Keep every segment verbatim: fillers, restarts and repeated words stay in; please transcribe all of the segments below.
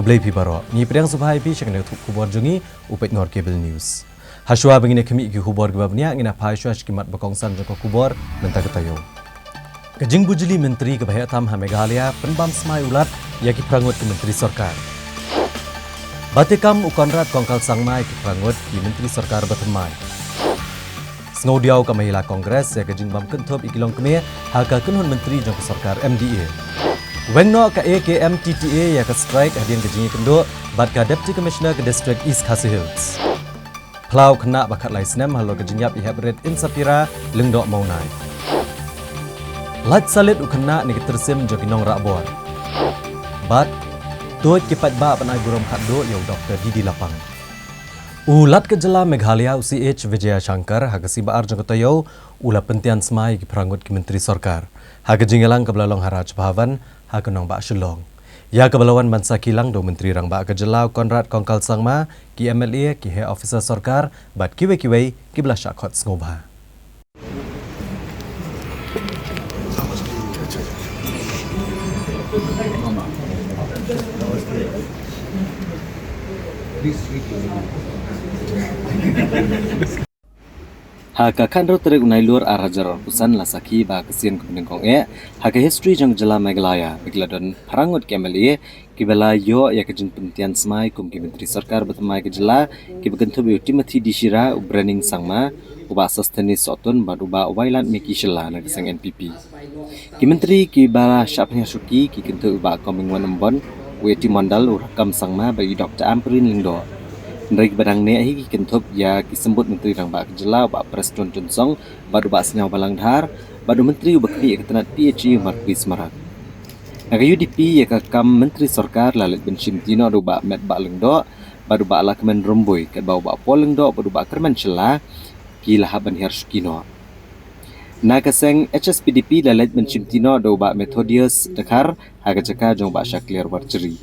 Khublei phi baroh. Ngi pdiang sngewbha ïa phi sha kane ka khubor jong ngi, u Peit Nor Cable News. Hashwa ba ngin ïa khmih ki khubor kiba bniah, ngin ïa phai shuwa sha ki mat ba kongsan jong ka khubor mynta ka taïew. Ka jingbujli myntri kaba heh tam ha Meghalaya, pynbam smai u Lat ïa ki phra ngut ki myntri sorkar. Bat ïa kam u Conrad Kongkal Sangma ïa ki phra ngut ki myntri sorkar bathymmai. Sngewdiaw ka Mahila Congress ïa ka jingbam kynthup ïa ki longkmie ha ka kynhun myntri jong ka sorkar M D A. Weng noh ka A K M T T A ïa ka strike hadien ka jingïakynduh bad ka Deputy Commissioner ka District East Khasi Hills. Phyllaw khynnah ba khatlai snem halor ka jingïap ïa hep rit Insapira Lyngdoh Mawnai. Lait salit u khynnah na ka tyrsim jong ki nongrah bor. Bad tuid ki paidbah ban ai burom khatduh ïa u Doktor D D Lapang. U Lat ka jylla Meghalaya u C H Vijayashankar ha ka sngi ba ar jong ka taïew u la pyntian smai ïa ki phra ngut ki myntri sorkar ha ka jingïalang kaba la long ha Raj Bhavan ha ka nongbah Shillong, ïa kaba la wan ban sakhi lang da u Myntri Rangbah ka jylla u Conrad Kongkal Sangma, ki M L A, ki heh officer sorkar bad kiwei kiwei kiba la shah khot sngewbha. Ha ka khathynriew tarik u Nailur ar hajar arphew san la sakhi ba ka sien ka banyngkong eh ha ka history jong ka jylla Meghalaya ba ki la don phra ngut ki M L A kiba la ïoh ïa ka jingpyntian smai kum ki myntri sorkar bathymmai ka jylla, kiba kynthup ïa u Timothy D Shira, u Brening Sangma, u Bah Sosthenes Sohtun bad u Bah Wailadmiki Shylla na ka seng N P P. Ki myntri kiba la shah pynhiar shuki ki kynthup ïa u Bah Comingone Ymbon, u A T Mondal, u Rakkam Sangma bad i Doktor Ampareen Lyngdoh. Hynrei kiba dang neh hi ki kynthup ïa ki symbud Myntri Rangbah ka jylla, u Bah Prestone Tynsong bad u Bah Sniawbhalang Dhar, bad u Myntri uba khmih ïa ka tnat P H E, u Marcuise Marak. Na ka U D P, ïa ka kam myntri sorkar la leit ban shimti noh da u Bah Metbah Lyngdoh bad u Bah Lahkmen Rymbui, katba u Bah Paul Lyngdoh bad u Bah Kyrmen Shylla ki la hap ban hiar shuki noh. Na ka seng H S P D P la leit ban shimti noh da u Bah Methodius Dkhar ha ka jaka jong u Bah Shakliar Warjri.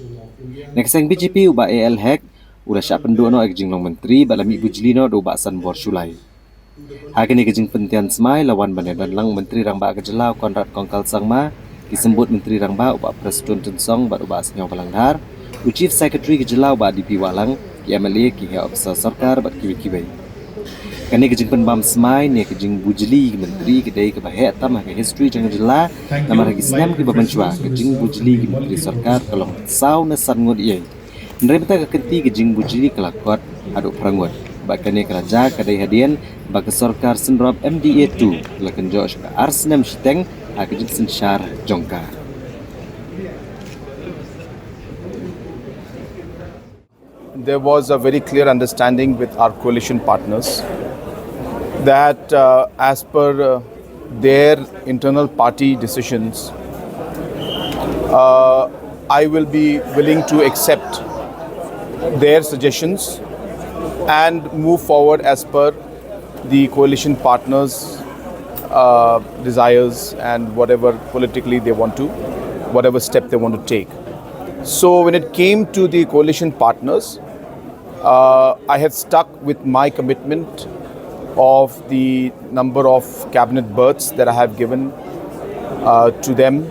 Na ka seng B J P, u Bah A L Hek u la shah pynduh noh ïa ka jinglong myntri bad la mih bujli noh da u Bah Sanbor Shullai. Ha kane ka jingpyntian smai la wan ban ïadon lang u Myntri Rangbah ka jylla u Conrad Kongkal Sangma, ki symbud Myntri Rangbah u Bah Prestone Tynsong bad u Bah Sniawbhalang Dhar, u Chief Secretary ka jylla u Bah D P Wahlang, ki M L A, ki heh officer sorkar bad kiwei kiwei. Kane ka jingpynbam smai ne ka jingbujli ki myntri ka dei kaba heh tam ha ka history jong ka jylla, namar ha ki snem kiba mynshuwa ka jingbujli ki myntri sorkar ka long saw ne san ngut ei. Hynrei mynta ka kynti ka jingbujli ka la kot haduh phra ngut. Bad kane ka la jia ka dei hadien ba ka sorkar synrop M D A two ka la kynjoh sha ka ar snem shiteng ha ka jingsynshar jong ka. There was a very clear understanding with our coalition partners that, uh, as per, uh, their internal party decisions, uh, I will be willing to accept their suggestions and move forward as per the coalition partners, uh, desires and whatever politically they want to, whatever step they want to take. So when it came to the coalition partners, uh, I had stuck with my commitment of the number of cabinet berths that I have given, uh, to them.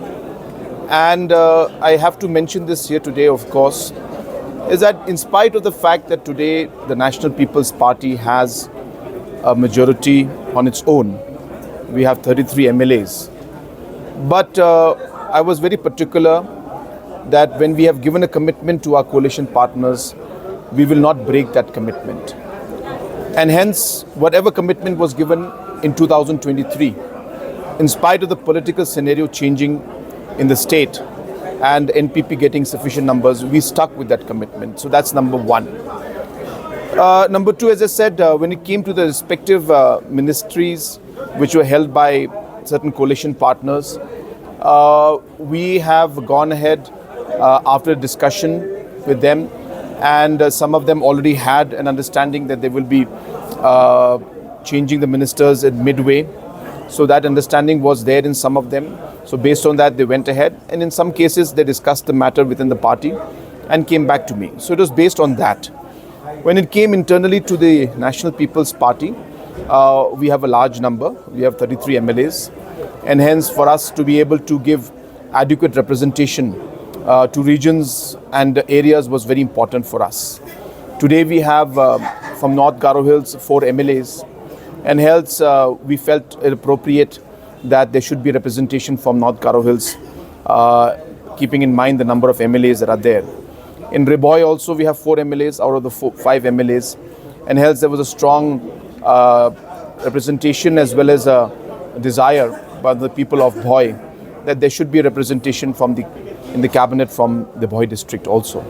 And, uh, I have to mention this here today, of course, is that in spite of the fact that today the National People's Party has a majority on its own, we have thirty-three M L As. But, uh, I was very particular that when we have given a commitment to our coalition partners, we will not break that commitment. And hence, whatever commitment was given in two thousand twenty-three, in spite of the political scenario changing in the state and N P P getting sufficient numbers, we stuck with that commitment. So that's number one. Uh, number two, as I said, uh, when it came to the respective, uh, ministries which were held by certain coalition partners, uh, we have gone ahead, uh, after a discussion with them, and, uh, some of them already had an understanding that they will be, uh, changing the ministers in midway. So that understanding was there in some of them. So based on that, they went ahead, and in some cases, they discussed the matter within the party and came back to me. So it was based on that. When it came internally to the National People's Party, uh, we have a large number. We have thirty-three M L As. And hence, for us to be able to give adequate representation uh, to regions and areas was very important for us. Today we have, uh, from North Garo Hills, four M L As, and hence, uh, we felt it appropriate that there should be representation from North Garo Hills, uh, keeping in mind the number of M L As that are there. In Ri Bhoi also we have four M L As out of the four, five M L As, and hence there was a strong, uh, representation as well as a desire by the people of Bhoi that there should be representation from the in the cabinet from the Bhoi district also.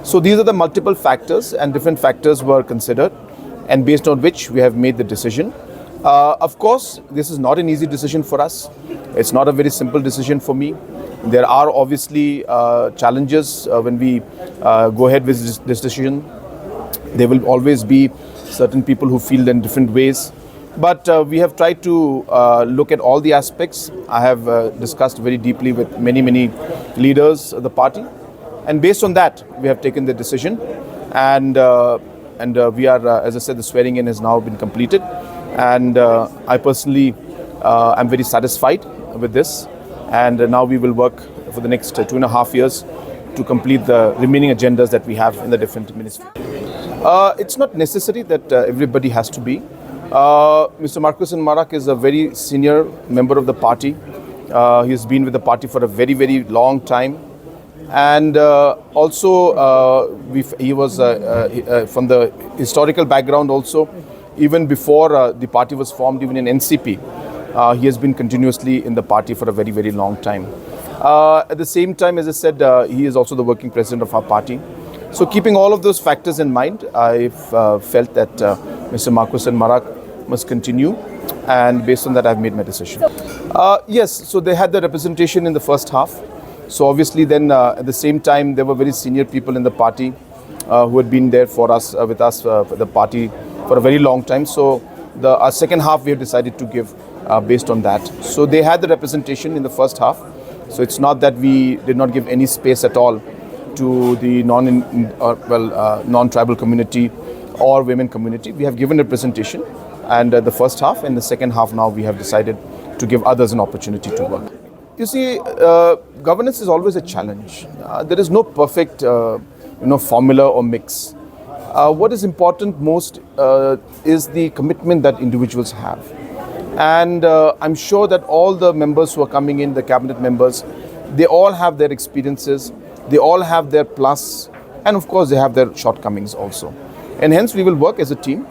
So these are the multiple factors, and different factors were considered, and based on which we have made the decision. Uh, of course, this is not an easy decision for us. It's not a very simple decision for me. There are obviously, uh, challenges, uh, when we, uh, go ahead with this, this decision. There will always be certain people who feel in different ways. But, uh, we have tried to, uh, look at all the aspects. I have, uh, discussed very deeply with many, many leaders of the party. And based on that, we have taken the decision. And, uh, and uh, we are, uh, as I said, the swearing in has now been completed. And, uh, I personally, uh, am very satisfied with this. And, uh, now we will work for the next, uh, two and a half years to complete the remaining agendas that we have in the different ministries. Uh, it's not necessary that, uh, everybody has to be. Uh, Mister Marcuson Marak is a very senior member of the party. Uh, he's been with the party for a very, very long time. And, uh, also, uh, we, he was, uh, uh, he- uh, from the historical background also, even before, uh, the party was formed, even in N C P, uh, he has been continuously in the party for a very, very long time. Uh, at the same time, as I said, uh, he is also the working president of our party. So, keeping all of those factors in mind, I, uh, felt that, uh, Mister Marcuson Marak must continue, and based on that, I've made my decision. Uh, yes, so they had the representation in the first half. So obviously, then, uh, at the same time, there were very senior people in the party, uh, who had been there for us, uh, with us, uh, for the party for a very long time. So the, uh, second half we have decided to give, uh, based on that. So they had the representation in the first half. So it's not that we did not give any space at all to the non, uh, well, uh, non-tribal community or women community. We have given representation, and, uh, the first half and the second half now we have decided to give others an opportunity to work. You see, uh, governance is always a challenge. Uh, there is no perfect, uh, you know, formula or mix. Uh, what is important most, uh, is the commitment that individuals have. And, uh, I'm sure that all the members who are coming in, the cabinet members, they all have their experiences, they all have their plus, and of course, they have their shortcomings also. And hence, we will work as a team,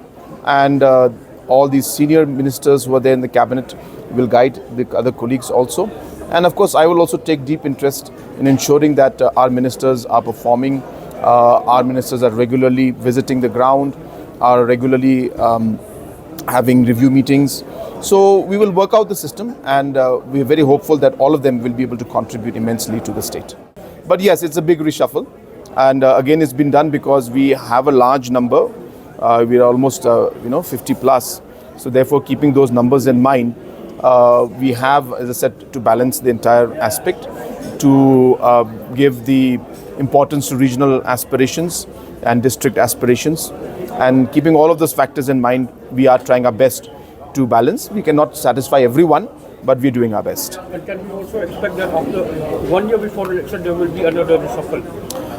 and, uh, all these senior ministers who are there in the cabinet will guide the other colleagues also. And of course, I will also take deep interest in ensuring that, uh, our ministers are performing, uh, our ministers are regularly visiting the ground, are regularly, um, having review meetings. So we will work out the system, and, uh, we are very hopeful that all of them will be able to contribute immensely to the state. But yes, it's a big reshuffle, and, uh, again, it's been done because we have a large number. Uh, we are almost, uh, you know, fifty plus. So therefore, keeping those numbers in mind, uh, we have, as I said, to balance the entire aspect, to, uh, give the importance to regional aspirations and district aspirations, and keeping all of those factors in mind, we are trying our best to balance. We cannot satisfy everyone, but we're doing our best. And can we also expect that after one year before election there will be another reshuffle?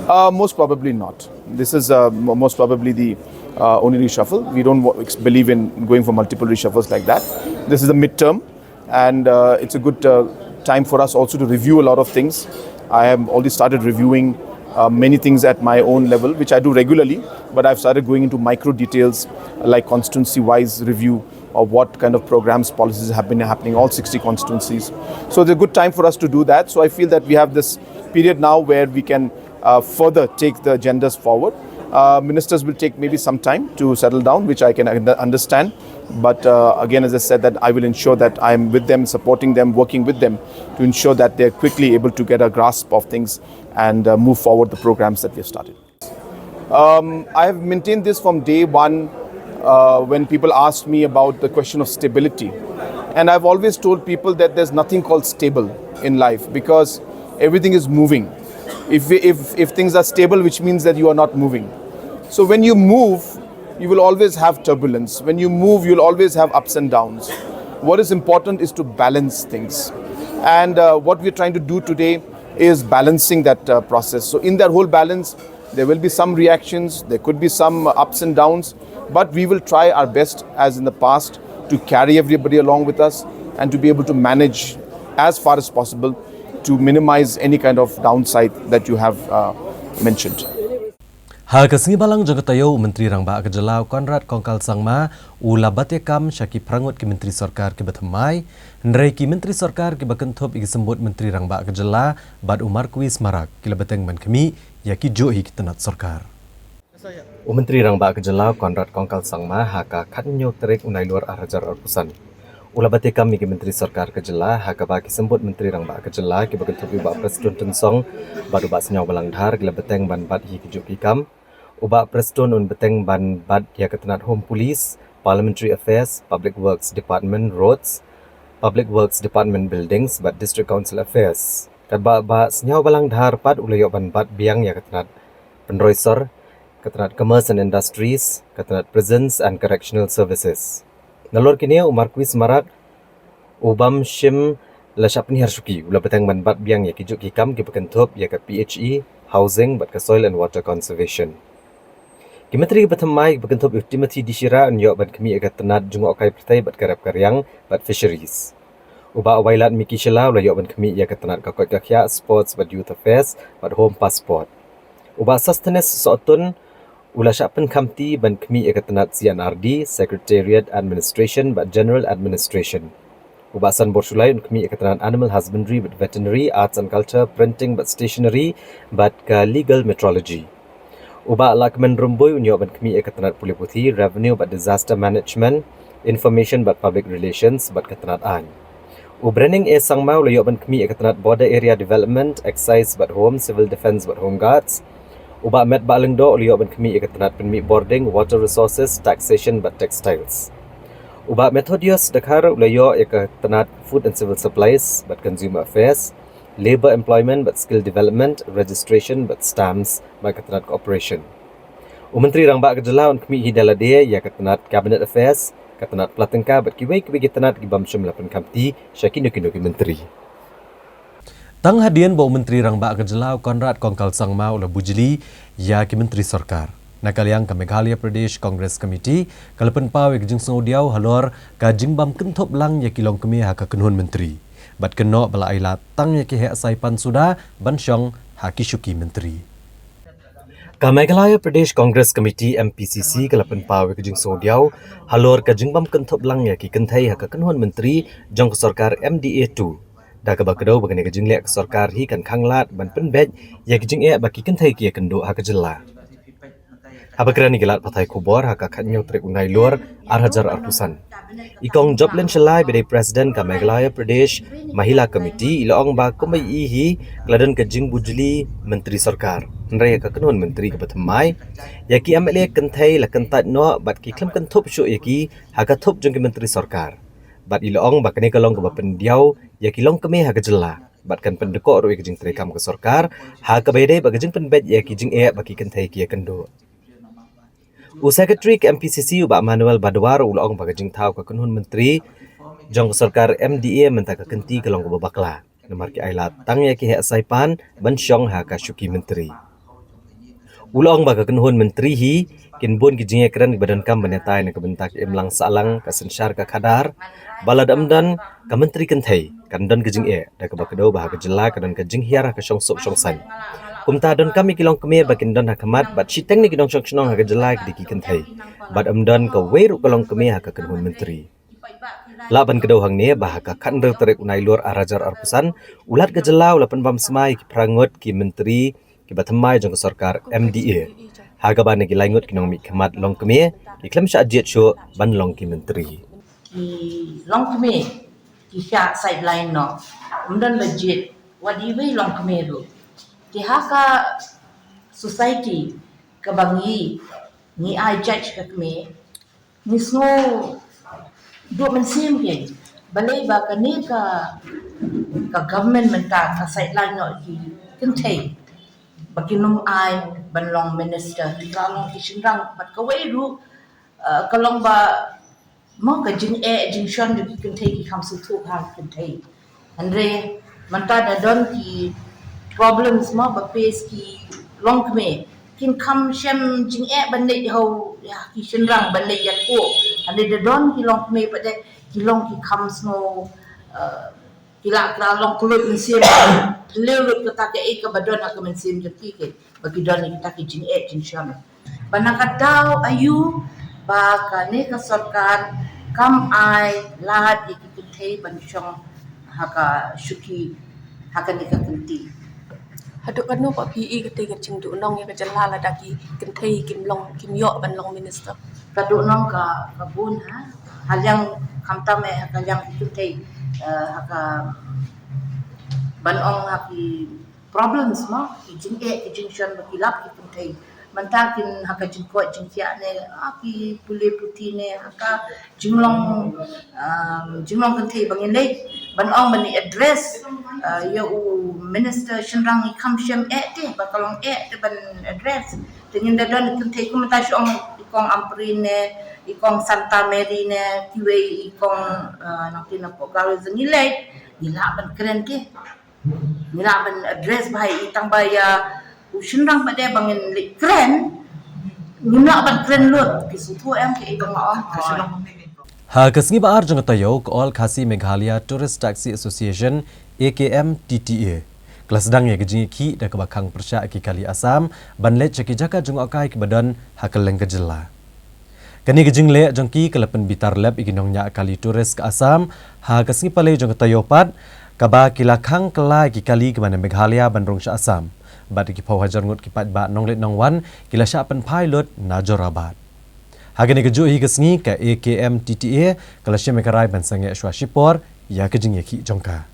Uh, most probably not. This is, uh, most probably the, uh, only reshuffle. We don't believe in going for multiple reshuffles like that. This is the midterm, and, uh, it's a good, uh, time for us also to review a lot of things. I have already started reviewing, uh, many things at my own level, which I do regularly, but I've started going into micro details, like constituency-wise review of what kind of programs, policies have been happening, all sixty constituencies. So it's a good time for us to do that. So I feel that we have this period now where we can, uh, further take the agendas forward. Uh, ministers will take maybe some time to settle down, which I can understand. But, uh, again, as I said, that I will ensure that I'm with them, supporting them, working with them to ensure that they're quickly able to get a grasp of things and, uh, move forward the programs that we have started. Um, I have maintained this from day one, uh, when people asked me about the question of stability. And I've always told people that there's nothing called stable in life because everything is moving. If, if, if things are stable, which means that you are not moving. So when you move, you will always have turbulence. When you move, you'll always have ups and downs. What is important is to balance things. And, uh, what we're trying to do today is balancing that uh, process. So, in that whole balance, there will be some reactions, there could be some ups and downs, but we will try our best, as in the past, to carry everybody along with us and to be able to manage as far as possible to minimize any kind of downside that you have uh, mentioned. Ha ka sngi balang jong ka taïew, u Myntri Rangbah ka Jylla u Conrad Kongkal Sangma u la bat ïakam sha ki phra ngut ki Myntri Sorkar kiba thymmai, hynrei ki Myntri Sorkar kiba kynthup ïa ki symbud Myntri Rangbah ka Jylla bad u Marcuise Marak ki la bteng ban khmih ïa kijuh hi ki tnat sorkar. U Myntri Rangbah ka Jylla u Conrad Kongkal Sangma ha ka khathynñiew tarik u Nailur arhajar arphew san u la bat ïakam ïa ki Myntri Sorkar ka Jylla, ha kaba ki symbud Myntri Rangbah ka Jylla kiba kynthup ïa u Bah Prestone Tynsong bad u Bah Sniawbhalang Dhar ki la bteng ban bat ïa kijuh ki kam. U Bah Prestone un bteng ban bat ïa ka tnat Home Police, Parliamentary Affairs, Public Works Department, Roads, Public Works Department, Buildings bad District Council Affairs, katba u Bah Sniawbhalang Dhar pat u la ïoh ban bat biang ïa ka tnat pynroi sor, ka tnat Commerce and Industries, ka tnat Prisons and Correctional Services. Nalor kine, u Marcuise Marak u bym shym la shah pynhiar shuki u la bteng ban bat biang ïa kijuh ki kam kiba kynthup ïa ka P H E, Housing bad ka Soil and Water Conservation. Ki Myntri kiba thymmai kiba kynthup ïa u Timothy D Shira un ïoh ban khmih ïa ka tnat Jngohkai Pyrthei bad ka Rep ka Riang bad Fisheries. U Bah Wailadmiki Shylla u la ïoh ban khmih ïa ka tnat Ka Koit Ka Khiah, Sports bad Youth Affairs bad Home Passport. U Bah Sosthenes Sohtun u la shah pynkhamti ban khmih ïa ka tnat C and R D, Secretariat Administration bad General Administration. U Bah Sanbor Shullai un khmih ïa ka tnat Animal Husbandry bad Veterinary, Arts and Culture, Printing bad Stationery bad ka Legal Metrology. U Bah Lahkmen Rymbui un ïoh ban khmih ïa ka tnat Pule Puthi, Revenue bad Disaster Management, Information bad Public Relations bad ka tnat Aiñ. U Brenning A Sangma u la ïoh ban khmih ïa ka tnat Border Area Development, Excise bad Home, Civil Defence bad Home Guards. U Bah Metbah Lyngdoh u la ïoh ban khmih ïa ka tnat Pynmih Bording, Water Resources, Taxation bad Textiles. U Bah Methodius Dkhar u la ïoh ïa ka tnat Food and Civil Supplies bad Consumer Affairs, Labour, Employment bad Skill Development, Registration bad Stamps bad ka tnat Cooperation. U Myntri Rangbah ka Jylla un khmih hi da lade ïa ka tnat Cabinet Affairs, ka tnat Pla Tyngka bad kiwei kiwei ki tnat ki bym shym la pynkhamti sha kino kino ki Myntri. Tang hadien ba u Myntri Rangbah ka Jylla u Conrad Kongkal Sangma u la bujli ïa ki Myntri Sorkar, na ka liang ka Meghalaya Pradesh Congress Committee ka la pynpaw ïa ka jingsngewdiaw halor ka jingbym kynthup lang ïa ki longkmie ha ka kynhun Myntri bad kynnoh ba la ailad tang ïa ki heh saipan suda ban shong ha ki shuki Myntri. Ka Meghalaya Pradesh Congress Committee, M P C C, ka la pynpaw ïa ka jingsngewdiaw halor ka jingbym kynthup lang ïa ki kynthei ha ka kynhun Myntri jong ka sorkar M D A two, da kaba kdew ba kane ka jingleh ka sorkar hi kan khanglad ban pynbeit ïa ki jingeh ba ki kynthei ki ïakynduh ha ka jylla. Haba kren ïa ki lad pathai khubor ha ka khathynñiew tarik u Nailur arhajar arphew san, i Kong Joplin Shylla ba dei President ka Meghalaya Pradesh Mahila Committee, i la ong ba kumba i hi ka la don ka jingbujli Myntri Sorkar, hynrei ha ka kynhun Myntri kaba thymmai, ïa ki M L A kynthei la kyntait noh bad ki khlem kynthup shuh ïa ki ha ka thup jong ki Myntri Sorkar. Bad i la ong ba kane ka long kaba pyndiaw ïa ki longkmie ha ka jylla bad kan pyndkoh ruh ïa ka jingtrei kam ka sorkar ha kaba ïadei bad ka jingpynbeit ïa ki jingeh ba ki kynthei ki ïakynduh. U Secretary ka M P C C, u Bah Manuel Badwar, u la ong ba ka jingthaw ka kynhun Myntri jong ka sorkar M D A mynta ka kynti ka long kaba bakla, namar ki ailad tang ïa ki heh saipan ban shong ha ka shuki Myntri. U la ong ba ka kynhun Myntri hi kin bun ki jingïakren kiba donkam ban ïatai na ka bynta ka imlang sahlang, ka synshar ka khadar, ba lada ym don ka Myntri kynthei kan don ka jingeh, da kaba kdew ba ha ka jylla ka don ka jinghiar ha ka shongsuk shongsaiñ. Kumta donkam ïa ki longkmie ba kin don ha khmat, bad shiteng na ki nongshong shnong ha ka jylla ki dei ki kynthei, bad ym don kawei ruh ka longkmie ha ka kynhun Myntri. Lah ban kdew hangne ba ha ka khathynriew tarik u Nailur arhajar arphew san, u Lat ka jylla u la pynbam smai ïa ki phra ngut ki Myntri kiba thymmai jong ka sorkar M D A, ha kaba na ki lai ngut ki nongmihkhmat longkmie ki khlem shah jied shuh ban long ki Myntri. Ki longkmie ki shah sideline noh, ym don ba jied wat iwei i longkmie ruh. Te ha ka society kaba ngi, ngi ai judge ka kmie, ngi sngew duh mynsiem kein, balei ba kane ka, ka government mynta ka sideline noh ïa ki kynthei, ba kin ym ai ban long minister, ki la long ki shynrang, bad kawei ruh, eh, ka long ba, mo, ka jingeh jingshon jong ki kynthei ki kham sngewthuh ha ki kynthei. Hynrei mynta da don ki problems mo ba face ki longkmie. Kin kham shem jingeh ban leit ha u, ïa ki shynrang ban leit ïathuh. Hynrei da don ki longkmie pat de ki long ki kham sngew, eh, ki la, ki la long kloi mynsiem. Phylliew lut kata kaei kaba don ha ka mynsiem jong ki, ki ba ki don ïa kita ki jingeh jingshem. Ba na ka daw aïu ba kane ka sorkar kam ai lad ïa ki kynthei ban shong ha ka shuki, ha kane ka kynti. Haduh katno pat phi i kata ka jingduhnong ïa ka jylla lada ki kynthei kim long, kim ïoh ban long minister? Ka duhnong ka, ka bun ha. Ha liang khamtam eh ha ka liang ki kynthei, eh, ha ka ban ong ha ki problems mo, ki jingeh ki jingshon ba ki lap ki kynthei. Mynta kin ha ka jingkoit jingkhiah ne, ah, ki pule puthi ne, ha ka jinglong, um, jinglong kynthei ba ngin leit ban ong ban address, uh, ïa u minister shynrang i kham shem eh te, ba ka long eh te ban address. Te ngin da don kynthei kum mynta shu ong i kong Ampareen ne, i kong Santa Mary ne, kiwei i kong, uh, nangta na Pokgarrel, ngi leit, ngi lah ban kren te. Ngi lah ban address bha ïa i, tang ba ïa u shynrang pat de ba ngin leit kren. Ngim lah ban kren lut, ki sngewthuh em kaei ba nga ong. Ha ka sngi ba ar jong ka taïew, ka All Khasi Meghalaya Tourist Taxi Association, A K M T T A, ka la sdang ïa ka jingïakhih da kaba khang pyrshah ïa ki kali Assam ban leit sha ki jaka jngohkai kiba don ha kylleng ka jylla. Kane ka jingleh jong ki ka la pynbitar lep ïa ki nongñiah kali tourist ka Assam ha ka sngi Palei jong ka taïew pat, kaba ki la khang kylla ïa ki kali kiba na Meghalaya ban rung sha Assam. Bad ïa ki phew hajar ngut ki paidbah nongleit nongwan ki la shah pynphai lut na Jorabat. Ha kane kajuh hi ka sngi, ka A K M T T A ka la shim ïa ka rai ban sangeh shuwa shipor ïa ka jingïakhih jong ka.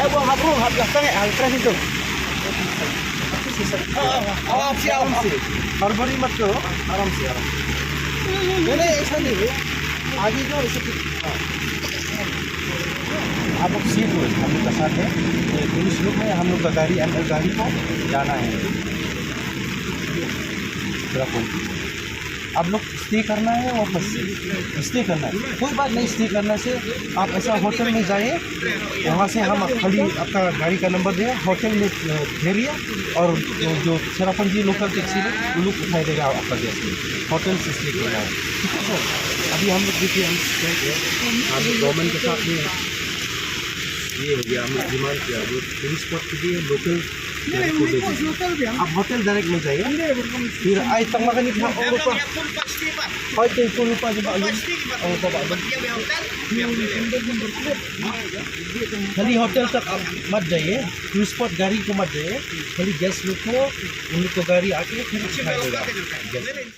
Eh, buang hap rung, hap gas tangai, hap press itu. हाँ, हाँ, हाँ, आराम से, आराम से। हड़बड़ी मत करो, आराम से, आराम से। नहीं, नहीं, ऐसा नहीं है। आगे जाओ, ऐसे कि-, हाँ। आप लोग सेफ हो, हम लोग का साथ है। ये पुलिस लोग है, हम लोग का गाड़ी, अंदर गाड़ी को जाना है। पूरा पुलिस। आप लोग स्टे करना है वापस? स्टे करना है। कोई बात नहीं, स्टे करने से आप ऐसा होटल में जाइए, वहाँ से हम खाली आपका गाड़ी का नंबर देगा, होटल में, अ, ठहरिए और जो, जो चेरापूंजी लोकल टैक्सी है, वो लोग उठाई देगा आपका गेस्ट। होटल से स्टे करना है, ठीक है सर? अभी हम लोग देखिए, हम क्या किया, हम गवर्नमेंट के साथ में ये हो गया, हम लोग डिमांड किया, वो टूरिस्ट स्पॉट के लिए लोकल नहीं, नहीं, उन्हीं को लोकल भी हम आप होटल डायरेक्ट में जाइए। नहीं, नहीं, बिल्कुल। फिर आए तक मगर नहीं था, और ऊपर। और तो ऊपर, ऊपर जो बालू, और ऊपर बालू। खाली होटल तक आप मत जाइए, टूरिस्ट स्पॉट गाड़ी को मत जाइए, खाली गेस्ट लोग को, उन लोग को गाड़ी आके फिर उठा लेगा। गेस्ट।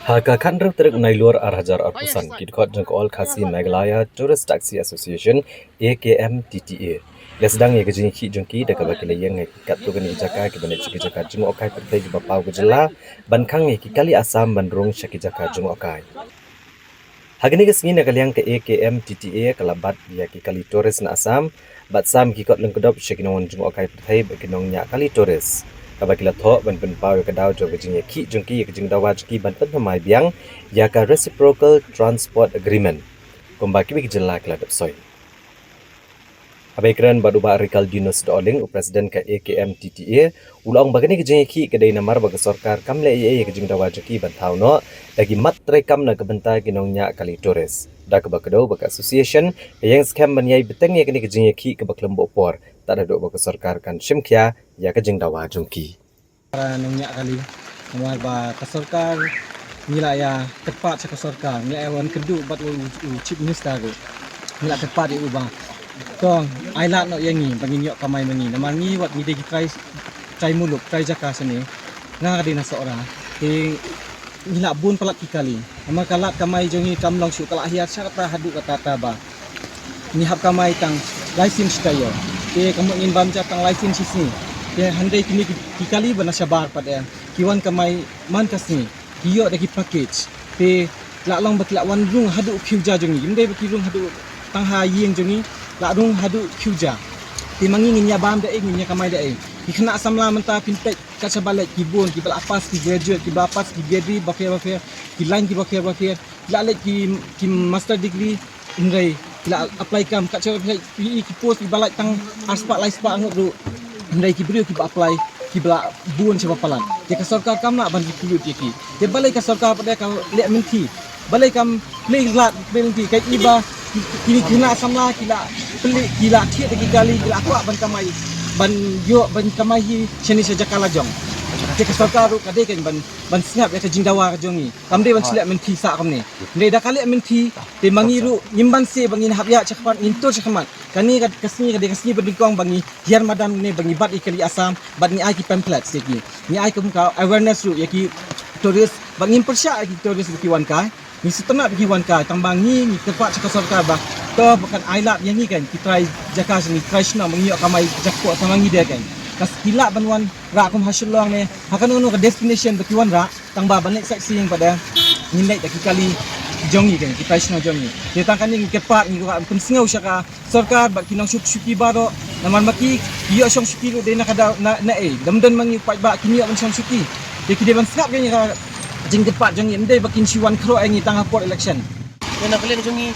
Ha ka khathynriew tarik Nailur ar hajar arphew san, ki dkhot jong ka All Khasi Meghalaya Tourist Taxi Association, A K M T T A, la sdang ïa ka jingïakhih jong ki da kaba ki la ïeng ha katto katne ki jaka kiba na ki jaka jngohkai pyrthei kiba paw ka jylla ban khang ïa ki kali Assam ban rung sha ki jaka jngohkai. Ha kane ka sngi na ka liang ka A K M T T A ka la bat ïa ki kali tourist na Assam bad sam ki kot lyngkdop sha ki nongwan jngohkai pyrthei bad ki nongñiah kali tourist, kaba ki la thoh ban pynpaw ïa ka daw jong ka jingïakhih jong ki ïa ka jingdawa jong ki ban pynthymmai biang ïa ka Reciprocal Transport Agreement, kumba kiwei ki jylla ki la dep soi. Haba ïakren bad u Bah Rikaldinus Dohling, u President ka A K M T T A, u la ong ba kane ka jingïakhih ka dei namar ba ka sorkar kam leh ei ei ïa ka jingdawa jong ki ban thaw noh da ki mat treikam na ka bynta ki nongñiah kali tourist. Da kaba kdew ba ka association ka ïeng skhem ban ïai bteng ïa kane ka jingïakhih kaba khlem buh por, tad haduh ba ka sorkar kan shim khia ïa ka jingdawa jong ki. Para nongñiah kali, namar ba ka sorkar, ngi la ïa kyrpad sha ka sorkar, ngi la ïa wan kynduh bad u, u Chief Minister ruh. Ngi la kyrpad ïa u ba, to, ai lad noh ïa ngi ba ngin ïoh kamai ma ngi. Namar ngi wat ngi dei ki trai, trai muluk, trai jaka shane. Nga ka dei na Sohra. Te ngi la bun palat ki kali. Namar ka lad kamai jong ngi kam long shuh, ka la hiar sha kata haduh kata, kata ba ngi hap kamai tang lai sien shi taïew. Te ka mut ngin bam ja tang lai sien shi sngi. Te hynrei kine ki, ki kali ba na shabar pat, eh, ki wan kamai man ka sngi, ki ïoh da ki package. Te La long ba ki la wan rung haduh khiew ja jong ngi. Ym dei ba ki rung haduh tang ha ïing jong ngi, la rung haduh khiew ja. Te ma ngi ngin ïa bam da ei, ngin ïa kamai da ei? Ki khynnah samla mynta phin peit kat shaba leit ki bun, kiba la pass ki graduate, kiba la pass ki degree bapher bapher, ki line kiba pher bapher, ki la leit ki, ki master degree, hynrei ki la apply kam kat shaba peit ki, ki post kiba lait tang arspah laispah ngut ruh, hynrei ki briew kiba apply kiba la bun shaba palat. Te ka sorkar kam lah ban recruit ïa ki. Te balei ka sorkar pat de ka leh mynthi? Balei kam plie lad plie mynthi? Ka i ba ki, ki, ki khynnah samla ki la plie, ki la thied da ki kali, ki la kwah ban kamai, ban ïoh ban kamai hi shane sha jaka la jong. Te ka sorkar ruh ka dei kan ban, ban sngap ïa ka jingdawa ka jong ngi. Kam dei ban shu leh mynthi sah kumne. Hynrei da ka leh mynthi, te ma ngi ruh ngim banse ba ngin hap ïaid shakhmat, ngin tur shakhmat. Kane ka, ka sngi ka dei ka sngi ba nyngkong ba ngi hiar madan ne ba ngi bat ïa ki kali Assam, bad ngi ai ki pamphlets ïa ki. Ngi ai kum ka awareness ruh ïa ki tourist, bad ngim pyrshah ïa ki tourist ba ki wan kai. Ngi sngewtynnat ba ki wan kai, tang ba ngi, ngi kyrpad sha ka sorkar ba to ba kan ai lad ïa ngi kan ki trai jaka, ngi trai shnong ba ngi ïoh kamai jakpoh tang ba ngi dei kan. Ka sngewtynnat ban wan rah kum ha Shillong ne ha kano kano ka destination ba ki wan rah. Tang ba ban leit sightseeing pat de ngin leit da ki kali jong ngi, ki trai shnong jong ngi. Te tang kane ngi kyrpad, ngi kwah pynsngew sha ka sorkar bad ki nongshong shuki baroh. Namar ma ki, ki ïoh shong shuki ruh dei na ka daw na, na ei. Dam don ma ngi u paidbah kin ïoh ban shong shuki. Te ki dei ban sngap ïa ka jingkyrpad jong ngi, ym dei ba kin shu wan khroh ïa ngi tang ha por election. Te na ka liang jong ngi,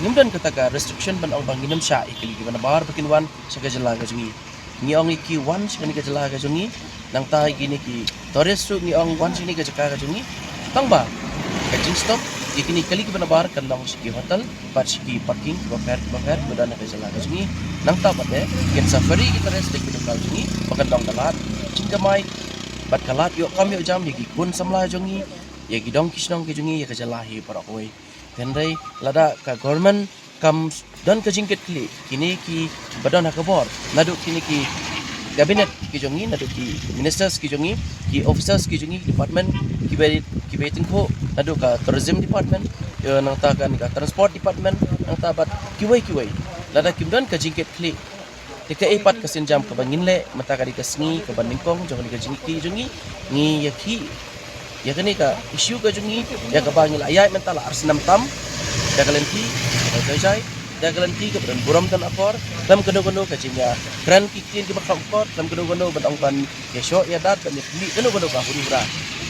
ngim don kata ka restriction ban ong ba ngin ym shah ïa ki kali kiba nabar ba kin wan sha ka jylla ka jong ngi. Ngi ong ïa ki wan sha kane ka jylla ka jong ngi, nangta ïa kine ki tourist ruh ngi ong wan sha kane ka jaka ka jong ngi. Tang ba ka jingstop ïa kine ki kali kiba nabar kan long sha ki hotel bad sha ki parking kiba pher kiba pher kiba don ha ka jylla ka jong ngi. Nangta pat de kin sa ferry ki tourist da ki local jong ngi ba kan long ka lad jingkamai bad ka lad ïoh kam ïoh jam ïa ki khun samla jong ngi, ïa ki dong ki shnong ki jong ngi, ïa ka jylla hi baroh kawei. Hynrei lada ka government kam don ka jingkitkhlieh, kine kiba don ha ka bor, naduh kine ki cabinet ki jong ngi, naduh ki ministers ki jong ngi, ki officers ki jong ngi, department kiba, kiba tyngkhuh, naduh ka tourism department, eh, nangta kane ka transport department, nangta bad kiwei kiwei. Lada kim don ka jingkitkhlieh, te kaei pat ka sienjam kaba ngin leh mynta ka dei ka sngi kaba nyngkong jong kane ka jingïakhih jong ngi, ngi ïakhih ïa kane ka issue ka jong ngi, ïa kaba ngi la ïaid mynta la ar snem tam da ka lynti kaba jai jai, da ka lynti kaba don burom don akor, khlem kano kano ka jingïakren ki ktien kiba kham akor, khlem kano kano ban ong ban ïashoh ïadat ban ïakhih kano kano ka huri hura.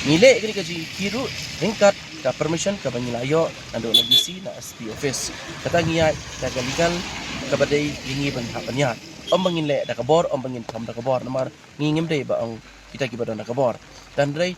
Ngi leh kane ka jingïakhih ruh ryngkat ka permission kaba ngi la ïoh naduh la D C na S P office. Kata ngi ïaid da ka legal kaba dei ïa ngi ba ngi hap ban ïaid. Ym ba ngin leh da ka bor, ym ba ngin thom da ka bor, namar ngi ngim dei ba ong kita kiba don da ka bor. Hynrei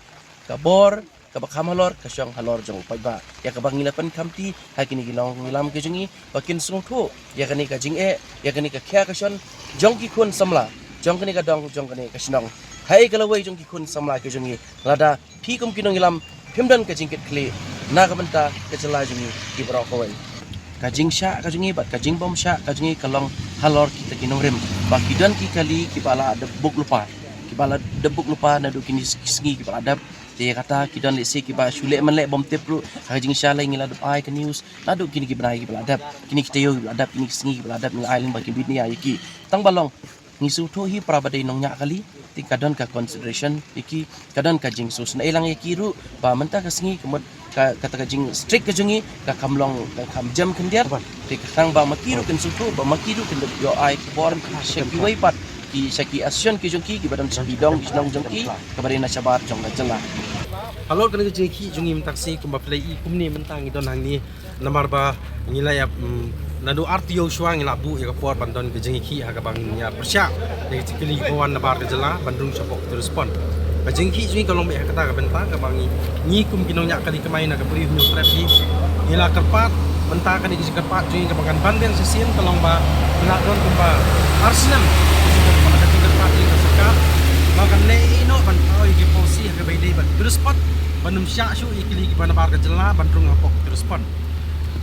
ka bor kaba kham halor ka shong halor jong u paidbah. Ïa kaba ngi la pynkhamti ha kine ki nongïalam ki jong ngi ba kin sngewthuh ïa kane ka jingeh, ïa kane ka khia ka shon jong ki khun samla, jong kane ka dong, jong kane ka shnong, ha ei ka lawei jong ki khun samla ki jong ngi. Lada phi kum ki nongïalam phim don ka jingkitkhlieh na ka bynta ka jylla jong ngi ki baroh kawei, ka jingshah ka jong ngi bad ka jingbymshah ka jong ngi ka long halor kita ki nongrim ba ki don ki kali kiba la dep buk lypa, kiba la dep buk lypa naduh kine ki sngi kiba la dep. Te ïa kata ki don lehse kiba shu leh man leh bym tip ruh ha ka jingshah lei ngi la dep ai ka news naduh kine ki bnai kiba la dep, kine ki taïew kiba la dep, kine ki sngi kiba la dep ngi la ai lyngba ki media ïa ki. Tang ba long ngi sngewthuh hi para ba dei nongñiah kali, te ka don ka consideration ïa ki, ka don ka jingsngewsynei lang ïa ki ruh ba mynta ka sngi ka mut ka, kata ka jingstrict ka jong ngi ka kham long, ka kham jem khyndiat. Te ka khang ba ma ki ruh kin sngewthuh, ba ma ki ruh kin ïoh ai khubor sha kiwei pat ki, sha ki association ki jong ki, kiba don sha ki dong ki shnong jong ki, kaba dei na shabar jong ka jylla. Halor kane ka jingïakhih jong ngi mynta ka sngi kumba phi la i kumne mynta ngi don hangne. Namar ba ngi la ïa, mm, naduh ar taïew shuwa ngi la buh ïa ka por ban don ka jingïakhih ha kaba ngin ïa pyrshah ïa ka jingkylli kiba wan nabar ka jylla ban rung shapoh ka tourist spot. Ka jingïakhih jong ngi ka long beit ha kata ka bynta kaba ngi, ngi kum ki nongñiah kali kamai na ka Bri Hynñiewtrep hi, ngi la kyrpad, bynta kane ka jingkyrpad jong ngi kaba ngan ban biang shisien ka long ba ngi la don kumba ar snem ka jingkyrpad, ka jingkyrpad jong ngi ka sorkar ba kan leh ïa ino ban thaw ïa ki policy ha kaba ïadei bad tourist spot ban ym shah shuh ïa ki kali kiba nabar ka jylla ban rung hapoh ka tourist spot.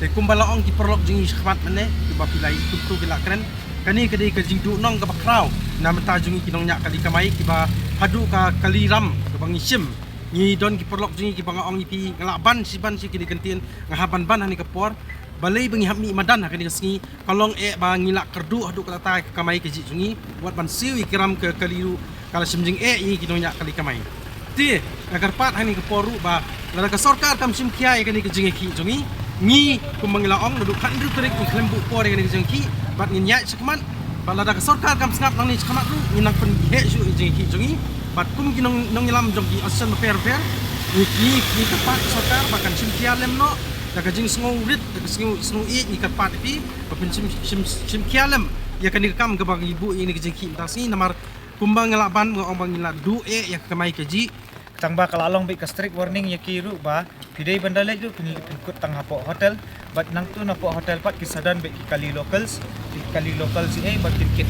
Te kumba la ong ki paralok jong ngi shakhmat mynne, kiba phi la ïohi kumto ki la kren. Kane ka dei ka jingduhnong kaba khraw na bynta jong ngi ki nongñiah kali kamai kiba haduh ka kali ram kaba ngi shim. Ngi don ki paralok jong ngi kiba nga ong ïa phi nga lah ban shi ban shi kine ki kyntien, nga hap ban ban ha kane ka por. Balei ba ngi hap mih madan ha kane ka sngi? Ka long eh ba ngi lah kyrduh haduh katta ka kamai kajih jong ngi, wat ban siew ïa ki ram ka kali ruh ka la shim jingeh ïa ngi ki nongñiah kali kamai. Te nga kyrpad ha kane ka por ruh ba lada ka sorkar kam shim khia ïa kane ka jingïakhih jong ngi, ngi kumba ngi la ong naduh khathynriew tarik ngi khlem buh por ïa kane ka jingïakhih bad ngin ïaid shakhmat. Bad lada ka sorkar kam sngap nangne shakhmat ruh ngin nang pynheh shuh ïa ka jingïakhih jong ngi. Bad kum ki nong, nongïalam jong ki association bapher bapher, ngi, ngi, ngi kyrpad ka sorkar ba kan shim khia lem noh da ka jingsngewrit, da ka sngew, sngew ïeit. Ngi kyrpad ïa phi ba phin shim, shim, shim khia lem ïa kane ka kam kaba ngi buh ïa kane ka jingïakhih mynta ka sngi, namar kumba nga lah ban, nga ong ba ngi la duh eh ïa ka kamai kajih. Tang ba ka la long beit ka strict warning ïa ki ruh ba phi dei ban da leit ruh phin, phin kut tang hapoh hotel. Bad nangta napoh hotel pat ki sa don beit ki kali locals, ki kali locals ïa bad kin kit.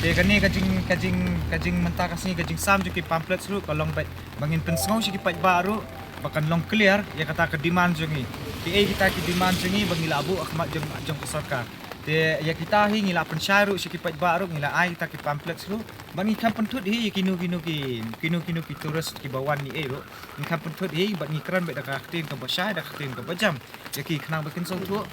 Te kane ka jing, ka jing, ka jing mynta ka sngi ka jingsam jong ki pamphlets ruh ka long beit ba ngin pynsngew sha ki paidbah ruh ba kan long clear ïa kata ka demand jong ngi. Kiei kita ki demand jong ngi ba ngi la buh ha khmat jong, jong ka sorkar. Te ïa kita hi ngi la pynshai ruh sha ki paidbah ruh, ngi la ai kita ki pamphlets ruh. Bad ngi kham pynthut hi ïa kino kino ki, kino kino ki tourist kiba wan ïa ei ruh. Ngi kham pynthut hi bad ngi kren beit da ka ktien kaba shai, da ka ktien kaba jam ïa ki khnang ba kin sngewthuh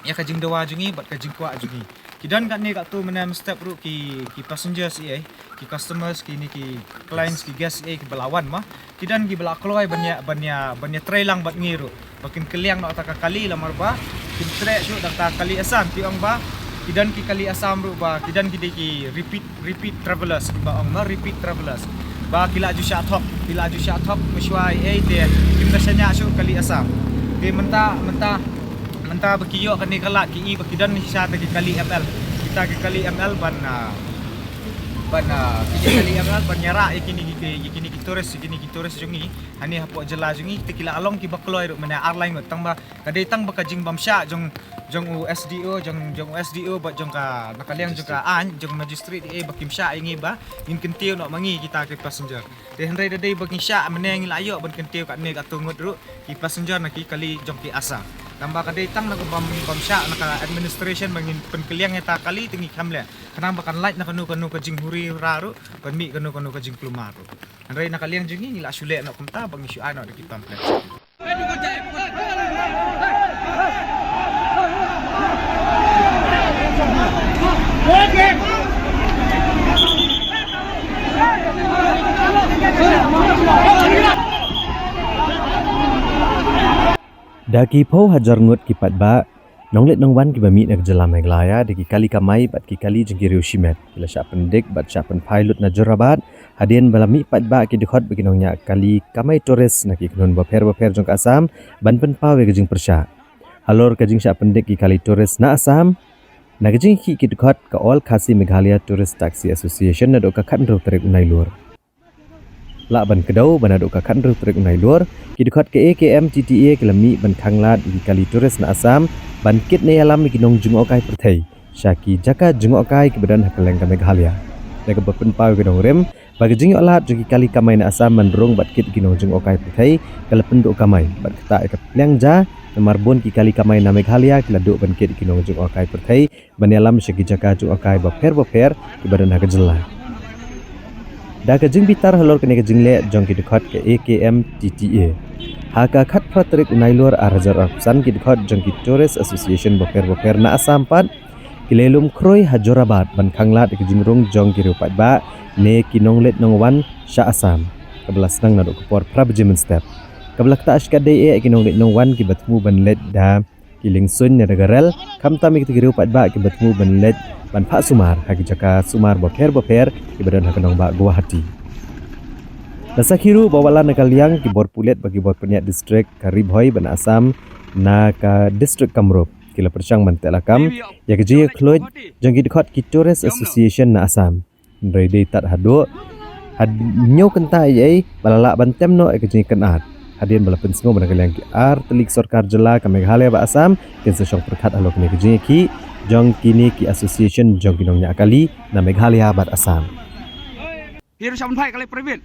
ïa ka jingdawa jong ngi bad ka jingkwah jong ngi. Ki don katne katto mynne mynstep ruh ki, ki passengers ïa ei, ki customers, kine ki clients, ki guests ïa ei kiba la wan ma. Ki don kiba la kloi ban ïa, ban ïa, ban ïa trei lang bad ngi ruh ba kin kylliang noh kata ka kali, lamar ba kin treh shuh da kata ka kali Assam. Ki ong ba ki don ki kali Assam ruh ba ki don ki dei ki repeat, repeat travellers, kiba ong ma repeat travellers. Ba ki la ju shah thok, ki la ju shah thok mynshuwa ïa ei te kim da shaniah shuh kali Assam. Te mynta, mynta, mynta ba ki ïoh kane ka lad ki i ba ki don shisha te ki kali M L. Kita ki kali M L ban, ah, ban, ah, ki kali M L ban ïarah ïa kine ki, ïa kine ki tourist, ïa kine ki tourist jong ngi. Hangne hapoh jylla jong ngi te ki la long kiba kloi ruh mynne ar lai ngut, tang ba ka dei tang ba ka jingbym shah jong, jong u S D O, jong, jong u S D O bad jong ka, na ka liang jong ka aiñ, jong magistrate ïa ei ba kim shah ïa ngi ba ngin kyntiew noh ma ngi kita ki passenger. Te hynrei da dei ba ngi shah mynne ngi la ïoh ban kyntiew katne katto ngut ruh ki passenger na ki kali jong ki Assam. Tang ba ka dei tang na ka bym, bym shah na ka administration ba ngin pynkylliang ïa kata ka kali te ngi khlem leh. Khnang ba kan lait na kano kano ka jinghuri hura ruh, ban mih kano kano ka jingkulmar ruh. Hynrei na ka liang jong ngi ngi la shu leh noh kumta ba ngi shu ai noh da ki pamphlet. Da ki phew hajar ngut ki paidbah nongleit nongwan kiba mih na ka jylla Meghalaya da ki kali kamai bad ki kali jong ki riew shimet ki la shah pyndik bad shah pynphai lut na Jorabat, hadien ba la mih paidbah ki dkhot bad ki nongñiah kali kamai tourist na ki kynhun bapher bapher jong ka Assam ban pynpaw ïa ka jingpyrshah halor ka jingshah pyndik ki kali tourist na Assam. Na ka jingïakhih ki dkhot ka All Khasi Meghalaya Tourist Taxi Association naduh ka khathynriew tarik u Nailur. Lah ban kdew ba naduh ka khathynriew tarik u Nailur, ki dkhot ka A K M T T A ki la mih ban khanglad ïa ki kali tourist na Assam ban kit ne ïalam ïa ki nongjngohkai pyrthei sha ki jaka jngohkai kiba don ha kylleng ka Meghalaya. Da kaba pynpaw ïa ka nongrim ba ka jingïoh lad jong ki kali kamai na Assam ban rung bad kit ïa ki nongjngohkai pyrthei ka la pynduh kamai bad kata ïa ka pliang ja, namar bun ki kali kamai na Meghalaya ki la duh ban kit ïa ki nongjngohkai pyrthei ban ïalam sha ki jaka jngohkai bapher bapher kiba don ha ka jylla. Da ka jingbitar halor kane ka jingleh jong ki dkhot ka A K M T T A, ha ka khatphra tarik u Nailur ar hajar arphew san ki dkhot jong ki Tourist Association bapher bapher na Assam pat ki la lum khrui ha Jorabat ban khanglad ïa ka jingrung jong ki riew paidbah ne ki nongleit nongwan sha Assam, kaba la sdang naduh ka por phra baje mynstep. Kaba la ktah shikatdei eh ïa ki nongleit nongwan kiba thmu ban leit da ki liengsuiñ ne da ka rel, khamtam ïa kita ki riew paidbah kiba thmu ban leit ban phah sumar ha ki jaka sumar bapher bapher kiba don ha ka nongbah Guwahati. La sakhi ruh ba wat la na ka liang ki bor pulit bad ki bor pynïaid district ka Ri Bhoi bad na Assam, na ka district Kamrup, ki la pyrshang ban teh lakam ïa ka jingïakhluid jong ki dkhot ki Tourist Association na Assam. Hynrei dei tad haduh hynñiew kynta eiei ba la lah ban tem noh ïa ka jingïakynad, hadien ba la pynsngew ba na ka liang ki ar tylli ki sorkar jylla, ka Meghalaya bad Assam, kin sa shong pyrkhat halor kane ka jingïakhih jong kine ki association jong ki nongñiah kali na Meghalaya bad Assam. Phi ruh shah ban phai kali private.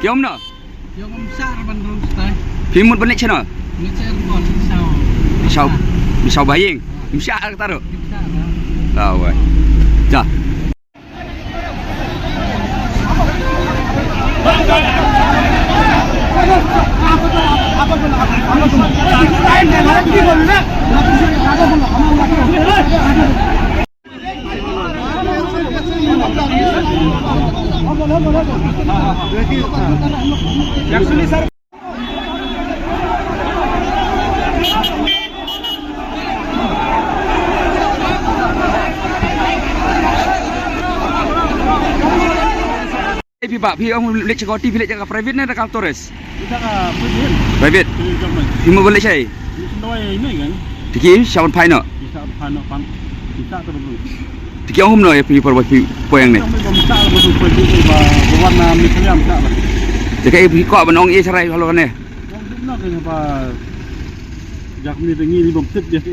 Ki ong no? Ki ong ym shah ban rung stai. Phi mut ban leit shano? Leit sha airport, leit sha. Leit sha, leit sha Bahaing. Ym shah kata ruh. Ym shah ruh. Ah, wei. Ja. Actually, sir, Phi ba, phi ong leit sha Guwahati, phi leit sha ka private ne da ka tourist? Kita ka private. Private. Phi ong ka government. Phi mo ba leit sha ei? Ini semua ini kan. Te ki sha wan phai noh. Kita phai noh pan. Kita tu dulu. Te ki ong kumno ïa phi por ba phi poi hangne? Kita ba kita ba ba wan na Meghalaya kita ba. Te ki phi kwah ban ong ei sharai halor kane? Ong kumno kane ba. Jak ni dengi ni bam tip dia ke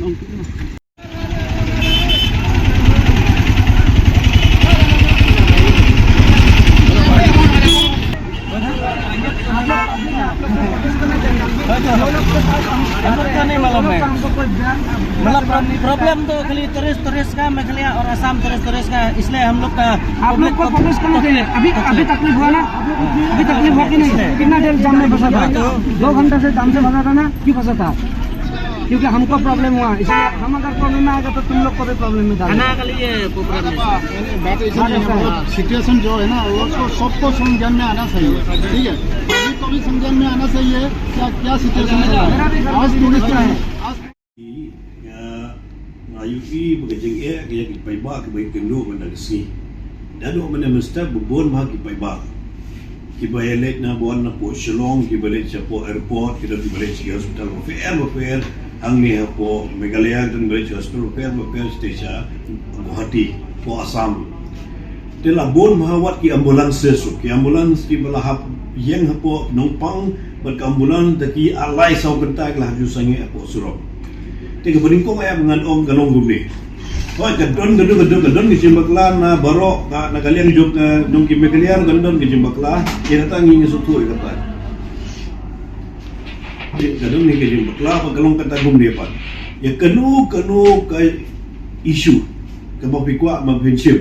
ong kumno. हमको नहीं मालूम है। मतलब प्रॉब्लम तो खाली टूरिस्ट, टूरिस्ट का, मेघालय और असम टूरिस्ट, टूरिस्ट का, इसलिए हम लोग का आप लोग को पब्लिक पब्लिक करना चाहिए। अभी, अभी तकलीफ हुआ ना? अभी तकलीफ हुआ कि नहीं? कितना देर जाम में फंसा था? दो घंटा से जाम से फंसा था ना? क्यों फंसा था? क्योंकि हमको प्रॉब्लम हुआ, इसलिए हम अगर प्रॉब्लम में आएगा तो तुम लोग को भी प्रॉब्लम में डालेगा। खाना के लिए प्रॉब्लम है। बात ऐसी नहीं है, मतलब सिचुएशन जो है ना, वो तो सबको संज्ञान में आना चाहिए, ठीक है? पब्लिक को भी संज्ञान में आना चाहिए क्या, क्या सिचुएशन चल रहा है। आज टूरिस्ट है, आज Nga, nga ïohi ba ka jingeh ka ïa ki paidbah kiba ïakynduh ban da ka sngi. Naduh mynne mynstep ba bun bha ki paidbah kiba ïaleit na bun na pdeng Shillong, kiba leit sha pdeng airport, ki don kiba leit sha ki hospital bapher bapher, hangne hapoh Meghalaya ki don kiba leit sha hospital bapher bapher, sha Guwahati, pdeng Assam. Te la bun bha wat ki ambulance ruh, ki ambulance kiba la hap ïeng hapoh Nongpang, bad ka ambulance da ki ar lai saw kynta ki la hap ju sangeh hapoh surok. Te kaba nyngkong ïa ba ngan ong ka long kumne. Hooid, ka don, ka don, ka don, ka don ka jingbakla na baroh, ka, na ka liang jong ka, jong ki Meghalaya ruh ka don ka jingbakla, ïa kata ngi, ngi sngewthuh ïa kata. Ka don ne ka jingbakla, ba ka long kata kumne pat. Ïa kano kano ka issue kaba phi kwah ba phin shim,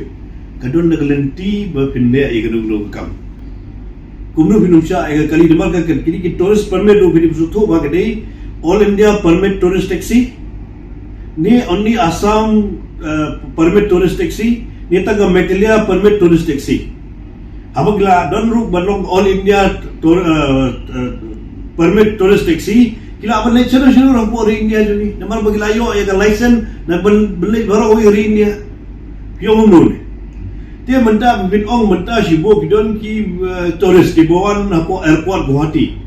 ka don da ka lynti ba phin leh ïa kano kano ka kam. Kumno phin ym shah ïa ka kali, namar ka, ka, kine ki tourist permit ruh phi dei ban sngewthuh ba ka dei All India Permit Tourist Taxi, ne only Assam, uh, Permit Tourist Taxi, ne tang ka Meghalaya Permit Tourist Taxi. Haba ki la don ruh ban long All India Tour, uh, uh, Permit Tourist Taxi, ki lah ban leit shano shano ruh hapoh ri India jong ngi. Namar ba ki la ïoh ïa ka license na ban, ban leit baroh kawei ka ri India. Phi ong kumno ne? Te mynta phin ong mynta shibun ki don ki, uh, tourist kiba wan hapoh airport Guwahati.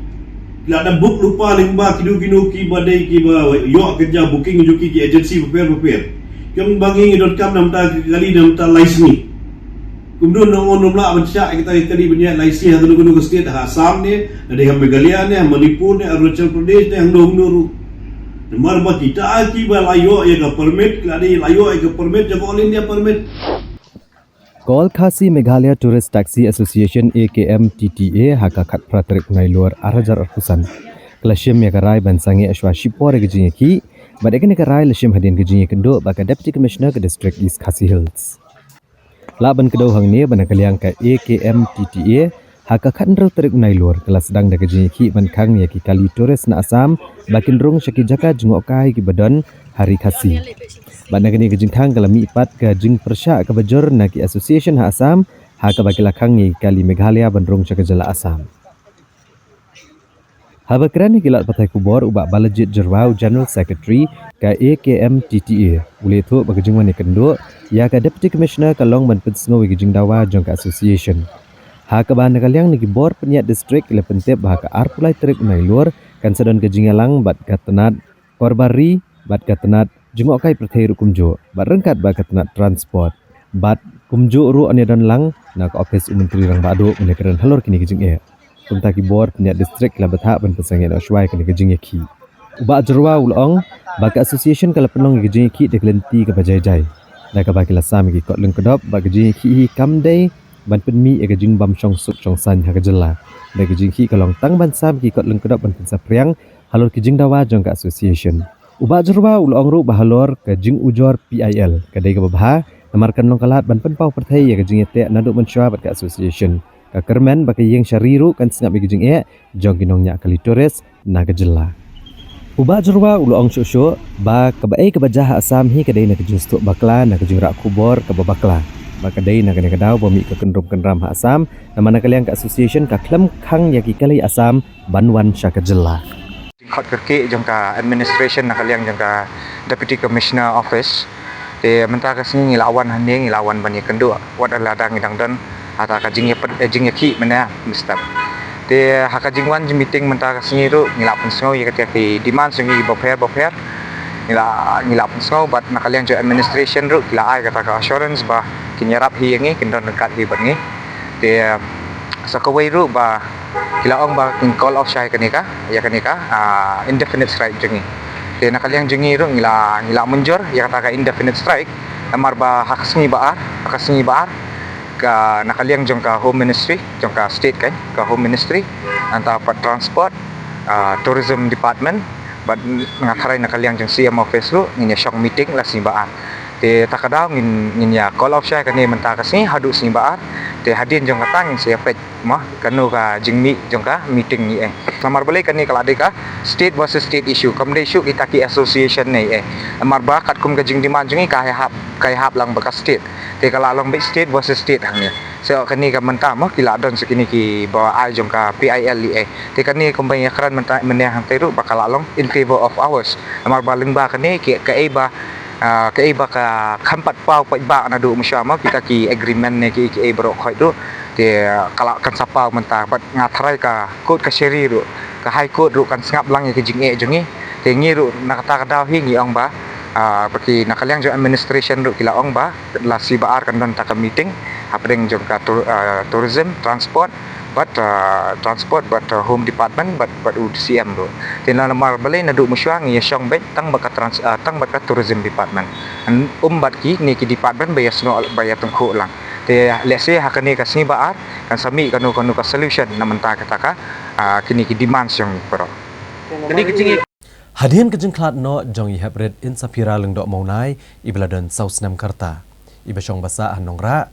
Ki la da book lypa lyngba kino kino kiba dei kiba ïoh ka jia booking jong ki, ki agency bapher bapher. Ki ong ba ngi ngi donkam na bynta ka kali na bynta lai sngi. Kumno ngi ong ngim lah ban shah ïa kita ki kali ban ïaid lai sngi ha kano kano ka state, ha Assam ne, lada ha Meghalaya ne, ha Manipur ne, Arunachal Pradesh ne, hangno hangno ruh. Namar ba kita kiba la ïoh ïa ka permit, ki la dei la ïoh ïa ka permit jong ka All India Permit. Ka All Khasi Meghalaya Tourist Taxi Association, A K M T T A, ha ka khatphra tarik Nailur arhajar arphew san, ka la shim ïa ka rai ban sangeh shuwa shipor ïa ka jingïakhih, bad ïa kane ka rai la shim hadien ka jingïakynduh bad ka Deputy Commissioner ka District East Khasi Hills. Lah ban kdew hangne ba na ka liang ka A K M T T A, ha ka khathynriew tarik Nailur, ka la sdang da ka jingïakhih ban khang ïa ki kali tourist na Assam ba kin rung sha ki jaka jngohkai kiba don ha Ri Khasi. Bad na kane ka jingkhang ka la mih pat ka jingpyrshah kaba jur na ki association ha Assam, ha kaba ki la khang ïa ki kali Meghalaya ban rung sha ka jylla Assam. Haba kren ïa ki lad pathai khubor, u Bah Balajied Jyrwa, u General Secretary ka A K M T T A, u la ïathuh ba ka jingwan ïakynduh ïa ka Deputy Commissioner ka long ban pynsngew ïa ka jingdawa jong ka association. Ha kaba na ka liang na ki bor pynïaid district ki la pyntip ba ha ka arphew lai tarik Nailur kan sa don ka jingïalang bad ka tnat Korbar Ri bad ka tnat Jngohkai Pyrthei ruh kumjuh, bad ryngkat bad ka tnat Transport. Bad kumjuh ruh yn ïadon lang na ka ophis u Myntri Rangbah Duh ban ïakren halor kine ki jingeh. Kumta ki bor pynïaid district ki la bthah ban pynsangeh noh shuwa ïa kane ka jingïakhih. U Bah Jyrwa u la ong ba ka association ka la pynlong ïa ka jingïakhih da ka lynti kaba jai jai, da kaba ki la sam ïa ki kot lyngkdop, bad ka jingïakhih hi kam dei ban pynmih ïa ka jingbym shong suk shong saiñ ha ka jylla. Da ka jingïakhih ka long tang ban sam ïa ki kot lyngkdop ban pynsaphriang halor ki jingdawa jong ka association. U Bah Jyrwa u la ong ruh ba halor ka jingujor P I L, ka dei kaba bha namar kan long ka lad ban pynpaw pyrthei ïa ka jingïateh naduh mynshuwa bad ka association. Ka kyrmen ba ka ïing sha ri ruh kan sngap ïa ka jingeh jong ki nongñiah kali tourist na ka jylla. U Bah Jyrwa u la ong shuh shuh ba kaba ei kaba jia ha Assam hi ka dei na ka jingsngewthuh bakla, na ka jingrah khubor kaba bakla. Ba ka dei na kane ka daw ba mih ka kynrum kynram ha Assam, namar na ka liang ka association ka khlem khang ïa ki kali Assam ban wan sha ka jylla. Jingkhot kyrkieh jong ka administration na ka liang jong ka Deputy Commissioner Office. Te mynta ka sngi ngi la wan hangne, ngi la wan ban ïakynduh wat la dang ngi dang don, hata ka jingïapyndem, eh, jingïakhih mynne, Mister. Te ha ka jingwan jingmeeting mynta ka sngi ruh ngi la pynsngew ïa kata ki demand jong ngi bapher bapher. Ngi la, ngi la pynsngew bad na ka liang jong administration ruh ki la ai kata ka assurance ba kin ïarap hi ïa ngi, kin don ryngkat hi bad ngi. Te sa kawei ruh ba ki la ong ba kin call off shai kane ka, ïa kane ka, ah, indefinite strike jong ngi. Te na ka liang jong ngi ruh ngi la, ngi la mynjur ïa kata ka indefinite strike. Namar ba ha ka sngi ba ar, ha ka sngi ba ar, ka na ka liang jong ka Home Ministry, jong ka state kan, ka Home Ministry, nangta pat Transport, ah, Tourism Department, bad nga tharai na ka liang jong C M Office ruh ngin ïa shong meeting la sngi ba ar. Te ta ka daw ngin, ngin ïa call off shai kane mynta ka sngi haduh sngi ba ar. Te hadien jong kata ngin sa ïa peit ma kano ka jingmih jong ka meeting ngi eh. Namar balei kane ka la dei ka state versus state issue, kam dei shuh kita ki association ne eh. Namar ba katkum ka jingdemand jong ngi ka ïahap, ka ïahap lang bad ka state. Te ka la long beit state versus state hangne. So kane ka mynta mo ki la don sa kine ki ba ai jong ka P I L eh. Te kane kumba ïakren mynta mynne hangtei ruh ba ka la long in favor of ours. Namar ba lyngba kane ki kaei ba, ah, kaei ba ka kham pat paw pat ba naduh mynshuwa mo kita ki agreement ne ki, kiei baroh khoit ruh. Te ka la kan sa paw mynta bad nga tharai ka court kashari ruh, ka High Court ruh kan sngap lang ïa ka jingeh jong ngi. Te ngi ruh na kata ka daw hi ngi ong ba, ah, ba ki na ka liang jong administration ruh ki la ong ba la sngi ba ar kan don ta ka meeting hapdeng jong ka tour-, ah, tourism, transport, bad, ah, transport, bad, ah, home department, bad, bad u C M ruh. Te namar balei naduh mynshuwa ngi ïa shong beit tang bad ka trans-, ah, tang bad ka tourism department. An um bad kine ki department ba ïa sngew ba ïa tyngkhuh lang. Te lehse ha kane ka sngi ba ar kan sa mih kano kano ka solution na mynta kata ka, ah, kine ki demand jong ngi baroh. Kane ka jing Hadien ka jingkhlad noh jong i heprit Insaphira Lyngdoh Mawnai, iba la don saw snem ka rta, iba shong ba sah ha Nongrah.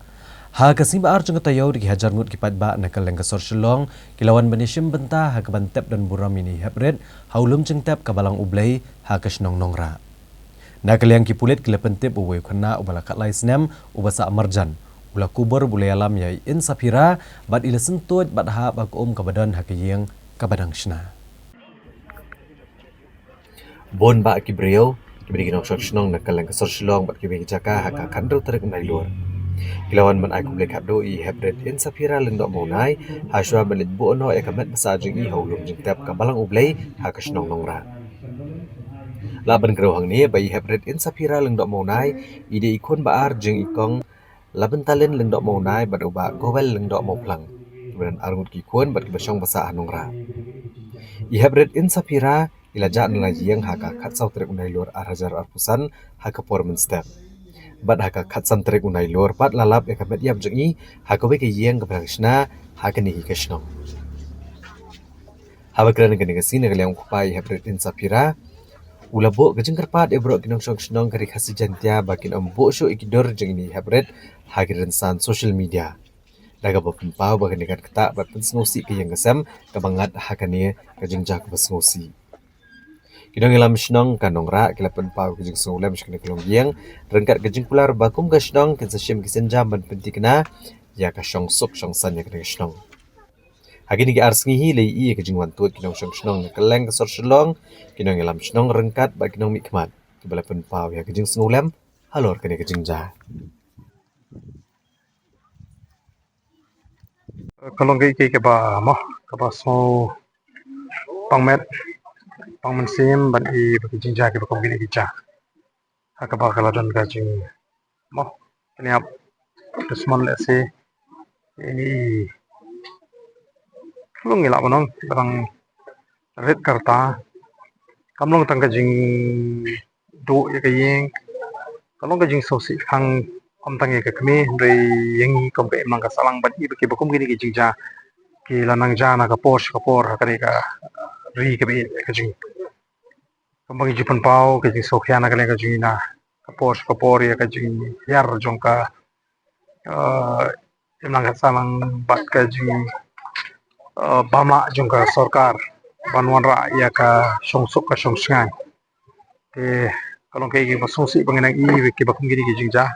Ha ka sngi ba ar jong ka taïew da ki hajar ngut ki paidbah na kylleng ka sor Shillong ki la wan ban ïashim bynta ha kaban tep don burom ïa i heprit ha u lum jingtep ka Balang U Blei ha ka shnong Nongrah. Na ka liang ki pulit ki la pyntip uwei u khynnah uba la khatlai snem uba sah marjan u la kubur bad u la ïalam ïa i Insaphira bad i la syntuid bad hap ha ka um kaba don ha ka ïing kaba dang shna. Bun bah ki briew kiba dei ki nongshong shnong na kylleng ka sor Shillong bad kiwei ki jaka ha ka khathynriew tarik u Nailur ki la wan ban ai khublei khatduh ïa i heprit Insaphira Lyngdoh Mawnai ha shuwa ban leit buh noh ïa ka met ba sah jong i ha u lum jingtep ka Balang U Blei ha ka shnong Nongrah. Lah ban kren hangne ba i heprit Insaphira Lyngdoh Mawnai i dei i khun ba ar jong i kong Labantalin Lyngdoh Mawnai bad u Bah Kowel Lyngdoh Mawphlang, kiba don ar ngut ki khun bad kiba shong ba sah ha Nongrah. I heprit Insaphira i la jah na la ïing ha ka khatsaw tarik u Nailur ar hajar arphew san ha ka por mynstep. Bad ha ka khatsan tarik u Nailur pat la lap ïa ka met ïap jong i ha kawei ka ïing kaba dang shna ha kane hi ka shnong. Haba kren ha kane ka sngi na ka liang u kpa i heprit Insaphira u la buh ka jingkyrpad ïa baroh ki nongshong shnong ka Ri Khasi Jaiñtia ba kin ym buh shuh ïa ki dur jong ine i heprit ha ki rynsan social media, da kaba pynpaw ba kane kan ktah bad pynsngewsih ka ïing ka sem kaba ngat ha kane ka jingjia kaba sngewsih. Ki nongïalam shnong ka Nongrah ki la pynpaw ka jingsngewlem sha kane ka longïing ryngkat ka jingkular ba kum ka shnong kin sa shim ki sienjam ban pynthikna ïa ka shongsuk shongsaiñ ïa kane ka shnong. Ha kine ki ar sngi hi la ïohi ïa ka jingwan tuid ki nongshong shnong na kylleng ka sor Shillong, ki nongïalam shnong ryngkat bad ki nongmihkhmat kiba la pynpaw ïa ka jingsngewlem halor kane ka jingjia. Ka long kaei kaei kaba mo kaba sngew pang met pang mynsiem ban ïohi ba ki jingjia kiba kum kine ki jia ha kaba ka la don ka jing mo kane ap dusmon lehse ine i long ïa lah ban ong ba dang rit ka rta. Kam long tang ka jingduh ïa ka ïing, ka long ka jingsngewsih khang ym tang ïa ka kmie hynrei ïa ngi kum ka imlang ka sahlang ban ïohi ba kiba kum kine ki jingjia ki la nang jia na ka por sha ka por ha kane ka ri kaba ïeit ka jing Kumba ngi ju pynpaw ka jingsngewkhia na ka liang ka jingïaid ka por sha ka por ïa ka jinghiar jong ka, eh, imlang ka sahlang bad ka jing, eh, bamla jong ka sorkar ban wanrah ïa ka shongsuk ka shongshngaiñ. Te ka long kaei kaba sngewsih ba ngi nang ïohi kiba kum kine ki jingjia.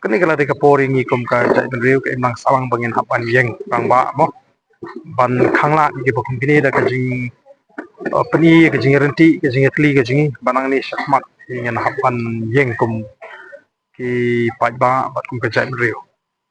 Kane ka la dei ka por ïa ngi kum ka jaitbynriew ka imlang sahlang ba ngin hap ban ïeng rangbah mo, ban khanglad ïa kiba kum kine da ka jing, uh, pyni ka jingryntih, ka jingïatylli ka jong ngi, ba nangne shakhmat ngin hap ban ïeng kum ki paidbah bad kum ka jaitbynriew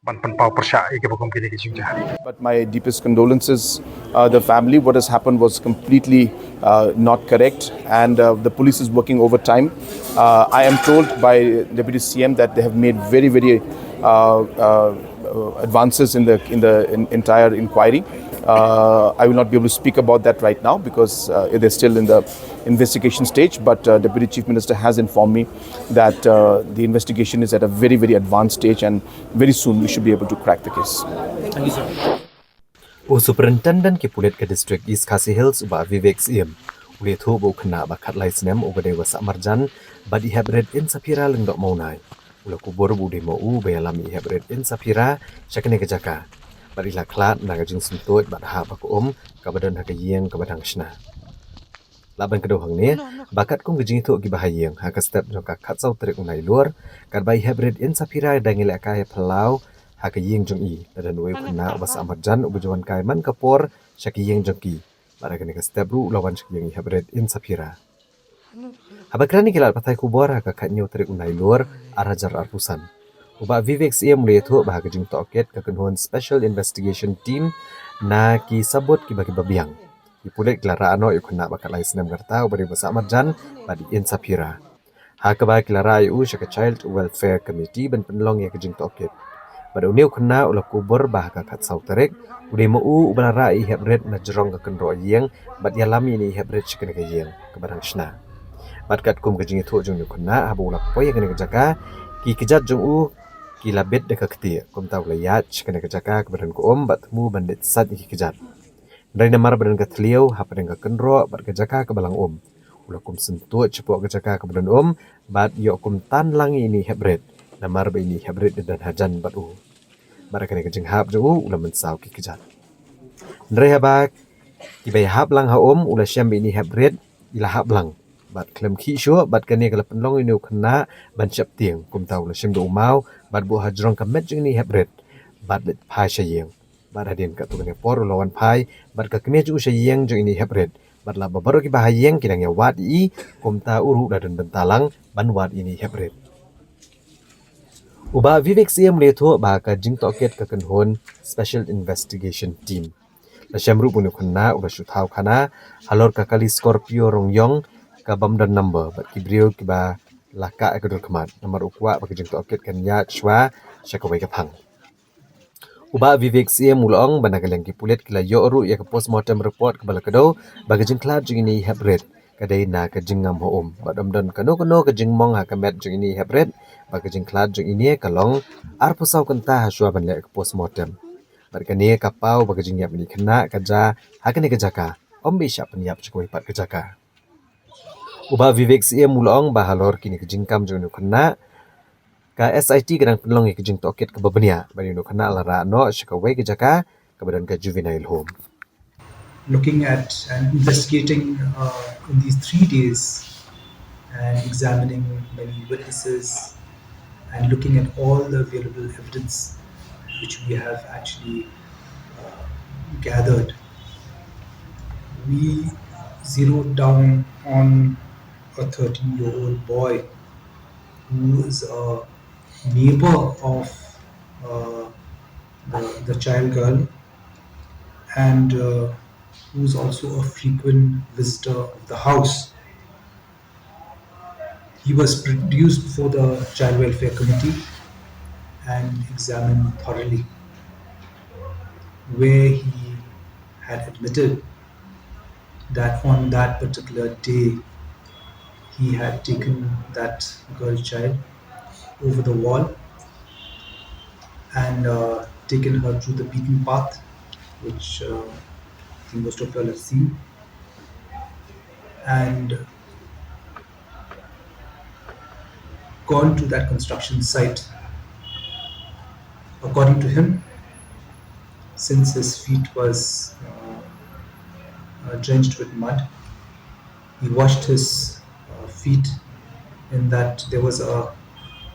ban pynpaw pyrshah ïa kiba kum kine ki jingjia. But my deepest condolences. Uh, the family, what has happened was completely uh, not correct, and uh, the police is working overtime. Uh, I am told by Deputy C M that they have made very, very uh, uh, uh, advances in the in the in, entire inquiry. Uh, I will not be able to speak about that right now because uh, they're still in the investigation stage. But uh, Deputy Chief Minister has informed me that uh, the investigation is at a very, very advanced stage, and very soon we should be able to crack the case. U Superintendent ki pulit ka District East Khasi Hills u Bah Vivek Syiem u la ïathuh ba u khynnah ba khatlai snem uba dei u Bah Sahmarjan bad i hep rit Insaphira Lyngdoh Mawnai u la kubur ba u dei ma u ba ïalam ïa i hep rit Insaphira sha kane ka jaka bad i la khlad na ka jingsyntuid bad hap ha ka um kaba don ha ka ïing kaba dang shna. Lah ban kdew hangne ba katkum ka jingïathuh kiba ha ïing, ha ka step jong ka khatsaw tarik u Nailur, katba i hep rit Insaphira i dang ïalehkai ha phyllaw ha ka ïing jong i, la don uwei u khynnah u Bah Sahmarjan uba ju wan kai man ka por sha ka ïing jong ki. Bad ha kane ka step ruh u la wan sha ka ïing i hep rit Insaphira. Haba kren ïa ki lad pathai khubor ha ka khathynñiew tarik u Nailur ar hajar arphew san, u Bah Vivek Syiem u la ïathuh ba ha ka jingtohkit ka kynhun Special Investigation Team na ki sabut kiba kiba biang, ki pulit ki la rah noh ïa u khynnah ba khatlai snem ka rta uba dei u Bah Sahmarjan bad i Insaphira, ha kaba ki la rah ïa u sha ka Child Welfare Committee ban pynlong ïa ka jingtohkit. Bad une u khynnah u la kubur ba ha ka khatsaw tarik u dei ma u uba la rah ïa i hep rit na jrong ka kynroh ïing bad ïalam ïa ine i hep rit sha kane ka ïing kaba dang shna. Bad katkum ka jingïathuh jong une u khynnah, haba u la poi ha kane ka jaka, ki kjat jong u ki la bit da ka ktieh, kumta u la ïaid sha kane ka jaka kaba don ka um bad thmu ban leit sait ïa ki kjat. Hynrei namar ba don ka thliew hapdeng ka kynroh bad ka jaka kaba lang um, u la kum syntuid shapoh ka jaka kaba don um bad ïoh kum tan lang ïa ine i hep rit, namar ba ine i hep rit i don hajan bad u. Bad ha kane ka jinghap jong u, u la mynsaw ki kjat. Hynrei haba kiba ïahap lang ha um u la shem ba ine i hep rit i la hap lang bad khlem khih shuh, bad kane ka la pynlong ïa une u khynnah ban sheptieng, kumta u la shim da u maw bad buh ha jrong ka met jong ine i hep rit bad leit phai sha ïing. Bad hadien katto katne por u la wan phai bad ka kmie jong u sha ïing jong ine i hep rit, bad laba baroh kiba ha ïing ki dang ïawad ïa i, kumta u ruh u la don bynta lang ban wad ïa ine i hep rit. U Bah Vivek Syiem u la ïathuh ba ka jingtohkit ka kynhun Special Investigation Team. La shem ruh ba une u khynnah u la shu thaw khana halor ka kali Scorpio rong ïong ka bym don number bad ki briew kiba la kah ïa ka dur khmat, namar u kwah ba ka jingtohkit kan ïaid shuwa sha kawei ka phang. U Bah Vivek Syiem u la ong ba na ka liang ki pulit ki la ïoh ruh ïa ka postmortem report kaba la kdew ba ka jingkhlad jong ine i hep rit ka dei na ka jingngam ha um, bad ym don kano kano ka jingmong ha ka met jong ine i hep rit, bad ka jingkhlad jong ine ka long arphew saw kynta ha shuwa ban leh ka postmortem. Bad kane ka paw ba ka jingïap ine i khynnah ka jia ha kane ka jaka, ym ba i shah pynïap sha kawei pat ka jaka. U Bah Vivek Syiem u la ong ba halor kine ka jingkam jong une u khynnah, ka S I T ka dang pynlong ïa ka jingtohkit kaba bniah, bad une u khynnah la rah noh sha kawei ka jaka kaba don ka juvenile home. Looking at and investigating uh, in these three days and examining many witnesses and looking at all the available evidence which we have actually uh, gathered, we zeroed down on a thirteen year old boy who is a neighbor of uh, the, the child girl and uh, who's also a frequent visitor of the house. He was produced before the Child Welfare Committee and examined thoroughly, where he had admitted that on that particular day he had taken that girl child over the wall and uh, taken her through the beaten path, which uh, I think most of you all have seen, and gone to that construction site. According to him, since his feet was uh, uh, drenched with mud, he washed his uh, feet in that there was a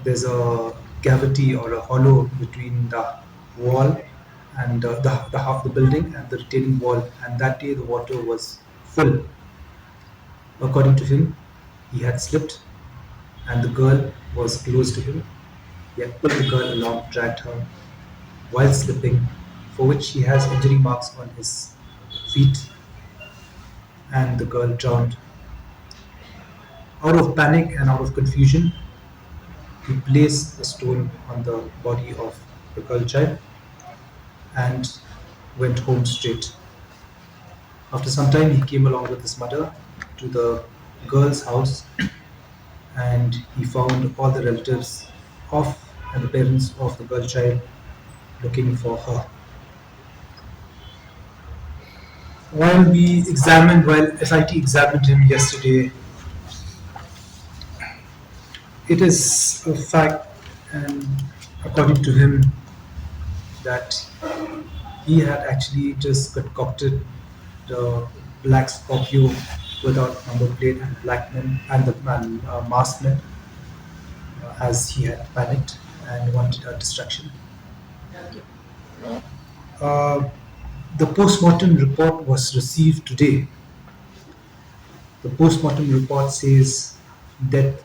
there's a cavity or a hollow between the wall and uh, the, the half the building and the retaining wall, and that day the water was full. According to him, he had slipped, and the girl was close to him. He had pulled the girl along, dragged her while slipping, for which he has injury marks on his feet, and the girl drowned. Out of panic and out of confusion, he placed a stone on the body of the girl child and went home straight. After some time, he came along with his mother to the girl's house, and he found all the relatives of and the parents of the girl child looking for her. While we examined, while S I T examined him yesterday, it is a fact, and according to him, that he had actually just concocted the black Scorpio without number plate and black men and the and, uh, masked men, uh, as he had panicked and wanted a distraction. Uh, the post-mortem report was received today. The post-mortem report says death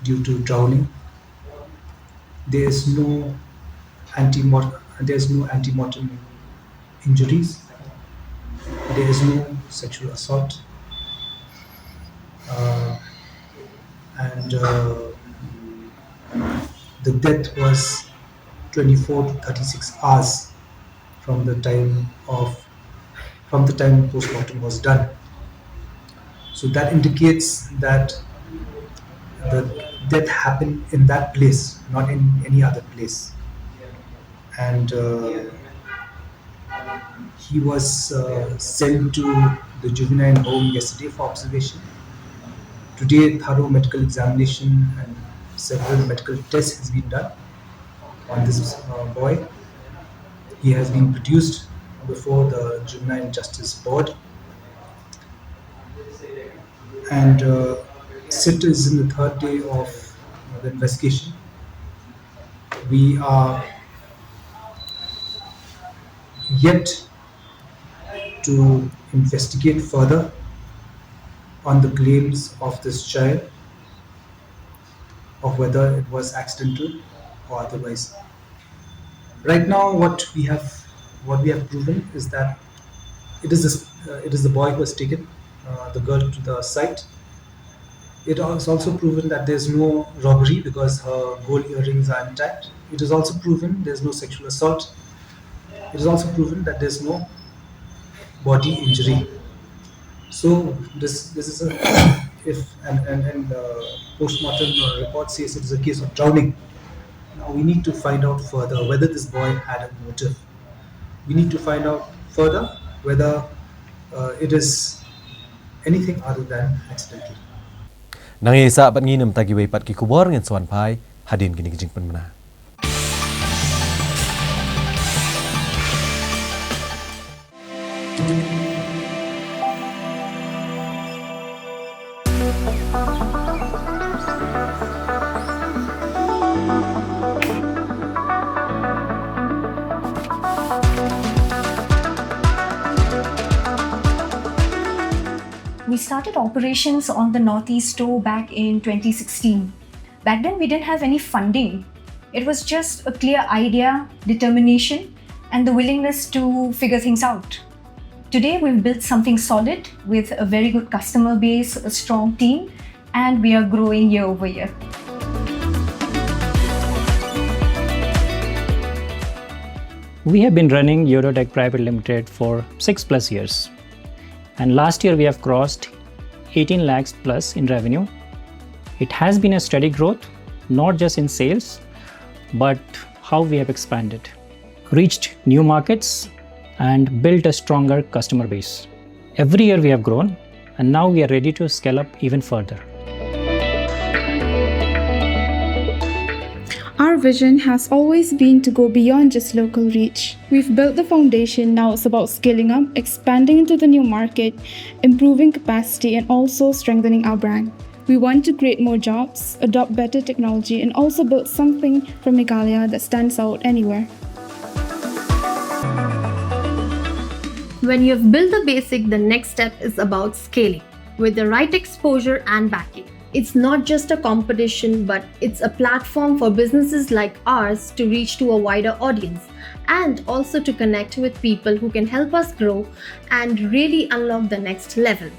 due to drowning. There is no anti-mort-, there is no anti-mortem injuries. There is no sexual assault. Uh, and uh, the death was twenty-four to thirty-six hours from the time of from the time post-mortem was done. So that indicates that the death happened in that place, not in any other place. And uh, he was uh, sent to the juvenile home yesterday for observation. Today, thorough medical examination and several medical tests has been done on this uh, boy. He has been produced before the Juvenile Justice Board, and uh, sit is in the third day of uh, the investigation. We are yet to investigate further on the claims of this child, of whether it was accidental or otherwise. Right now, what we have, what we have proven is that it is this, uh, it is the boy who has taken uh, the girl to the site. It is also proven that there's no robbery because her gold earrings are intact. It is also proven there's no sexual assault. It is also proven that there's no body injury. So this this is a if and and, and uh, post-mortem uh, report says it is a case of drowning. Now we need to find out further whether this boy had a motive. We need to find out further whether uh, it is anything other than accidental. Nang ïa sa bad ngi namta kiwei pat ki khubor ngin sa wan phai hadien kine ki jingpynbna. We started operations on the Northeast Store back in twenty sixteen. Back then, we didn't have any funding. It was just a clear idea, determination, and the willingness to figure things out. Today, we've built something solid with a very good customer base, a strong team, and we are growing year over year. We have been running Eurotech Private Limited for six plus years. And last year we have crossed eighteen lakhs plus in revenue. It has been a steady growth, not just in sales, but how we have expanded, reached new markets, and built a stronger customer base. Every year we have grown, and now we are ready to scale up even further. Our vision has always been to go beyond just local reach. We've built the foundation, now it's about scaling up, expanding into the new market, improving capacity, and also strengthening our brand. We want to create more jobs, adopt better technology, and also build something for Meghalaya that stands out anywhere. When you've built the basic, the next step is about scaling with the right exposure and backing. It's not just a competition, but it's a platform for businesses like ours to reach to a wider audience and also to connect with people who can help us grow and really unlock the next level.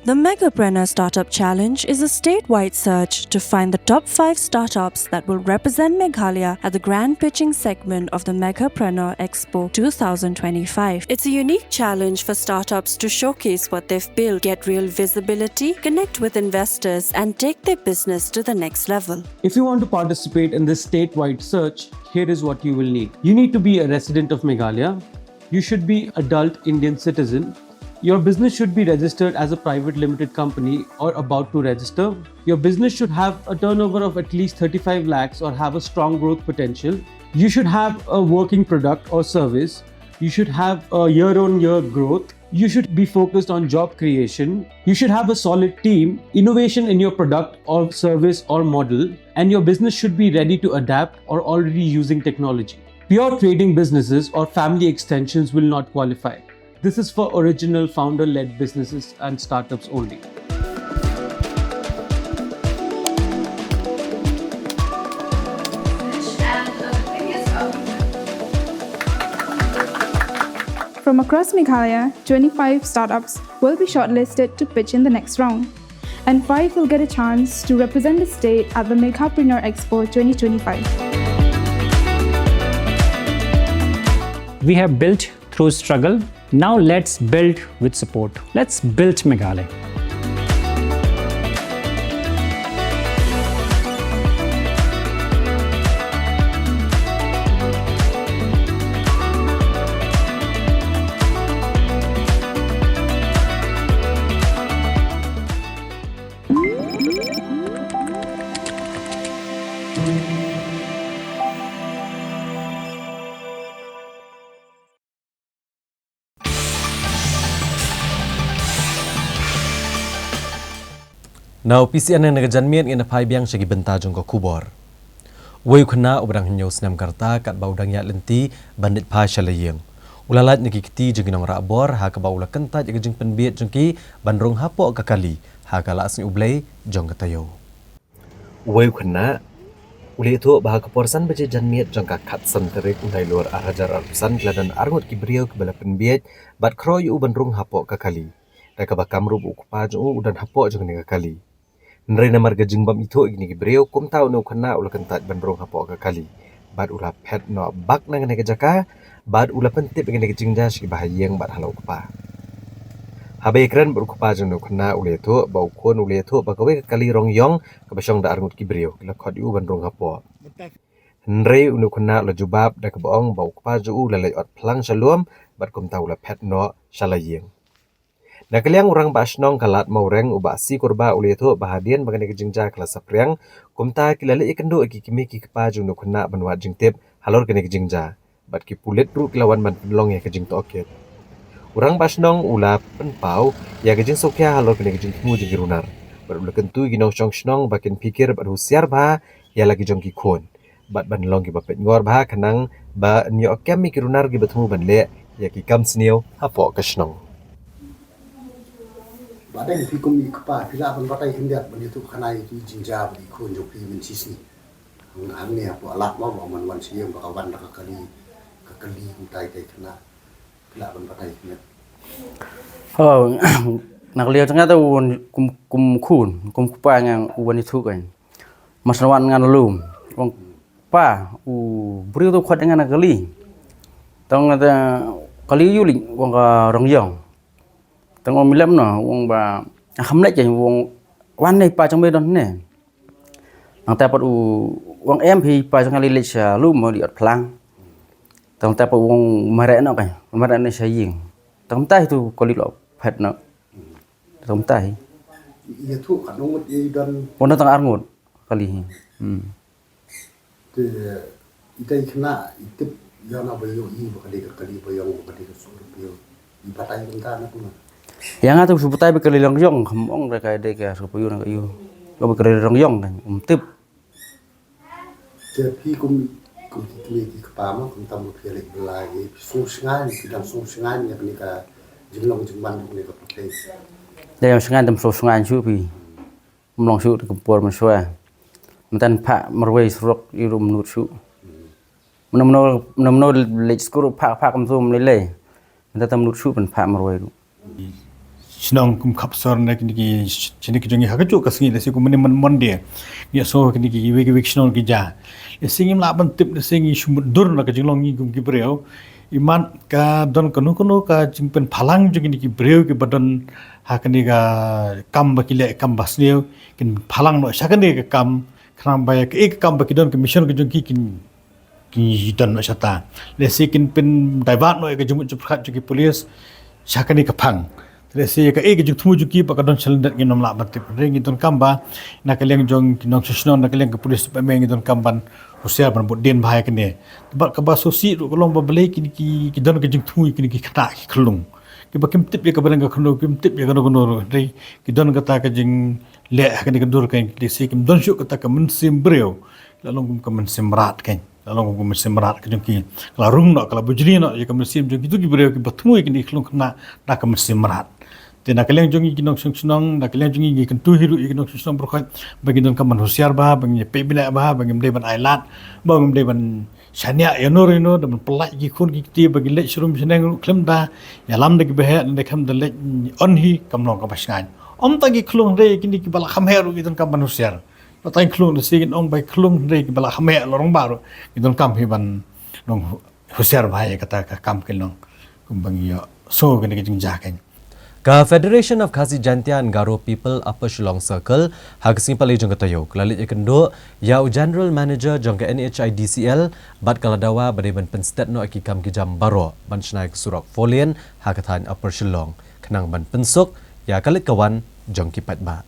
The Meghapreneur Startup Challenge is a statewide search to find the top five startups that will represent Meghalaya at the grand pitching segment of the Meghapreneur Expo two thousand twenty-five. It's a unique challenge for startups to showcase what they've built, get real visibility, connect with investors, and take their business to the next level. If you want to participate in this statewide search, here is what you will need. You need to be a resident of Meghalaya. You should be adult Indian citizen. Your business should be registered as a private limited company or about to register. Your business should have a turnover of at least thirty-five lakhs or have a strong growth potential. You should have a working product or service. You should have a year on year growth. You should be focused on job creation. You should have a solid team, innovation in your product or service or model, and your business should be ready to adapt or already using technology. Pure trading businesses or family extensions will not qualify. This is for original founder led businesses and startups only. From across Meghalaya, twenty-five startups will be shortlisted to pitch in the next round, and five will get a chance to represent the state at the Meghapreneur Expo twenty twenty-five. We have built through struggle. Now let's build with support. Let's build Meghalaya. Na u P C N na ka janmiet ngin ïa phai biang sha ki bynta jong ka khubor. Uwei u khynnah uba dang hynñiew snem ka rta katba u dang ïaid lynti ban leit phai sha la ïing, u la lait na ki kti jong ki nongrah bor ha kaba u la kyntait ïa ka jingpynbieit jong ki ban rung hapoh ka kali ha ka Lahsngi U Blei jong ka taïew. Uwei u khynnah u la ïathuh ba ha ka por san baje janmiet jong ka khatsan tarik u Nailur ar hajar arphew san ki la don arngut ki briew kiba la pynbieit bad khroh ïa u ban rung hapoh ka kali, da kaba kam ruh ba u kpa jong u u don hapoh jong kane ka kali. Hynrei namar ka jingbym ithuh ïa kine ki briew, kumta une u khynnah u la kyntait ban rung hapoh ka kali bad u la phet noh bak na kane ka jaka bad u la pyntip ïa kane ka jingjia sha kiba ha ïing bad ha la u kpa. Haba ïakren bad u kpa jong une u khynnah u la ïathuh ba u khun u la ïathuh ba kawei ka kali rong ïong kaba shong da arngut ki briew ki la khot ïa u ban rung hapoh. Hynrei une u khynnah u la jubab da kaba ong ba u kpa jong u u la leit ot phlang sha lum bad kumta u la phet noh sha la ïing. Na ka liang u rangbah shnong ka Lad Mawreng u Bah C Kurbah u la ïathuh ba hadien ba kane ka jingjia ka la saphriang, kumta ki la leit ïakynduh ïa ki kmie ki kpa jong une u khynnah ban wad jingtip halor kane ka jingjia bad ki pulit ruh ki la wan ban pynlong ïa ka jingtohkit. U rangbah shnong u la pynpaw ïa ka jingsngewkhia halor kane ka jingthmu jong ki runar bad u la kyntu ïa ki nongshong shnong ba kin phikir bad husiar bha ïa la ki jong ki khun bad ban long kiba peitngor bha khnang ban ïoh kem ïa ki runar kiba thmu ban leh ïa ki kam sniew hapoh ka shnong. Ba dang phi kum i kpa phi lah ban batai khyndiat ban ïathuh khana ïa ki jingjia bad i khun jong phi mynshisngi. Hangne hapoh Lad mo ba man wan sha ïing ba ka wan da ka kali, ka kali kumtai tai khynnah. Phi lah ban batai khyndiat. Oh, na ka liang jong nga te u wan kum, kum khun, kum kpa nga u wan ïathuh kan. Mas na wan ngan lum. Wan pa u briew tu khot ngan kali. Tang te kali ïu lei wan ka rong ïong. Tang wan mi lem no wan ba kham leh wan wan ne pa jong me don ne. Nang te pat u wan em hi pa jong kali leh sha lum mo di ot phlang. Tang te pat wan mare no kan mare ne sha ïing. Tang te hi tu kali lo phet no. Tang te hi. Ïathuh katno ngut ïa i don. Wan tang arngut kali hi. Hmm. Te ita i khynnah i tip ïa na ba ïoh i ba ka dei ka kali ba ïong ba ka dei ka sur pio i batai kumta na kumno? Ïa nga te shu batai ba ka ri Longyong, kam ong da ka dei ka shu payu na ka yu. Ka ba ka ri Longyong kan um tip. Te phi kum, kum ki kmie ki kpa mo, kum tam mo phi leh bela ki, phi sngewsyngan, phi dang sngewsyngan ïa kane ka jinglong jingman jong kane ka pyrthei. Da ïa sngewsyngan, tam sngewsyngan shu phi. Ym long shu da ka por mynshuwa. Mynta phah marwei surok i ruh ym nud shu. Mano mano mano mano leit skul ruh phah phah kam shu ym lei lei. Mynta tam nud shu ban phah marwei ruh. Shnong kum Khapsor ne kine ki, kine ki jong ngi ha kajuh ka sngi, lehse kum mynne Mon-, Monday. Ngi ïohsngew kine ki wei ki wei ki shnong ki jia. Lehse ngim lah ban tip, lehse ngi shu mutdur na ka jinglong ngi kum ki briew. Imat ka don kano kano ka jingpynphalang jong kine ki briew ki ba don ha kane ka kam ba ki leh, kam ba sniew, kin phalang noh sha kane ka kam, khnang ba ïa kaei ka kam ba ki don, ka mission ka jong ki kin ki don noh shata. Lehse kin pyn divert noh ïa ka jingmut jingpyrkhat jong ki police sha kane ka phang. Lehse ïa kaei ka jingthmu jong ki ba ka don shalyndet ngin ym lah ban tip. Hynrei ngi donkam ba na ka liang jong ki nongshong shnong, na ka liang ka police department ngi donkam ban husiar, ban bud dien bha ïa kane. Bad kaba sngewsih ruh ka long ba balei kine ki, ki don ka jingthmu ïa kine ki khynnah ki khyllung. Kiba kim tip ïa kaba dang ka khyndew, kim tip ïa kano kano ruh. Hynrei ki don kata ka jingleh ha kane ka dur, ka lehse kim don shuh kata ka mynsiem briew. La long kum ka mynsiem mrad kan. La long kum ka mynsiem mrad ka jong ki. Ka la rung noh, ka la bujli noh ïa ka mynsiem jong kitu ki briew kiba thmu ïa kine ki khyllung khynnah da ka mynsiem mrad. Te na ka liang jong ngi ki nongshong shnong, na ka liang jong ngi ngi kyntu hi ruh ïa ki nongshong shnong baroh khoit ba ngin donkam ban husiar bha, ba ngin ïa peit bniah bha, ba ngim dei ban ailad, ba ngim dei ban shaniah ïano ïano, da ban pyllait ki khun ki kti ba ki leit shrum shneng ruh khlem da ïalam da kiba heh, da khlem da leit on hi, kam long kaba shngaiñ. Ym tang ki khyllung, hynrei kine kiba la kham heh ruh ngi donkam ban husiar. Ba tang khyllung, lehse ngin ong ba khyllung, hynrei kiba la kham heh la rangbah ruh ngi donkam hi ban long husiar bha ïa kata ka kam, kin long kumba ngi ïohsngew kane ka jingjia kan. Ka Federation of Khasi Jaintia and Garo People Upper Shillong Circle ha ka sngi Palei jong ka taïew ka la leit ïakynduh ïa u General Manager jong ka N H I D C L bad ka la dawa ba dei ban pynsted noh ïa ki kam ki jam baroh ban shna ïa ka surok four lane ha ka thaiñ Upper Shillong khnang ban pynsuk ïa ka leit ka wan jong ki paidbah.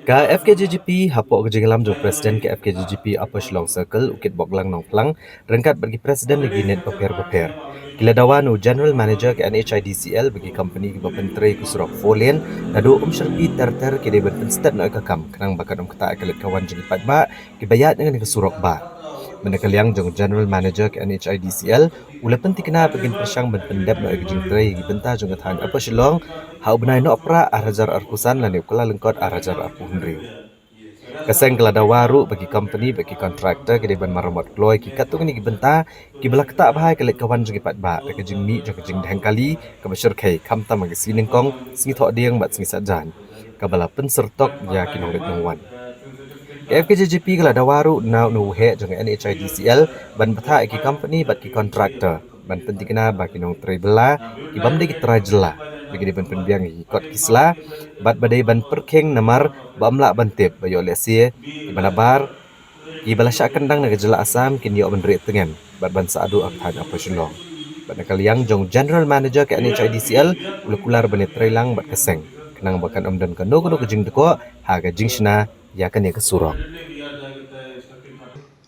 Ka F K J G P hapoh ka jingïalam jong u President ka F K J G P Upper Shillong Circle, u Kitboklang Nongphlang, ryngkat bad ki President na ki unit bapher bapher, ki la dawa na u General Manager ka N H I D C L ba ki company kiba pyntrei ka surok four lane naduh Umshyrpi ter ter ki dei ban pynsted noh ïa ka kam khnang ba kan ym ktah ïa ka leit ka wan jong ki paidbah kiba ïaid na kane ka surok bah. Bad na ka liang jong u General Manager ka N H I D C L, u la pynthikna ba kin pyrshang ban pyndep noh ïa ka jingtrei ïa ki bynta jong ka thaiñ Upper Shillong ha u bnai Nohprah ar hajar arphew san lane u Kyllalyngkot ar hajar arphew hynriew. Ka seng ka la dawa ruh ba ki company bad ki contractor ki dei ban maramot kloi ïa ki katto katne ki bynta kiba la ktah bha ïa ka leit ka wan jong ki paidbah da ka jingmih jong ka jingdheng kali kaba shyrkhei, khamtam ha ka sngi nyngkong, sngi thohdieng bad sngi saitjaiñ, kaba la pynsyrtok ïa ki nongleit nongwan. Ka F K J G P ka la dawa ruh na u heh jong ka N H I D C L ban bthah ïa ki company bad ki contractor ban pynthikna ba ki nongtrei bylla kibym dei ki trai jylla ba ki dei ban pynbiang ïa ki kot ki sla bad ba dei ban pyrkhing namar ba ym lah ban tip ba ïoh lehse kiba nabar kiba la shah kyndang na ka jylla Assam kin ïoh ban rieh tngen bad ban sah haduh ha ka thaiñ Upper Shillong. Bad na ka liang jong u General Manager ka N H I D C L, u la kular ban ïatrei lang bad ka seng khnang ba kan ym don kano kano ka jingdkoh ha ka jingshna ïa kane ka surok.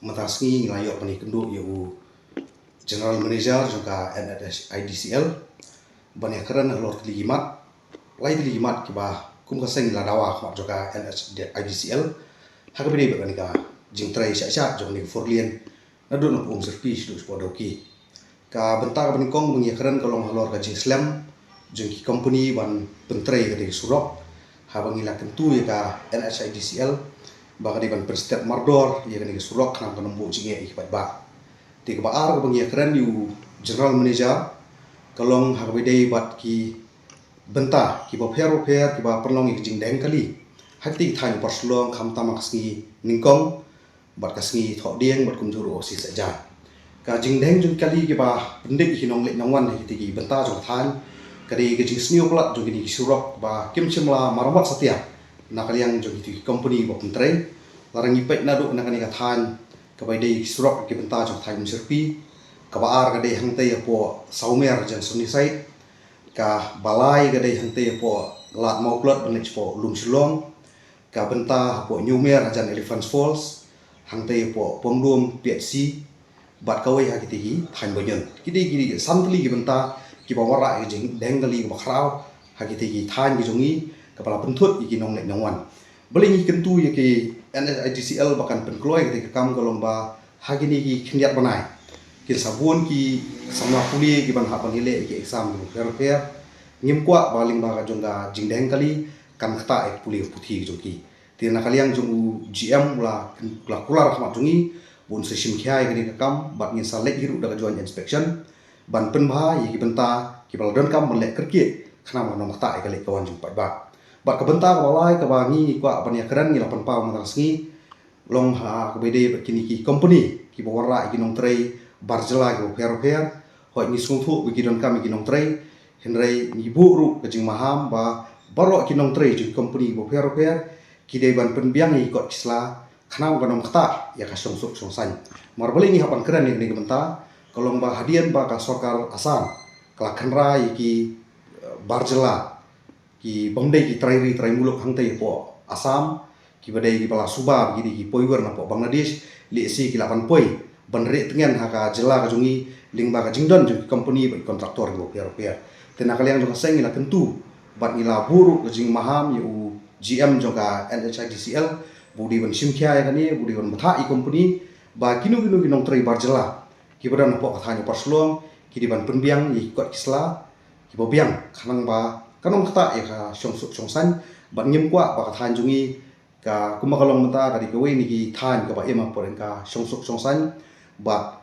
Mynta ka sngi ngi la ïoh ban ïakynduh ïa u General Manager jong ka N H I D C L ban ïakren halor tylli ki mat, lai tylli ki mat kiba kum ka seng la dawa ha khmat jong ka N H I D C L ha kaba ïadei bad kane ka jingtrei shah shah jong kane ka four lane naduh na Umshyrpi shaduh shapoh Dawki. Ka bynta kaba nyngkong ba ngi ïakren ka long halor ka jingslem jong ki company ban pyntrei ïa kane ka surok, haba ngi la kyntu ïa ka N H I D C L ba ka dei ban pynsted mardor ïa kane ka surok khnang ba kan ym buh jingeh ïa ki paidbah. Te kaba ar kaba ngi ïakren ïa u General Manager ka long ha kaba ïadei bad ki bynta kiba pher bapher kiba pynlong ïa ka jingdheng kali ha kitei ki thaiñ Upper Shillong, khamtam ha ka sngi nyngkong bad ka sngi thohdieng bad kumjuh ruh ha ka sngi saitjaiñ. Ka jingdheng jong kali kiba pyndep ïa ki nongleit nongwan ha kitei ki bynta jong ka thaiñ ka dei ka jingsniew palat jong kine ki surok ba kim shym la maramot satia na ka liang jong kitei ki company ba pyntrei. Lada ngi peit naduh na kane ka thaiñ kaba ïadei ki surok ki bynta jong ka thaiñ Umshyrpi, kaba ar ka dei hangtei hapoh Sawmer hajan Sunnyside, kaba lai ka dei hangtei hapoh Lad Mawklot ban leit shapoh Lum Shillong, ka bynta hapoh Hynñiewmer hajan Elephants Falls, hangtei hapoh Pongdum P H C, bad kawei ha kitei ki thaiñ Banion. Ki dei, ki dei san tylli ki bynta kiba wanrah ïa ka jingdeng kali kaba khraw ha kitei ki thaiñ ki jong ngi, kaba la pynthut ïa ki nongleit nongwan. Balei ngi kyntu ïa ki N H I D C L ba kan pynkloi ïa kitei ka kam ka long ba ha kine ki khyndiat bnai kin sa bun ki samla pule kiban hap ban ïaleh ïa ki exam kiba pher pher. Ngim kwah ba lyngba ka jong ka jingdeng kali kan ktah ïa ka pule ka puthi ka jong ki. Te na ka liang jong u G M u la, u la kular ha khmat jong ngi ba un sa shim khia ïa kane ka kam bad ngin sa leit hi ruh da ka joint inspection ban pynbha ïa ki bynta kiba la donkam ban leh kyrkieh khnang ba ngin ym ktah ïa ka leit ka wan jong u paidbah. Bad ka bynta kaba lai kaba ngi kwah ban ïakren, ngi la pynpaw mynta ka sngi, long ha kaba ïadei bad kine ki company kiba wanrah ïa ki nongtrei bar jylla kiba pher pher. Hooid, ngi sngewthuh ba ki donkam ïa ki nongtrei, hynrei ngi buh ruh ka jingmaham ba baroh ki nongtrei jong ki company kiba pher pher ki dei ban pynbiang ïa ki kot ki sla khnang ba kan ym ktah ïa ka shongsuk shongsaiñ. Namar balei ngi hap ban kren ïa kane ka bynta, ka long ba hadien ba ka sorkar Assam ka la kynra ïa ki, eh, bar jylla, ki bym dei ki trai ri trai muluk hangtei hapoh Assam, kiba dei kiba la suba ba ki dei ki poiwar na poh Bangladesh, lehse ki lah ban poi ban rieh tngen ha ka jylla ka jong ngi lyngba ka jingdon jong ki company bad ki contractor kiba pher pher. Te na ka liang jong ka seng ngi la kyntu bad ngi la buh ruh ka jingmaham ïa u G M jong ka N H I D C L ba u dei ban shim khia ïa kane, ba u dei ban bthah ïa ki company ba kino kino ki nongtrei bar jylla kiba don hapoh ka thaiñ Upper Shillong ki dei ban pynbiang ïa ki kot ki sla kiba biang khnang ba kan ym ktah ïa ka shongsuk shongsaiñ. Bad ngim kwah ba ka thaiñ jong ngi ka, kumba ka long mynta, ka dei kawei na ki thaiñ kaba im hapoh ka shongsuk shongsaiñ. Bad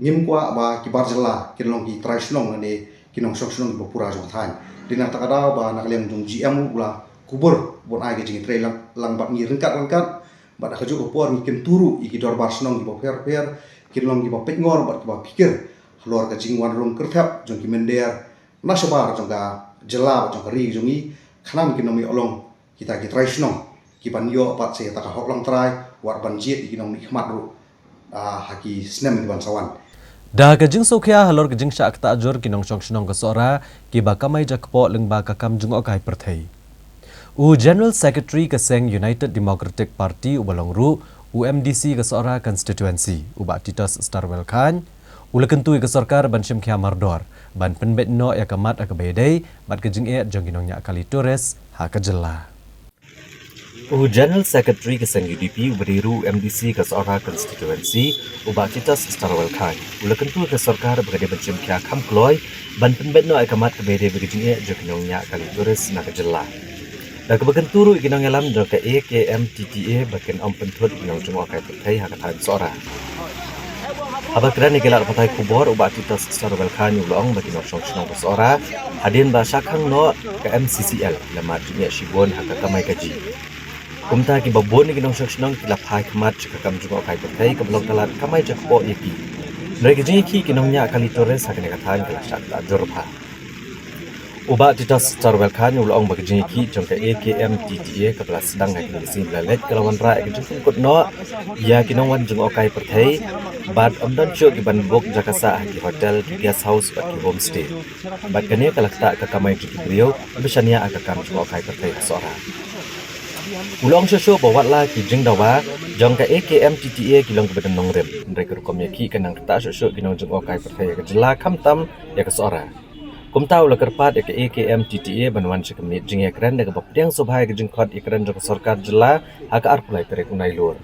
ngim kwah ba ki bar jylla kin long ki trai shnong lane ki nongshong shnong kiba pura jong ka thaiñ. Dei na kata ka daw ba na ka liang jong u G M u la kubur ban ai ka jingtrei lang, lang bad ngi ryngkat ryngkat. Bad ha kajuh ka por ngi kyntu ruh ïa ki dorbar shnong kiba pher pher kin long kiba peitngor bad kiba phikir halor ka jingwan rung kyrthep jong ki mynder na shabar jong ka jylla bad jong ka ri jong ngi, khnang kin ym ïoh long kita ki trai shnong kiban ïoh pat sa ïa kata ka hok longtrai, wat ban jied ïa ki nongmihkhmat ruh, ah, ha ki snem kiban sa wan. Da ka jingsngewkhia halor ka jingshah ktah jur ki nongshong shnong ka Sohra kiba kamai jakpoh lyngba ka kam jngohkai pyrthei, u General Secretary ka seng United Democratic Party uba long ruh u M D C ka Sohra Constituency, u Bah Titos Starwell Chyne, u la kyntu ïa ka sorkar ban shim khia mardor ban pynbeit noh ïa ka mat ha kaba ïadei bad ka jingeh jong ki nongñiah kali tourist ha ka jylla. U General Secretary ka seng U D P uba dei ruh u M D C ka Sohra Constituency, u Bah Titos Starwell Chyne, u la kyntu ïa ka sorkar ba ka dei ban shim khia kham kloi ban pynbeit noh ïa ka mat kaba ïadei bad ka jingeh jong ki nongñiah kali tourist na ka jylla. Da kaba kyntu ruh ïa ki nongïalam jong ka A K M T T A ba kin ym pynthut ïa ki nongjngohkai pyrthei ha ka thaiñ Sohra. Haba kren ïa ki lad pathai khubor, u Bah Titos Starwell Chyne u la ong ba ki nongshong shnong ka Sohra hadien ba shah khang noh ka M C C L ki la mad jingeh shibun ha ka kamai kajih. Kumta kiba bun na ki nongshong shnong ki la phai khmat sha ka kam jngohkai pyrthei kaba long ka lad kamai jakpoh ïa ki. Hynrei ka jingïakhih ki nongñiah kali tourist ha kane ka thaiñ ka la shah ktah jur bha. U Bah Titos Starwell Chyne u la ong ba ka jingïakhih jong ka A K M T T A kaba la sdang ha kine ki sngi ba la leit ka la wanrah ïa ka jingpynkut noh ïa ki nongwan jngohkai pyrthei bad ym don shuh kiban book jaka sah ha ki hotel, ki guest house bad ki homestay. Bad kane ka la ktah ka kamai jong ki briew kiba shaniah ha ka kam jngohkai pyrthei ha Sohra. U la ong shuh shuh ba watla ki jingdawa jong ka A K M T T A ki long kiba don nongrim, hynrei ka rukom ïakhih ka nang ktah shuh shuh ki nongjngohkai pyrthei ha ka jylla, khamtam ïa ka Sohra. Kumta u la kyrpad ïa ka A K M T T A ban wan sha ka miet jingïakren da kaba pdiang sngewbha ïa ka jingkhot ïakren jong ka sorkar jylla ha ka arphew lai tarik u Nailur.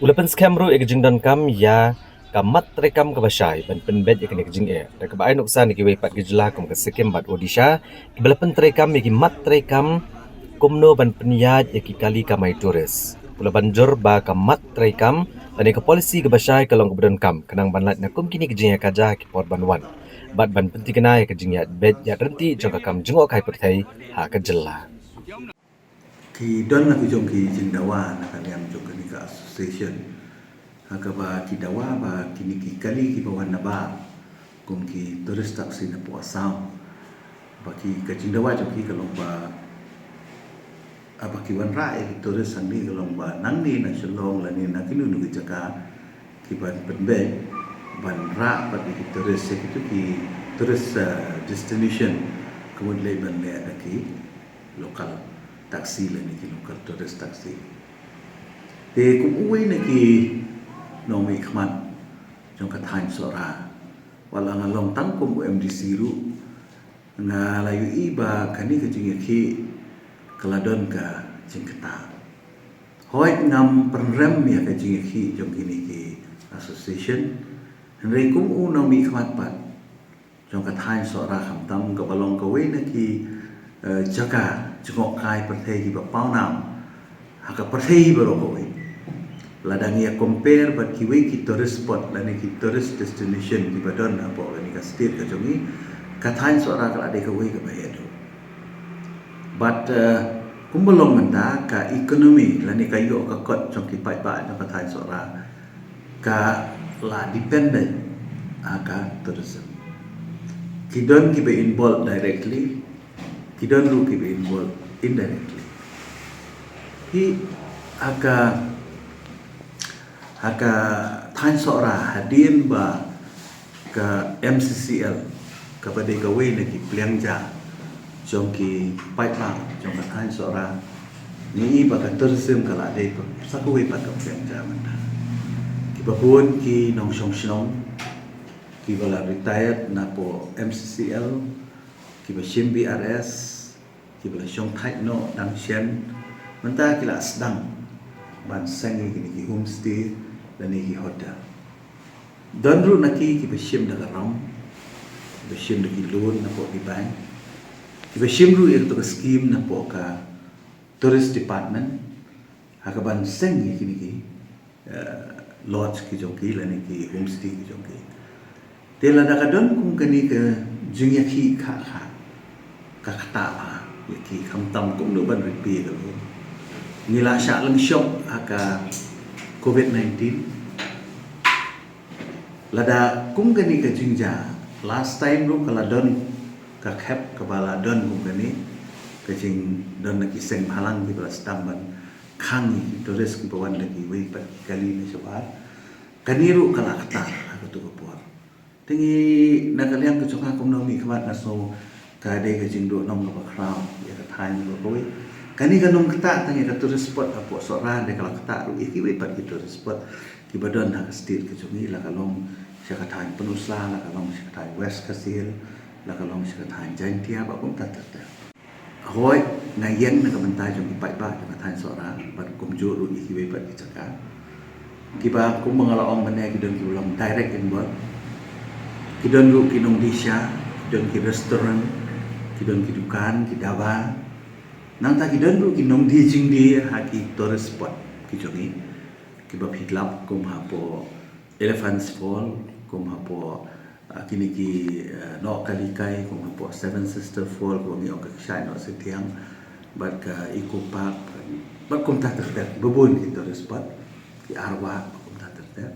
U la pynskhem ruh ïa ka jingdonkam ïa ka mat treikam kaba shai ban pynbeit ïa kane ka jingeh, da kaba ai nuksan ïa kiwei pat ki jylla kum ka Sikkim bad Odisha kiba la pyntreikam ïa ki mat treikam kumno ban pynïaid ïa ki kali kamai tourist. U la ban jur ba ka mat treikam lane ka policy kaba shai ka long kaba donkam khnang ban lait na kum kine ki jingïakajia ha ki por ban wan, bad ban pynthikna ïa ka jingïaid beit ïaid ryntih jong ka kam jngohkai pyrthei ha ka jylla. Ki don la ki jong ki jingdawa na ka liang jong kane ka association, ha kaba ki dawa ba kine ki kali kiba wan na bar kum ki tourist taxi na poh Assam, ba ki, ka jingdawa jong ki ka long ba, ah, ba ki wanrah ïa ki tourist hangne ka long ba nangne na Shillong lane na kino kino ki jaka kiban pynbeit ban rah pat ïa ki tourist sha kito ki tourist, ah, destination, ka mut lei ban leh da ki local taxi lane ki local tourist taxi. Te kum uwei na ki nongmihkhmat jong ka thaiñ Sohra, Wat la nga long tang kum u M D C ruh, nga la ïohi ba kane ka jingïakhih ka la don ka jingktah. Hooid, ngam pynrem ïa ka jingïakhih jong kine ki association, hynrei kum u nongmihkhmat pat jong ka thaiñ Sohra, khamtam kaba long kawei na ki, eh, jaka jngohkai pyrthei kiba pawnam ha ka pyrthei baroh kawei. Lada ngi ïa compare bad kiwei ki tourist spot lane ki tourist destination kiba don hapoh kane ka state ka jong ngi, ka thaiñ Sohra ka la dei kawei kaba haduh. Bad, eh, kumba long mynta, ka economy lane ka ïoh ka kot jong ki paidbah jong ka thaiñ Sohra ka la dependent ha ka tourism. Ki don kiba involved directly, ki don ruh kiba involved indirectly. Hi ha ka, ha ka thaiñ Sohra, hadien ba ka M C C L, kaba dei kawei na ki pliang ja jong ki paidbah jong ka thaiñ Sohra, ngi i ba ka tourism ka la dei sa kawei pat ka pliang ja mynta. Kiba bun ki nongshong shnong kiba la retired napoh M C C L, kiba shim B R S, kiba la shong thait noh dang shen, mynta ki la sdang ban seng ïa kine ki homestay lane ki hotel. Don ruh na ki kiba shim da ka ram, kiba shim da ki loan napoh ki bank, kiba shim ruh ïa kato ka scheme napoh ka tourist department ha kaban seng ïa kine ki, eh, lodge ki jong ki lane ki homestay ki jong ki. Te lada ka don kum kane ka jingïakhih kha kha, ka ktah bha ïa ki, khamtam kumno ban ripei ka loan. Ngi la shah lyngshop ha ka covid nineteen. Lada kum kane ka jingjia, last time ruh ka la don ka khep kaba la don kum kane ka jingdon na ki seng bhalang kiba la sdang ban khang ïa ki tourist kiba wan da kiwei pat ki kali na shabar. Kane ruh ka la ktah ha kato ka por. Te ngi na ka liang ka jong nga kum u nongmihkhmat nga sngew ka dei ka jingduhnong kaba khraw ïa ka thaiñ baroh kawei. Kane kam ktah tang ïa ka tourist spot hapoh Sohra, hynrei ka la ktah ruh ïa kiwei pat ki tourist spot kiba don ha ka state ka jong ngi, la ka long sha ka thaiñ Pynursla, la ka long sha ka thaiñ West Khasi Hills, la ka long sha ka thaiñ Jaintia bad kumta ter ter. Hooid, nga ïeng na ka bynta jong ki paidbah jong ka thaiñ Sohra bad kumjuh ruh ïa kiwei pat ki jaka kiba, kumba nga la ong mynne, ki don kiba long direct involved. Ki don ruh ki nongdie sha, ki don ki restaurant, ki don ki dukan, ki dhaba. Nangta ki don ruh ki nongdie jingdie ha ki tourist spot ki jong ngi, kiba phi ïohi kum hapoh Elephants Fall, kum hapoh, ah, kine ki, ah, Nohkalikai, kum hapoh Seven Sister Fall, kaba ngi ong ka kshaid Nohsitiang, bad ka Eco Park, bad kumta ter ter, ba bun ki tourist spot, ki arwah, bad kumta ter ter.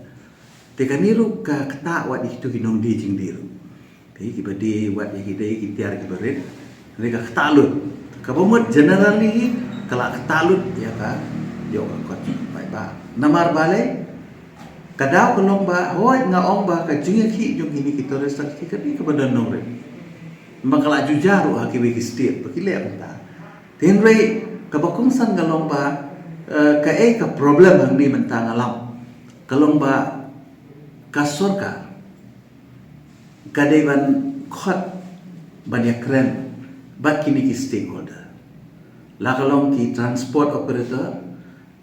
Te kane ruh ka ktah wat ïa kito ki nongdie jingdie ruh. Te kiba die wat ïa ki dei ki tiar kiba rit, hynrei ka ktah lut. Kaba mut generally ka la ktah lut ïa ka, ïa ka kot paidbah. Namar balei? Ka daw ka long ba, hooid, nga ong ba ka jingïakhih jong kine ki tourist attraction ka dei kaba don nongrim. Namar ka la ju jia ruh ha kiwei ki state ba ki leh kumta. Te hynrei kaba kongsan ka long ba, eh, kaei ka problem hangne mynta nga lam, ka long ba ka sorkar ka dei ban khot ban ïakren bad kine ki stakeholder. La ka long ki transport operator,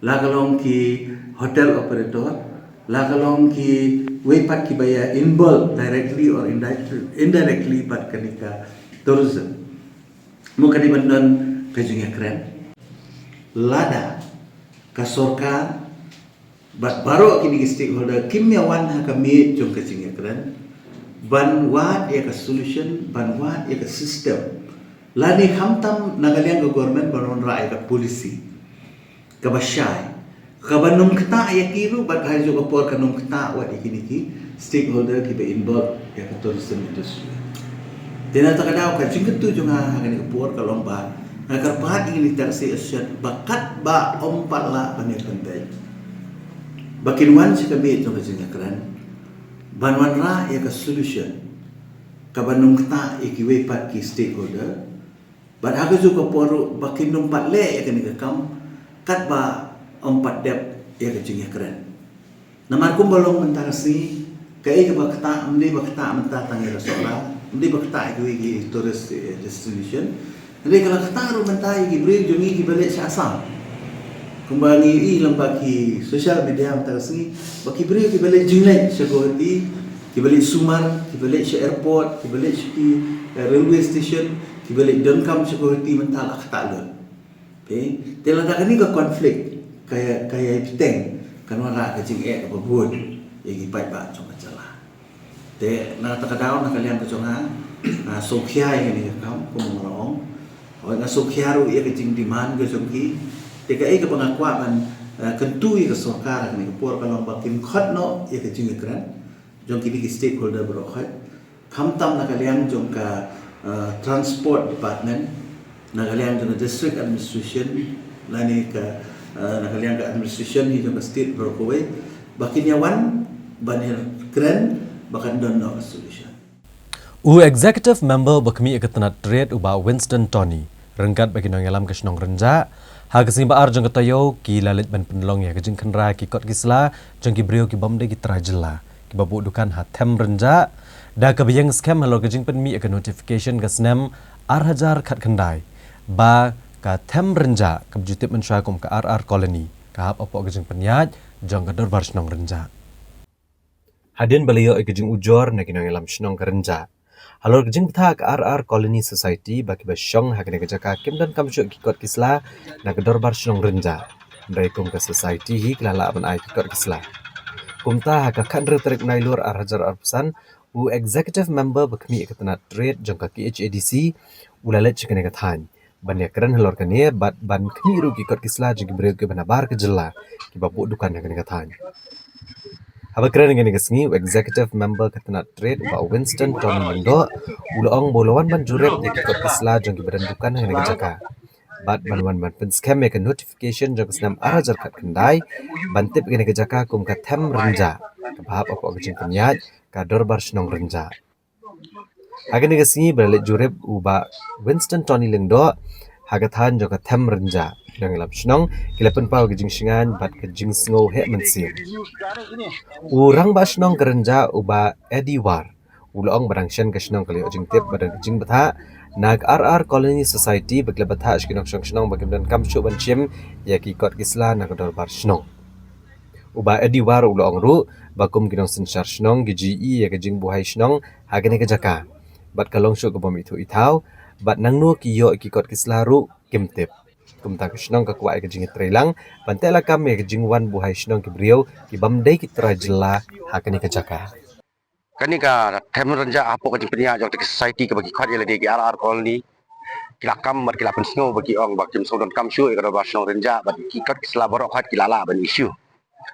la ka long ki hotel operator, la ka long kiwei pat kiba ïa involve directly or indirectly, indirectly bad kane ka tourism. Mo ka dei ban don ka jingïakren. Lada ka sorkar bad baroh kine ki stakeholder kim ïa wan ha ka miej jong ka jingïakren ban wad ïa ka solution, ban wad ïa ka system. Lane khamtam na ka liang ka government ban wanrah ïa ka policy kaba shai, kaba nym ktah ïa ki ruh, bad ha kajuh ka por kan nym ktah wat ïa kine ki stakeholder kiba involve ïa ka tourism industry. Te na kata ka daw ka jingkyntu jong nga ha kane ka por ka long ba nga kyrpad ïa kine ki taxi association ba katba ym pat lah ban ïa pynbeit, ba kin wan sha ka miej jong ka jingïakren ban wanrah ïa ka solution kaba nym ktah ïa kiwei pat ki stakeholder. Bad ha kajuh ka por ruh ba kin nym pat leh ïa kane ka kam katba ym pat dep ïa ka jingïakren. Namar kumba long mynta ka sngi, Kaei kaba ktah, ym dei ba ktah mynta tang ïa ka Sohra, ym dei ba ktah ïa kiwei ki tourist, eh, destination. Hynrei ka la ktah ruh mynta ïa ki briew jong ngi kiba leit sha Assam. Kumba ngi ïohi lyngba ki social media mynta ka sngi, ba ki briew kiba leit jingleit sha Guwahati, kiba leit sumar, kiba leit sha airport, kiba leit sha ki, eh, railway station, kiba leit donkam sha Guwahati mynta la ktah lut. Okay. Te lada kane ka conflict ka ïa, ka ïai bteng, kan wanrah ka jingeh kaba bun ïa ki paidbah jong ka jylla. Te na kata ka daw, na ka liang ka jong nga, nga sngewkhia ïa kane ka kam, kum nga la ong. Hooid, nga sngewkhia ruh ïa ka jingdemand ka jong ki. Te kaei kaba nga kwah ban, eh, kyntu ïa ka sorkar ha kane ka por ka long ba kin khot noh ïa ka jingïakren jong kine ki stakeholder baroh khoit. Khamtam na ka liang jong ka, eh, transport department, na ka liang jong ka district administration, lane ka, eh, na ka liang ka administration hi jong ka state baroh kawei, ba kin ïa wan ban ïakren ba kan don noh ka solution. U Executive Member ba khmih ïa ka tnat trade u Bah Winston Tony, ryngkat bad ki nongïalam ka shnong Rynjah, ha ka sngi ba ar jong ka taïew ki la leit ban pynlong ïa ka jingkhynra ki kot ki sla jong ki briew ki bym dei ki trai jylla kiba buh dukan ha Them Rynjah, da kaba ïeng skhem halor ka jingpynmih ïa ka notification ka snem ar hajar khatkhyndai ba ka Them Rynjah, kaba ju tip mynshuwa kum ka R R Colony, ka hap hapoh ka jingpynïaid jong ka Dorbar Shnong Rynjah. Hadien ba la ïoh ïa ka jingujor na ki nongïalam shnong ka Rynjah halor ka jingbthah ka R R Colony Society ba kiba shong ha kane ka jaka kim donkam shuh ki kot ki sla na ka Dorbar Shnong Rynjah, hynrei kum ka society hi ki la lah ban ai ki kot ki sla. Kumta ha ka khathynriew tarik Nailur ar hajar arphew san, u executive member ba khmih ïa ka tnat trade jong ka K H A D C u la leit sha kane ka thaiñ ban ïakren halor kane bad ban khmih ruh ki kot ki sla jong ki briew kiba nabar ka jylla kiba buh dukan ha kane ka thaiñ. Haba kren ha kane ka sngi, u executive member ka tnat trade u Bah Winston Tony Lyngdoh u la ong ba u la wan ban jurip ïa ki kot ki sla jong kiba don dukan ha kane ka jaka bad ban wan ban pynskhem ïa ka notification jong ka snem ar hajar khatkhyndai ban tip ïa kane ka jaka kum ka Them Rynjah, kaba hap hapoh ka jingpynïaid ka Dorbar Shnong Rynjah. Ha kane ka sngi ba la leit jurip u Bah Winston Tony Lyngdoh ha ka thaiñ jong ka Them Rynjah, ki nongïalam shnong ki la pynpaw ka jingshngaiñ bad ka jingsngew heh mynsiem. U rangbah shnong ka Rynjah u Bah Eddie War u la ong ba dang shen ka shnong ka la ïoh jingtip ba don ka jingbthah na ka R R Colony Society ba ki la bthah sha ki nongshong shnong ba kim donkam shuh ban shim ïa ki kot ki sla na ka Dorbar Shnong. U Bah Eddie War u la ong ruh ba kum ki nongsynshar shnong ki ju ïohi ïa ka jingbuhai shnong ha kane ka jaka bad ka long shuh ka bym ithuh ithaw bad nangno ki ïoh ïa ki kot ki sla ruh kim tip. Kumta ka shnong ka kwah ïa ka jingïatreilang ban teh lakam ïa ka jingwan buhai shnong ki briew ki bym dei ki trai jylla ha kane ka jaka. Kane ka Them Rynjah hapoh ka jingpynïaid jong ka society kaba ki khot ïa lade ki R R Colony, ki la kam bad ki la pynsngew ba ki ong ba kim sngewdonkam shuh ïa ka Dorbar Shnong Rynjah bad ki kot ki sla baroh khoit ki la lah ban issue.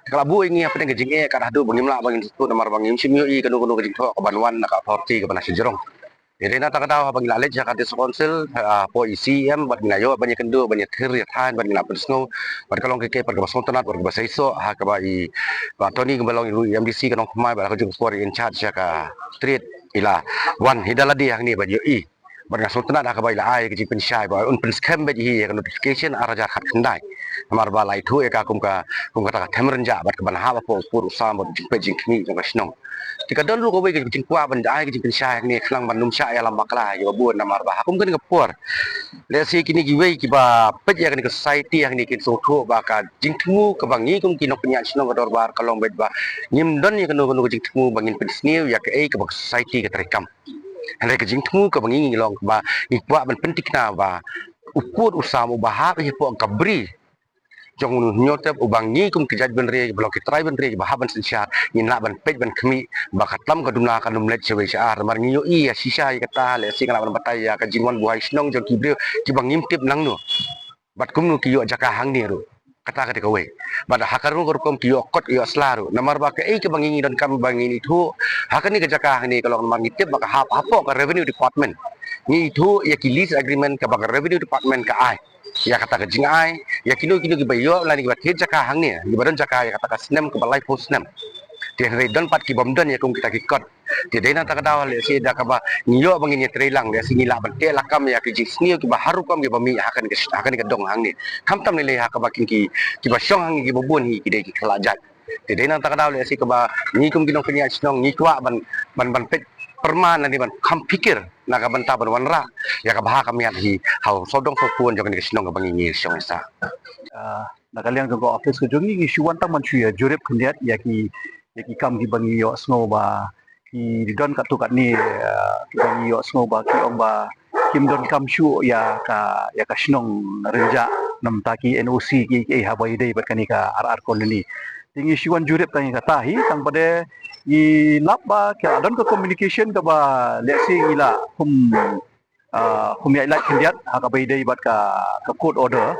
Ka la buh ïa ngi hapdeng ka jingeh, ka haduh ba ngim lah ba ngin sngewthuh namar ba ngim shym ïohi kano kano ka jingthoh kaban wan na ka authority kaba na shajrong. Ïa dei na kata ka daw haba ngi la leit sha ka District Council, ah, hapoh i C E M bad ngi la ïoh ban ïakynduh ban ïathir ïathaiñ bad ngi la pynsngew bad ka long ka kyrpad kaba sngewtynnat bad kaba seisoh ha kaba i Bah Tony kaba long i M D C ka Nongthymmai bad ha kajuh ka por i in charge ïa ka trade i la wan hi da lade hangne ban ïohi. Bad nga sngewtynnat ha kaba i la ai ka jingpynshai ba un pynskhem beit hi ïa ka notification ar hajar khatkhyndai. Namar ba la ithuh ïa ka kum ka, kum kata ka Them Rynjah bad kaban hap hapoh u pud u sam bad u jingpeit jingkhmih jong ka shnong. Te ka don ruh kawei ka jingkwah ban ai ka jingpynshai hangne khnang ban ym shah ïalam bakla ïa kiba bun namar ba ha kum kane ka por, lehse kine kiwei kiba peit ïa kane ka society hangne kin sngewthuh ba ka jingthmu kaba ngi kum ki nongpynïaid shnong ka dorbar ka long beit ba ngim don ïa kano kano ka jingthmu ba ngin pynsniew ïa kaei kaba ka society ka treikam. Hynrei ka jingthmu kaba ngi ngi long ba ngi kwah ban pynthikna ba u pud u sam uba hap hapoh ka bri jong u Hynñiewtrep uba ngi kum ki jaitbynriew ba long ki trai bynriew ba hap ban synshar ngin lah ban peit ban khmih ba ka tam ka duna kan ym leit shawei sha ar. Namar ngi ïohi ïa shisha ïa kata, lehse nga lah ban batai ïa ka jingwan buhai shnong jong ki briew kiba ngim tip nangno bad kumno ki ïoh jaka hangne ruh. Kata ka dei kawei. Bad ha ka rukom ki ïoh kot ïoh sla ruh. Namar ba kaei kaba ngi ngi donkam ba ngin ithuh ha kane ka jaka hangne ka long namar ngi tip ba ka hap hapoh ka revenue department. Ngi ithuh ïa ki lease agreement kaba ka revenue department ka ai ïa kata ka jingai ïa kino kino kiba ïoh lane kiba thied jaka hangne, kiba don jaka ïa kata ka snem kaba laiphew snem. Te hynrei don pat ki bym don ïa kum kita ki kot. Te dei na kata ka daw lehse da kaba ngi ïoh ba ngin ïatreilang lehse ngi lah ban teh lakam ïa ki jingsniew kiba har rukom kiba mih ha kane ka, ha kane ka dong hangne. Khamtam lei lei ha kaba kin ki, kiba shong hangne kiba bun hi ki dei ki khlad jait. Te dei na kata ka daw lehse kaba ngi kum ki nongpynïaid shnong ngi kwah ban ban ban peit pyrman lane ban kham phikir na ka bynta ban wanrah ïa ka bha ka miat hi ha u sawdong sawkun jong kane ka shnong kaba ngi ngi shong sah. Ah, na ka liang jong ka office ka jong ngi ngi shu wan tang ban shu ïa jurip khyndiat ïa ki ïa ki kam kiba ngi ïohsngew ba ki don katto katne, ah, kiba ngi ïohsngew ba ki ong ba kim donkam shuh ïa ka ïa ka shnong Rynjah namar ki N O C ki ki haba ïadei bad kane ka R R colony. Te ngi shu wan jurip tang ïa kata hi tang pat de ngi lap ba ka don ka communication kaba lehse ngi la kum, ah, kum ïa lait khyndiat ha kaba ïadei bad ka ka court order.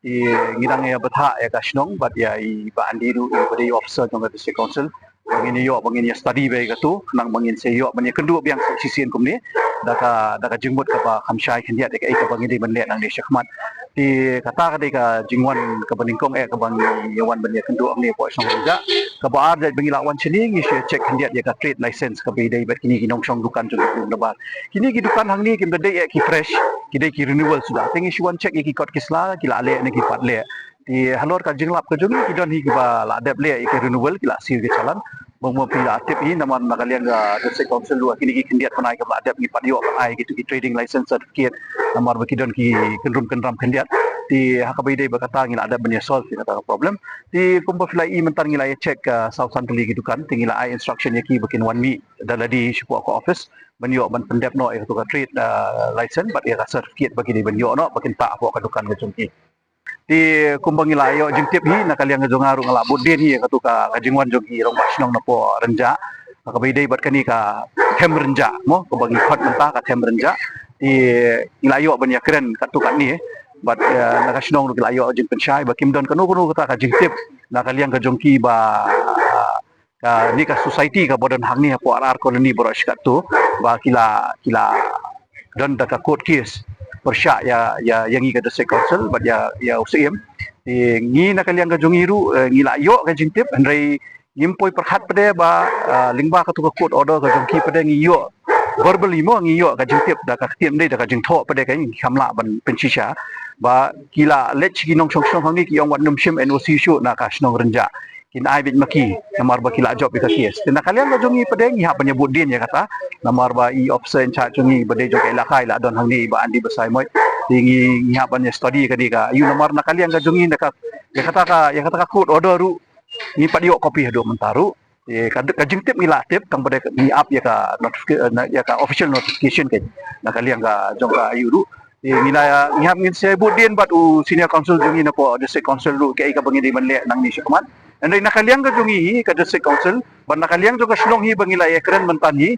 Te ngi dang ïa bthah ïa ka shnong bad ïa i Bah Andy ruh iba dei officer jong ka District Council ba ngin ïoh ba ngin ïa study bha ïa kato khnang ba ngin sa ïoh ba ngin ïa kynduh biang sa shisien kumne da ka da ka jingmut kaba kham shai khyndiat ïa kaei kaba ngi dei ban leh nangne shakhmat. Te kata ka dei ka jingwan kaba nyngkong eh kaba ngi ïa wan ban ïa kynduh hangne hapoh shnong Rynjah. Kaba ar jait ba ngi la wan shane ngi shu check khyndiat ïa ka trade license kaba ïadei bad kine ki nongshong dukan jong ki blum nabar kine ki dukan hangne kim da dei eh ki fresh, ki dei ki renewal suda. Te ngi shu wan check ïa ki kot ki sla ki la leh ne ki pat leh. Te halor ka jinglap ka jong ngi ki don hi kiba la dep leh ïa ki renewal ki la siew ki challan. Bang mo phi la tip hi namar na ka liang ka District Council ruh kine ki khyndiat pynai kiba la dep ngi pat ïoh pynai kitu ki trading license certificate namar ba ki don ki kynrum kynram khyndiat. Te ha kaba ïadei bad kata ngi la dep ban ïa solve ïa kata ka problem. Te kumba phi la i mynta ngi la ïa check, ah, saw san tylli ki dukan te ngi la ai instruction ïa ki ba kin wan mih da lade shapoh ka office ban ïoh ban pyndep noh ïa katu ka trade, ah, license bad ïa ka certificate ba ki dei ban ïoh noh ba kin tah hapoh ka dukan ka jong ki. Te kumba ngi la ïoh jingtip hi na ka liang ka jong nga ruh nga la bud dien hi ïa katu ka ka jingwan jong ki rangbah shnong napoh Rynjah. Kaba ïadei bad kane ka Them Rynjah mo kaba ngi khot mynta ka Them Rynjah. Te ngi la ïoh ban ïa kren katto katne bad, eh, na ka shnong ruh ki la ïoh jingpynshai ba kim don kano kano kata ka jingtip na ka liang ka jong ki ba, ah, kane ka society kaba don hangne hapoh R R colony baroh shi katto ba ki la ki la don da ka court case pyrshah ïa ïa ïa ngi ka District Council bad ïa ïa u Syiem. Te ngi na ka liang ka jong ngi ruh, eh, ngi la ïoh ka jingtip hynrei ngim poi pyrkhat pat de ba, ah, lyngba katu ka court order ka jong ki pat de ngi ïoh verbally mo ngi ïoh ka jingtip da ka ktien dei da ka jingthoh pat de ka ngi kham lah ban pynshisha ba ki la leit ki nongshong shnong hangne ki ong wat nym shim N O C shuh na ka shnong Rynjah. Kin ai beit ma ki namar ba ki la jop ïa ka case. Te na ka liang ka jong ngi pat de ngi hap ban ïa bud dien ïa kata namar ba i officer in charge jong ngi ba dei jong ka elaka i la don hangne i Bah Andy Basaiawmoit. Te ngi ngi hap ban ïa study ïa kane ka ïa namar na ka liang ka jong ngi na ka ïa kata ka ïa kata ka court order ruh ngi pat ïoh copy haduh mynta ruh. Te ka ka jingtip ngi la tip tang pat de ngi ap ïa ka notification na ïa ka official notification ka na ka liang ka jong ka ïa ruh. Te ngi la ngi hap ngin sa bud dien bad u senior counsel jong ngi napoh District Council ruh kaei kaba ngi dei ban leh nangne shakhmat. Hynrei na ka liang ka jong ngi hi ka District Council bad na ka liang jong ka shnong hi ba ngi la ïa kren mynta hi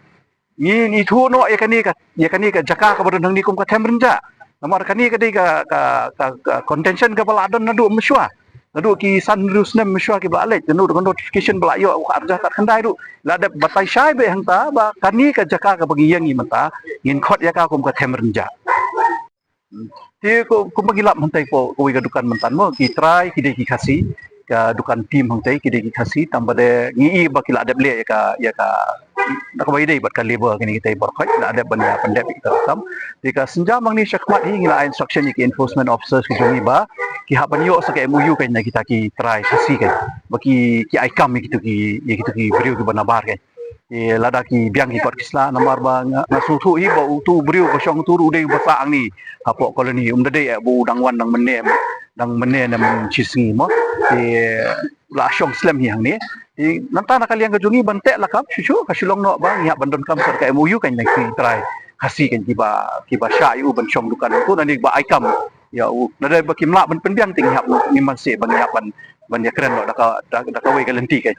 ngi ngi thuh noh ïa kane ka ïa kane ka jaka kaba don hangne kum ka Them Rynjah. Namar kane ka dei ka ka ka ka contention kaba la don naduh mynshuwa. Naduh ki san hynriew snem mynshuwa kiba la leit naduh ka notification ba la ïoh ka arhajar khatkhyndai ruh la dep batai shai beit hangta ba kane ka jaka kaba ngi ïeng hi mynta ngin khot ïa ka kum ka Them Rynjah. Te ko kumba ngi lap hangtai ko kawei ka dukan mynta mo ki trai ki dei ki Khasi ka dukan Tim hangtai ki dei ki Khasi tang ba de ngi i ba ki la dep leh ïa ka ïa ka na kaba ïadei bad ka labour kine kitai baroh khoit la dep ban ïa pyndep ïa kita ka kam. Te ka sienjam nangne shakhmat hi ngi la ai instruction ïa ki enforcement officers ki jong ngi ba ki hap ban ïoh sa ka M O U kan na kita ki trai Khasi kan ba ki ki ai kam ïa kitu ki ïa kitu ki briew kiba nabar kan. Ki lada ki biang ki kot ki sla namar ba nga nga sngewthuh hi ba utu u briew ba shong utu ruh u dei uba sah hangne hapoh colony um da dei eh ba u dang wan dang mynne dang mynne ne mynshisngi mo. Ki la shong slem hi hangne. Te nangta na ka liang ka jong ngi ban teh lakam shuh shuh ka shu long noh ba ngi hap ban donkam sa ka M O U kan na ki trai Khasi kan kiba kiba shah ïa u ban shong dukan utu nangne ba ai kam ïa u. Lada ba kim lah ban pynbiang te ngi hap ngi man se ba ngi hap ban ban ïa kren noh da ka da, da kawei ka lynti kan.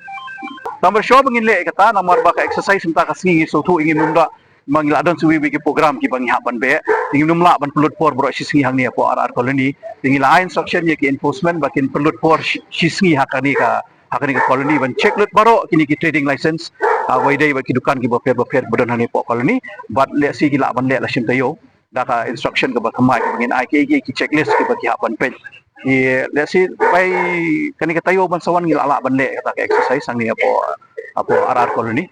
Tang ba shuwa ba ngin leh kata namar ba ka exercise mynta ka sngi ngi sngewthuh ngim nym da ma ngi la don sa iwei iwei ki program kiba ngi hap ban beh. Te ngim nym lah ban pynlut por baroh shi sngi hangne hapoh R R colony. Te ngi la ai instruction ïa ki enforcement ba kin pynlut por shi, shi sngi ha kane ka ha kane ka colony ban check lut baroh kine ki trading license. Ah, wei dei ba ki dukan kiba pher ba pher ba don hangne hapoh colony. Bad lehse ki lah ban leh la shim taïew da ka instruction kaba thymmai kaba ngin ai ki ki checklist kiba ki hap ban peit. Ki lehse bai kane ka taïew ban sa wan ngi la lah ban leh kata ka exercise hangne hapoh hapoh R R colony.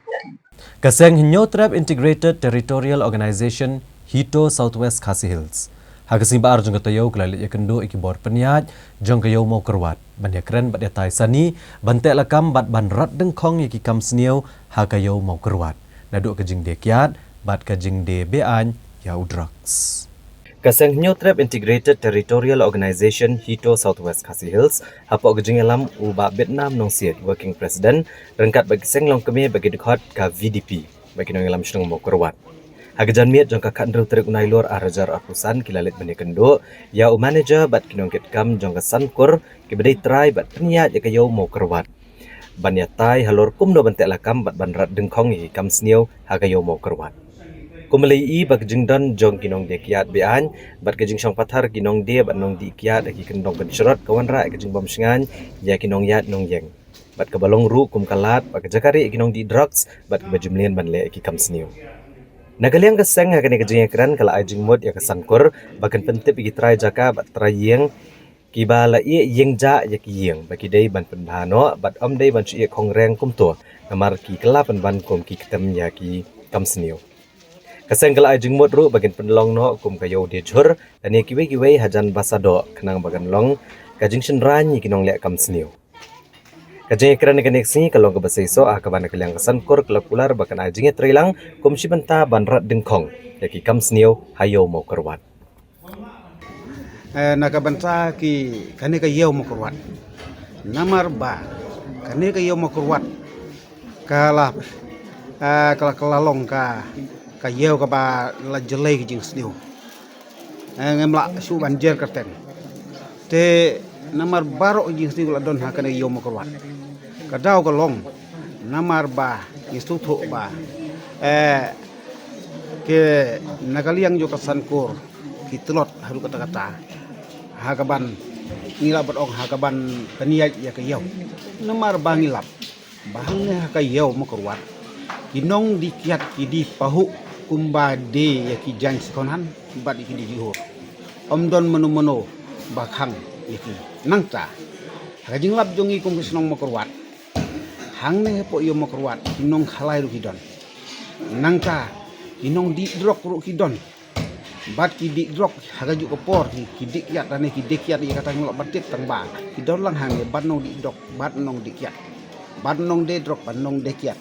Ka seng Hynñiewtrep Integrated Territorial Organization, HITO South West Khasi Hills, Ha ka sngi ba ar jong ka taïew ka la leit ïakynduh ïa ki bor pynïaid jong ka Ïew Mawkyrwat ban ïakren bad ïatai sani ban teh lakam bad ban rat dyngkhong ïa ki kam sniew ha ka Ïew Mawkyrwat naduh ka jingdie kiad bad ka jingdie be-aiñ ïa u drugs. Ka seng Hynñiewtrep Integrated Territorial Organization HITO South West Khasi Hills hapoh ka jingïalam u Bah Bitnam Nongsiej, Working President, ryngkat bad ki seng longkmie bad ki dkhot ka VDP bad ki nongïalam shnong Mawkyrwat. Ha ka janmiet jong ka khathynriew tarik u Nailur arhajar arphew san ki la leit ban ïakynduh ïa u manager bad ki nongkitkam jong ka Sankur kiba dei trai bad pynïaid ïa ka Ïew Mawkyrwat ban ïatai halor kumno ban teh lakam bad ban rat dyngkhong ïa ki kam sniew ha ka Ïew Mawkyrwat. Kumba la ïohi ba ka jingdon jong ki nongdie kiad be-aiñ bad ka jingshong pathar ki nongdie bad nongdih kiad ha ki kyndong kynshrot ka wanrah ïa ka jingbym shngaiñ ïa ki nongïaid nongïeng bad kaba long ruh kum ka lad bad ka jaka rieh ïa ki nongdih drugs bad kiba ju mlien ban leh ïa ki kam sniew. Na ka liang ka seng ha kane ka jingïakren ka la ai jingmut ïa ka Sankur ba kan pyntip ïa ki trai jaka bad trai ïing kiba la ïeh ïeng jah ïa ki ïing ba ki dei ban pynbha noh bad ym dei ban shu ïeh khongreng kumto namar ki kylla pynban kum ki ktem ïa ki kam sniew. Ka seng ka la ai jingmut ruh ba kin pynlong noh kum ka Ïew Diejhur lane kiwei kiwei hajan ba sadoh khnang ba kan long ka jingshynraiñ ïa ki nongleh kam sniew. Ka jingïakren kane ka sngi ka long kaba seisoh ha kaba na ka liang ka Sankur ka la kular ba kan ai jingïatreilang kum shi bynta ban rat dyngkhong ïa ki kam sniew ha Ïew Mawkyrwat. Eh, na ka bynta ki kane ka Ïew Mawkyrwat. Namar ba kane ka Ïew Mawkyrwat ka la, eh, ka la, ka la long ka, ka ïew kaba la jlei ka jingsniew. Eh, ngim lah shuh ban jer kyrteng. Te namar baroh ka jingsniew ka la don ha kane ka Ïew Mawkyrwat. Ka daw ka long namar ba ngi sngewthuh ba, eh, ke na ka liang jong ka Sankur ki tlot haduh katta katta ha kaban ngi lah ban ong ha kaban pynïaid ïa ka ïew. Namar ba ngi lap ba hangne ha ka Ïew Mawkyrwat ki nongdih kiad ki dih pahuh kumba die ïa ki jaiñ second hand bad ïa ki dih jihur. Ym don mano mano ba khang ïa ki. Nangta ha ka jinglap jong ngi kum ki shnong Mawkyrwat, hangne hapoh Ïew Mawkyrwat ki nongkhalai ruh ki don. Nangta ki nongdih drok ruh ki don. Bad ki dih drok ha kajuh ka por ki, ki dih kiad lane ki die kiad ïa kata ngim lah ban tip tang ba ki don lang hangne bad nongdih drok bad nongdih kiad bad nongdie drok bad nongdie kiad.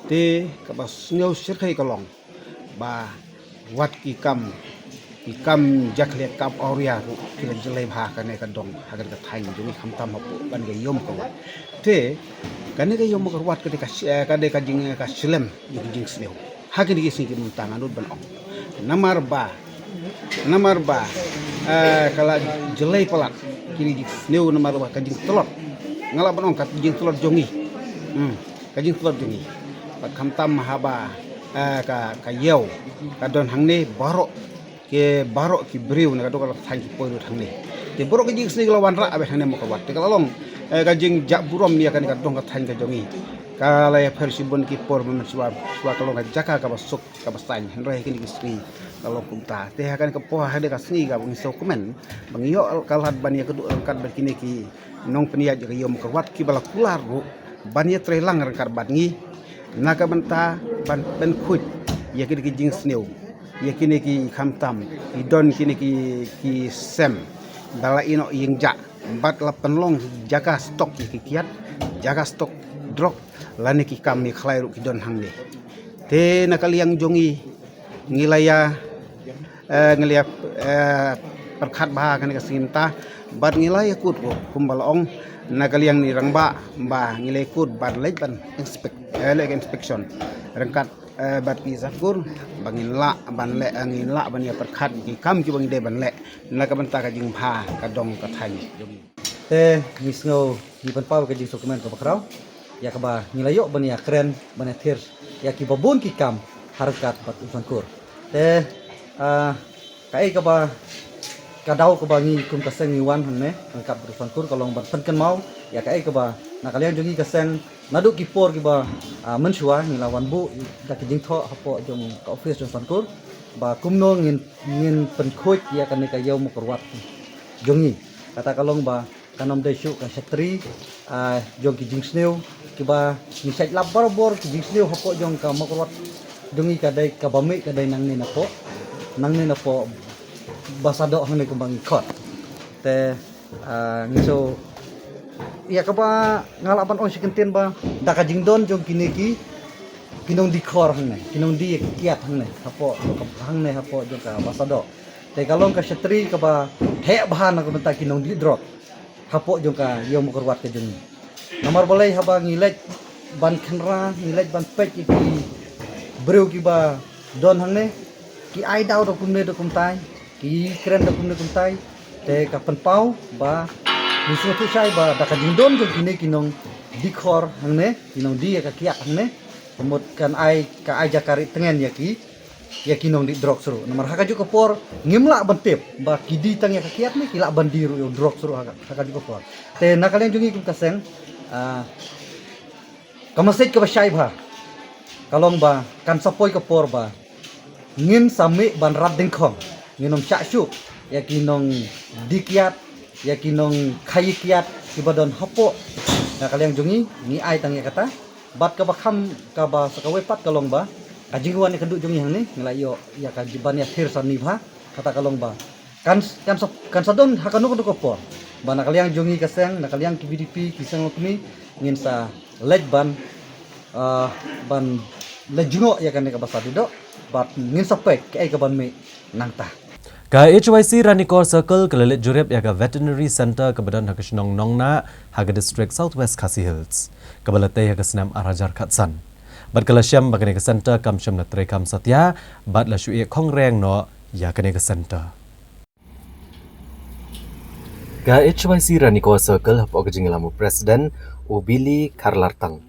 Te kaba sngew shyrkhei ka long ba wat ki kam, ki kam jakhlia, kam awria ruh ki la jlei bha ha kane ka dong ha kane ka thaiñ jong ngi khamtam hapoh kane ka Ïew Mawkyrwat. Te kane ka Ïew Mawkyrwat ka dei ka sh-, eh, ka dei ka jing, ka shlem ïa ka jingsniew. Ha kine ki sngi ki mynta nga nud ban ong. Namar ba, namar ba, eh, ka la jlei palat kine ki jingsniew namar ba ka jingtlot. Nga lah ban ong ka jingtlot jong ngi. Hmm, ka jingtlot jong ngi. Bad khamtam haba, eh, ka, ka ïew ka don hangne baroh ki, baroh ki briew na ka dong ka thaiñ ki poi lut hangne. Te baroh ki jingsniew ki la wanrah beit hangne Mawkyrwat. Te ka la long, eh, ka jingjah burom ïa kane ka dong ka thaiñ ka jong ngi. Ka la ïapher shibun ki por mynshwa, shwa ka long ka jaka kaba suk kaba saiñ. Hynrei ha kine ki sngi ka long kumta. Te ha kane ka por ha kane ka sngi kaba ngi sngewkmen ba ngi ïoh ka lad ban ïakynduh ryngkat bad kine ki nongpynïaid ïa ka Ïew Mawkyrwat kiba la kular ruh ban ïatreilang ryngkat bad ngi na ka bynta ban pynkhuid ïa kine ki jingsniew, ïa kine ki khamtam ki don kine ki, ki sem ba la ïeh noh ïing jah bad la pynlong jaka stok ïa ki kiad, jaka stok drok lane ki kam ïakhlai ruh ki don hangne. Te na ka liang jong ngi ngi la ïa, eh, ngi la ïa, eh, pyrkhat bha kane ka sngi mynta bad ngi la ïa kut ruh kumba la ong na ka liang ni rangbah ba ngi la ïa kut bad leit ban inspect, eh, leit inspection ryngkat, eh, bad ki Sankur ba ngin lah ban leh, eh, ngin lah ban ïa pyrkhat ki kam kiba ngi dei ban leh na ka bynta ka jingbha ka dong ka thaiñ jong ngi. Te ngi sngew ngi pynpaw ka jingsngewkmen kaba khraw ïa kaba ngi la ïoh ban ïakren ban ïathir ïa kiba bun ki kam ha ryngkat bad u Sankur. Te, ah, kaei kaba, ka daw kaba ngi kum ka seng ngi wan hangne ryngkat bad u Sankur ka long ban pynkynmaw ïa kaei kaba na ka liang jong ngi ka seng naduh ki por kiba, ah, mynshwa ngi la wan buh da ki jingthoh hapoh jong ka office jong Sankur ba kumno ngin, ngin pynkhuid ïa kane ka Ïew Mawkyrwat jong ngi. Kata ka long ba kan ym dei shuh ka shatri, ah, jong ki jingsniew kiba ngi shait lap barabor ki jingsniew hapoh jong ka Mawkyrwat jong ngi ka dei kaba mih ka dei nangne napoh, nangne napoh ba sa doh hangne kumba ngi khot. Te, ah, ngi so, ïa kaba nga lah ban ong shi kyntien ba da ka jingdon jong kine ki, ki nongdie khor hangne, ki nongdie kiad hangne hapoh, hangne hapoh jong ka ba sa doh. Te ka long ka shatri kaba heh bha na ka bynta ki nongdie drok hapoh jong ka ïew Mawkyrwat ka jong ngi. Namar balei haba ngi leit ban khynra, ngi leit ban peit ïa ki briew kiba don hangne, ki ai daw da kumne da kumtai, ki kren da kumne kumtai. Te ka pynpaw ba ngi sngewthuh shai ba da ka jingdon jong kine ki nongdie khor hangne, ki nongdie ïa ka kiad hangne, ka mut kan ai, ka ai jaka ri tngen ïa ki, ïa ki nongdie drok shuh. Namar ha kajuh ka por ngim lah ban tip ba ki die tang ïa ka kiad ne ki lah ban die ruh ïa u drok shuh ha ka, ha kajuh ka por. Te na ka liang jong ngi kum ka seng, ah, ka message kaba shai bha ka long ba kan sa poi ka por ba ngin sa mih ban rat dyngkhong, ngin ym shah shuh ïa ki nongdie kiad, ïa ki nongkhaii kiad kiba don hapoh. Na ka liang jong ngi, ngi ai tang ïa kata. Bad kaba kham, kaba sa kawei pat ka long ba ka jingwan ïa ka duh jong ngi hangne, ngi la ïoh ïa ka ban ïathir sani bha. Kata ka long ba kan, kan sa, kan sa don ha kano kano ka por ba na ka liang jong ngi ka seng, na ka liang ki VDP, ki seng lok ni, ngin sa leit ban, ah, ban leit jngoh ïa kane kaba sa die doh, bad ngin sa peit kaei kaban mih nangta. Ka HYC Ranikor Circle ka la leit jurip ïa ka Veterinary Centre kaba don ha ka shnong Nongnah ha ka district South West Khasi Hills, kaba la tei ha ka snem ar hajar khatsan. Bad ka la shem ba kane ka centre kam shym la treikam satia, bad la shu ïeh khongreng noh ïa kane ka centre. Ka HYC Ranikor Circle hapoh ka jingïalam u President u Billy Kharlartang,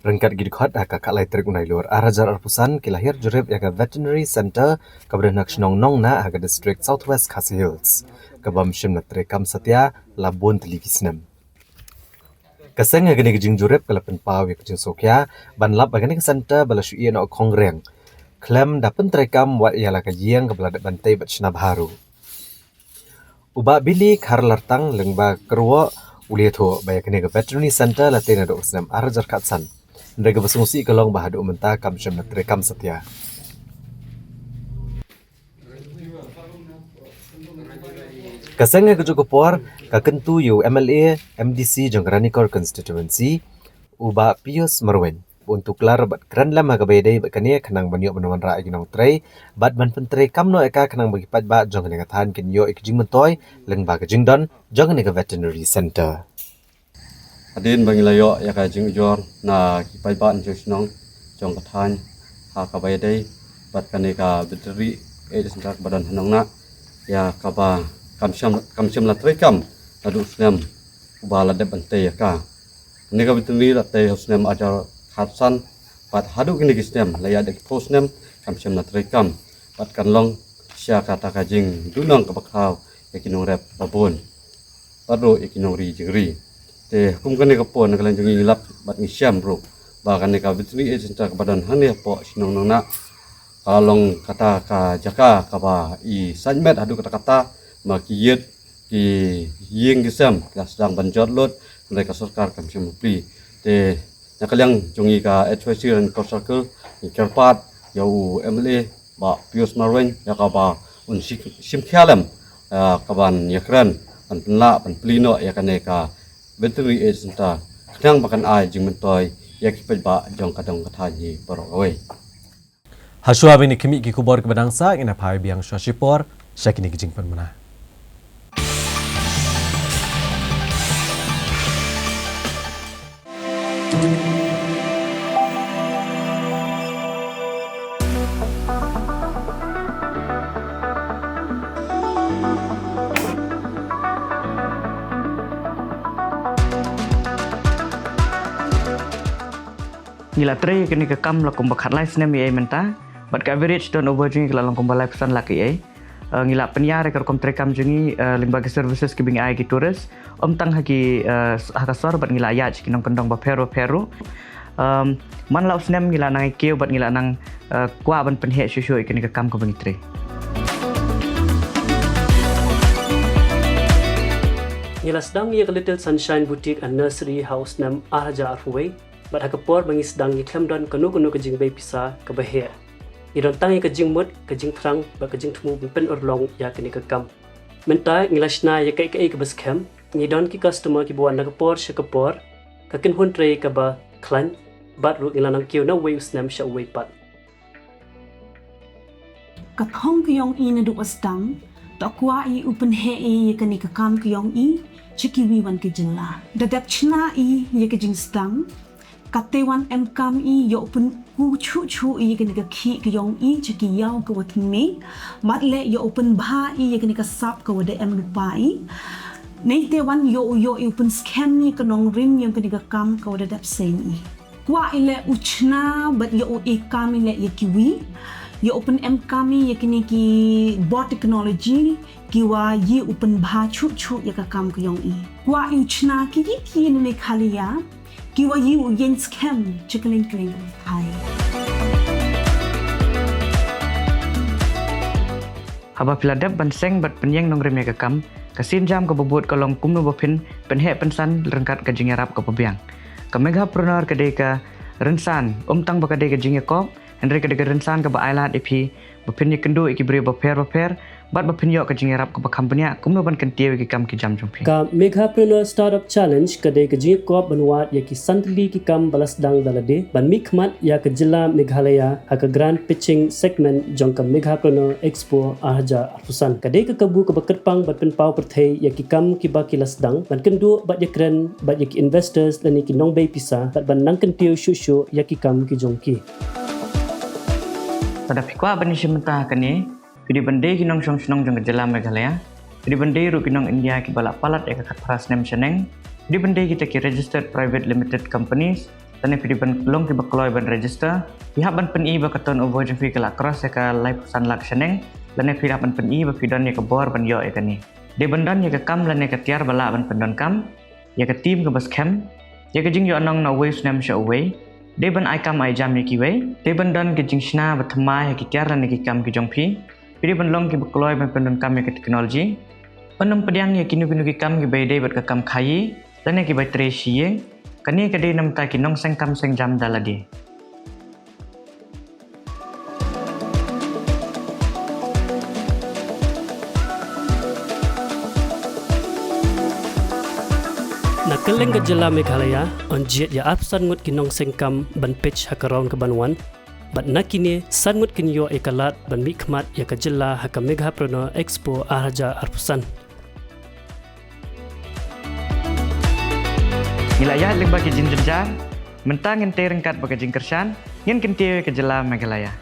ryngkat ki dkhot ha ka khatlai tarik u Nailur ar hajar arphew san ki la hiar jurip ïa ka Veterinary Centre kaba don ha ka shnong Nongnah ha ka district South West Khasi Hills, kaba ym shym la treikam satia la bun tylli ki snem. Ka seng ha kane ka jingjurip ka la pynpaw ïa ka jingsngewkhia ban lap ba kane ka centre ba la shu ïeh noh khongreng khlem da pyntreikam wat ïa la ka ïing kaba la dep ban tei bad shna bha ruh. U Bah Billy Kharlartang lyngba ka kyrwoh u la ïathuh ba ïa kane ka Veterinary Centre la tei naduh ka snem ar hajar khatsan. Hynrei kaba sngewsih ka long ba haduh mynta kam shym la treikam satia. Ka seng ha kajuh ka por ka kyntu ïa u MLA MDC jong ka Ranikor Constituency, u Bah Pius Marwein, ba un tuklar bad kren lem ha kaba ïadei bad kane khnang ban ïoh ban wanrah ïa ki nongtrei bad ban pyntreikam noh ïa ka khnang ba ki paidbah jong kane ka thaiñ kin ïoh ïa ki jingmyntoi lyngba ka jingdon jong kane ka Veterinary Centre. Hadien ba ngi la ïoh ïa ka jingujor na ki paidbah jong shnong jong ka thaiñ ha kaba ïadei bad kane ka Veterinary Aid Centre kaba don ha Nongnah, ïa kaba kam shym, kam shym la treikam naduh u snem uba la dep ban tei ïa ka. Kane ka Veterinary la tei ha u snem ar hajar khatsan, bad haduh kine ki snem la ïaid da ki phew snem kam shym la treikam, bad kan long sha kata ka jingduhnong kaba khraw ïa ki nongrep ba bun bad ruh ïa ki nongri jingri. Te kum kane ka por na ka liang jong ngi ngi lap bad ngi shem ruh ba kane ka Veterinary Aid Centre kaba don hangne hapoh shnong Nongnah ka long kata ka jaka kaba i saiñ met haduh katta katta, ma ki ïit ki ïing ki sem ki la sdang ban jot lut, hynrei ka sorkar kam shym plie. Te na ka liang jong ngi ka HYC Ranikor Circle ngi kyrpad ïa u MLA Bah Pius Marwein ïa kaba un shim, shim khia lem, ah, kaban ïakren ban pynlah ban plie noh ïa kane ka Veterinary Aid Centre khnang ba kan ai jingmyntoi ïa ki paidbah jong ka dong ka thaiñ hi baroh kawei. Hashwa ban ïa khmih ki khubor kiba dang sah, ngin ïa phai biang shuwa shipor sha kine ki jingpynbna. Ngi la trei kane ka kam la kumba khatlai snem ïa mynta, bad ka average turnover jong ngi ka la long kumba laiphew san lak ïa. Eh, ngi la pynïar ïa ka rukom treikam jong ngi, eh, lyngba ki services kiba ngi ai ki tourist, ym tang ha ki, eh, ha ka sor, bad ngi la ïaid ki nongkyndong bapher bapher ruh. Em, man la u snem ngi la nang ïa kiew bad ngi la nang, eh, kwah ban pynheh shuh shuh ïa kane ka kam kaba ngi trei. Ngi la sdang ïa ka Little Sunshine Boutique and Nursery ha u snem ar hajar arphew wei, bad ha ka por ba ngi sdang ngi khlem don kano kano ka jingbei pisa kaba heh. Ngi don tang ïa ka jingmut, ka jingthrang bad ka jingthmu ban pynurlong ïa kane ka kam. Mynta ngi la shna ïa kaei kaei kaba skhem, ngi don ki customer kiba wan na ka por sha ka por, ka kynhun trei kaba khlaiñ, bad ruh ngi la nang kiew na uwei u snem sha uwei pat. Ka thong ka jong i naduh ba sdang, to kwah i u pynheh i ïa kane ka kam ka jong i sha kiwei wan ki jylla. Da dep shna i ïa ka jingsdang, katte wan em kam i ïoh pynkup shuh shuh i ïa kane ka khih ka jong i sha ki ïew kiwa thymmai. Bad leh ïoh pynbha i ïa kane ka sap kawa da em lypa i. Neite wan ïoh, ïoh i u pynskhem i ka nongrim ïa kane ka kam kawa da dep seng i. Kwah i leh u shna bad ïoh u e kam i leh ïa kiwei. Ïoh u pynem kam i ïa kine ki bor technology kiwa i u pynbha shuh shuh ïa ka kam ka jong i. Kwah i u shna ki ki ki ne Meghalaya kiwa i u ïeng skhem sha kylleng kylleng. Hai. Haba phi la dep ban seng bad pynïeng nongrim ïa ka kam, ka sienjam kaba bud ka long kumno ba phin pynheh pynsan ryngkat ka jingïarap kaba biang. Ka Meghapreneur ka dei ka rynsan, ym tang ba ka dei ka jingïakop, hynrei ka dei ka rynsan kaba ai lad ïa phi ba phin ïakynduh ïa ki briew bapher bapher, bad ba phin ïoh ka jingïarap kaba kham bniah kumno ban kyntiew ïa ki kam ki jam jong phi. Ka Meghapreneur Startup Challenge ka dei ka jingïakop ban wad ïa ki san tylli ki kam ba la sdang da lade ban mihkhmat ïa ka jylla Meghalaya ha ka Grand Pitching Segment jong ka Meghapreneur Expo ar hajar arphew san. Ka dei ka kabu kaba kyrpang ban pynpaw pyrthei ïa ki kam kiba ki la sdang ban kynduh bad ïakren bad ïa ki investors lane ki nongbei pisa bad ban nang kyntiew shuh shuh ïa ki kam ki jong ki. Lada phi kwah ban ïashim bynta ha kane, phi dei ban dei ki nongshong shnong jong ka jylla Meghalaya. Phi dei ban dei ruh ki nong India kiba la palat ïa ka khatphra snem shaneng. Phi dei ban dei kita ki registered private limited companies. Lane phi dei ban long kiba kloi ban register. Phi hap ban pyni ba ka turnover jong phi ka la cross ïa ka laiphew san lak shaneng. Lane phi hap ban pyni ba phi don ïa ka bor ban ïoh ïa kane. Dei ban don ïa ka kam lane ka tiar ba lah ban pyndonkam ïa ka team kaba skhem, ïa ka jingïohnong na uwei u snem sha uwei. Dei ban ai kam ai jam ïa kiwei. Dei ban don ka jingshna ba thymmai ha ki tiar lane ki kam ki jong phi. Phi dei ban long kiba kloi ban pyndonkam ïa ka technology. Ban ym pdiang ïa kino kino ki kam kiba ïadei bad ka kam khaïi lane kiba trei shi ïing. Kane ka dei na bynta ki nongseng kam seng jam da lade. Na kylleng ka jylla Meghalaya, yn jied ïa arphew san ngut ki nongseng kam ban pitch ha ka round ka ban wan. Bad na kine, san ngut kin ïoh ïa ka lad ban mihkhmat ïa ka jylla ha ka Meghapreneur Expo ar hajar arphew san. Ngi la ïaid lyngba ki jingjynjar, mynta ngin tei ryngkat bad ka jingkyrshan, ngin kyntiew ïa ka jylla Meghalaya.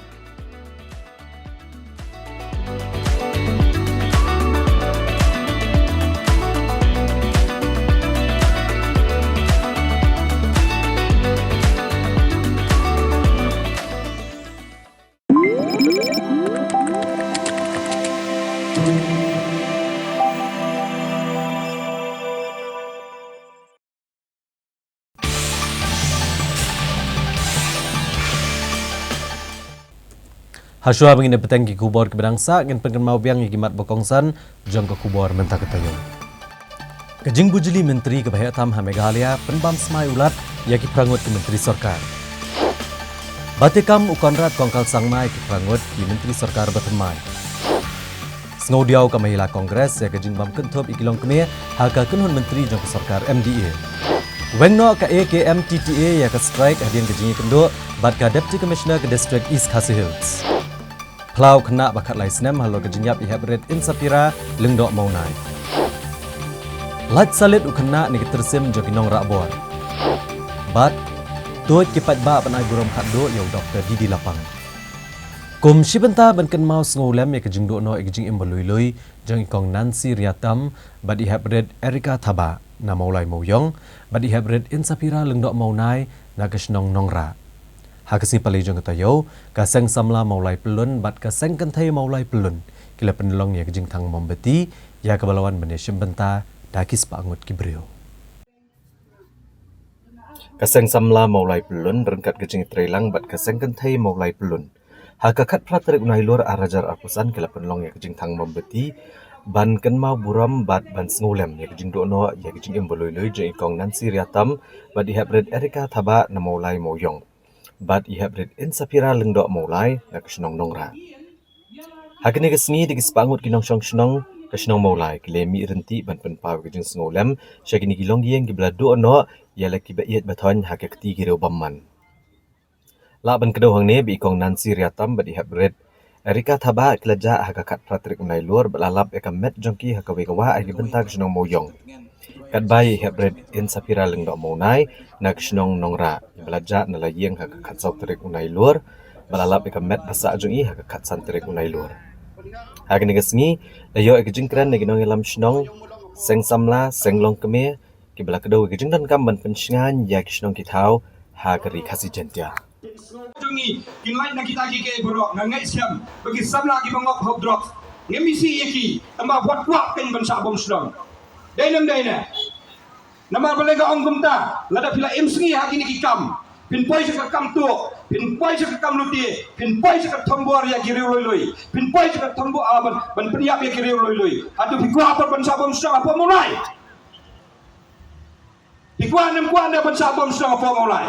Hashwa ba ngin ïa bteng ki khubor kiba dang sah, ngin pynkynmaw biang ïa ki mat ba kongsan jong ka khubor mynta ka taïew. Ka jingbujli myntri kaba heh tam ha Meghalaya pynbam smai u Lat ïa ki phra ngut ki myntri sorkar. Bad ïa kam u Conrad Kongkal Sangma ïa ki phra ngut ki myntri sorkar ba thymmai. Sngewdiaw ka Mahila Congress ïa ka jingbam kynthup ïa ki longkmie ha ka kynhun myntri jong ka sorkar M D A. Weng noh ka A K M T T A ïa ka strike hadien ka jingïakynduh bad ka Deputy Commissioner ka District East Khasi Hills. Phla u khynnah ba khatlai snem halor ka jingïap i hep rit Insapira Lyngdoh Mawnai. Lait salit u khynnah na ka tyrsim jong ki nongrah bor. Bad tuid ki paidbah ban ai burom khatduh ïa u Doktor D D Lapang. Kum shi bynta ban kynmaw sngewlem ïa ka jingduh noh ïa ka jingim ba lui lui jong i Kong Nancy Riatam bad i hep rit Erica Thabah na Mawlai Mawiong bad i hep rit Insapira Lyngdoh Mawnai na ka shnong Nongrah. Ha ka sngi Palei jong ka taïew, ka Seng Samla Mawlai Pyllun bad ka Seng Kynthei Mawlai Pyllun ki la pynlong ïa ka jingthang mombati ïa kaba la wan ban ïashim bynta da ki spah ngut ki briew. Ka Seng Samla Mawlai Pyllun ryngkat ka jingïatreilang bad ka Seng Kynthei Mawlai Pyllun, ha ka khatphra tarik u Nailur ar hajar arphew san ki la pynlong ïa ka jingthang mombati ban kynmaw burom bad ban sngewlem ïa ka jingduh noh ïa ka jingim ba lui lui jong i Kong Nancy Riatam bad i hep rit Erica Thabah na Mawlai Mawiong. bad i Heprit Insapira Lyngdoh Mawlai na ka shnong Nongrah. Ha kane ka sngi da ki spah ngut ki nongshong shnong ka shnong Mawlai ki la mih ryntih ban pynpaw ka jingsngewlem sha kine ki longïing kiba la duh noh ïa la kiba ïeit ba thoiñ ha ka kti ki riewbymman. Lah ban kdew hangne ba i Kong Nancy Riatam bad i Heprit Erika Thabah ki la jah ha ka khatphra tarik u Nailur bad la lap ïa ka met jong ki ha kawei ka wah ha ki bynta ka shnong Mawiong. Katba i Heprit Insapira Lyngdoh Mawlai na ka shnong Nongrah iba la jah na la ïing ha ka khatsaw tarik u Nailur bad la lap ïa ka met ba sah jong i ha ka khatsan tarik u Nailur. Ha kane ka sngi la ïoh ïa ka jingkren na ki nongïalam shnong, seng samla, seng longkmie kiba la kdew ïa ka jingdonkam ban pynshngaiñ ïa ki shnong ki thaw ha ka ri Khasi Jaiñtia. Jong ngi kin lait na kita ki kiei baroh, nga ngeit skhem ba ki samla kiba ngop hok drugs ngim isih ïa ki, tangba wat kwah kein ban shah bom shnong. Dei ne ym dei ne? Namar balei nga ong kumta? Lada phi la im sngi ha kine ki kam, phin poi sha ka kam tuh, phin poi sha ka kam lute, phin poi sha ka thombor ïa ki riew lui lui, phin poi sha ka thombor, ah, ban, ban pynïap ïa ki riew lui lui. Hato phi kwah pat ban shah bom shnong hapoh Mawlai? Phi kwah ne ym kwah ne ban shah bom shnong hapoh Mawlai?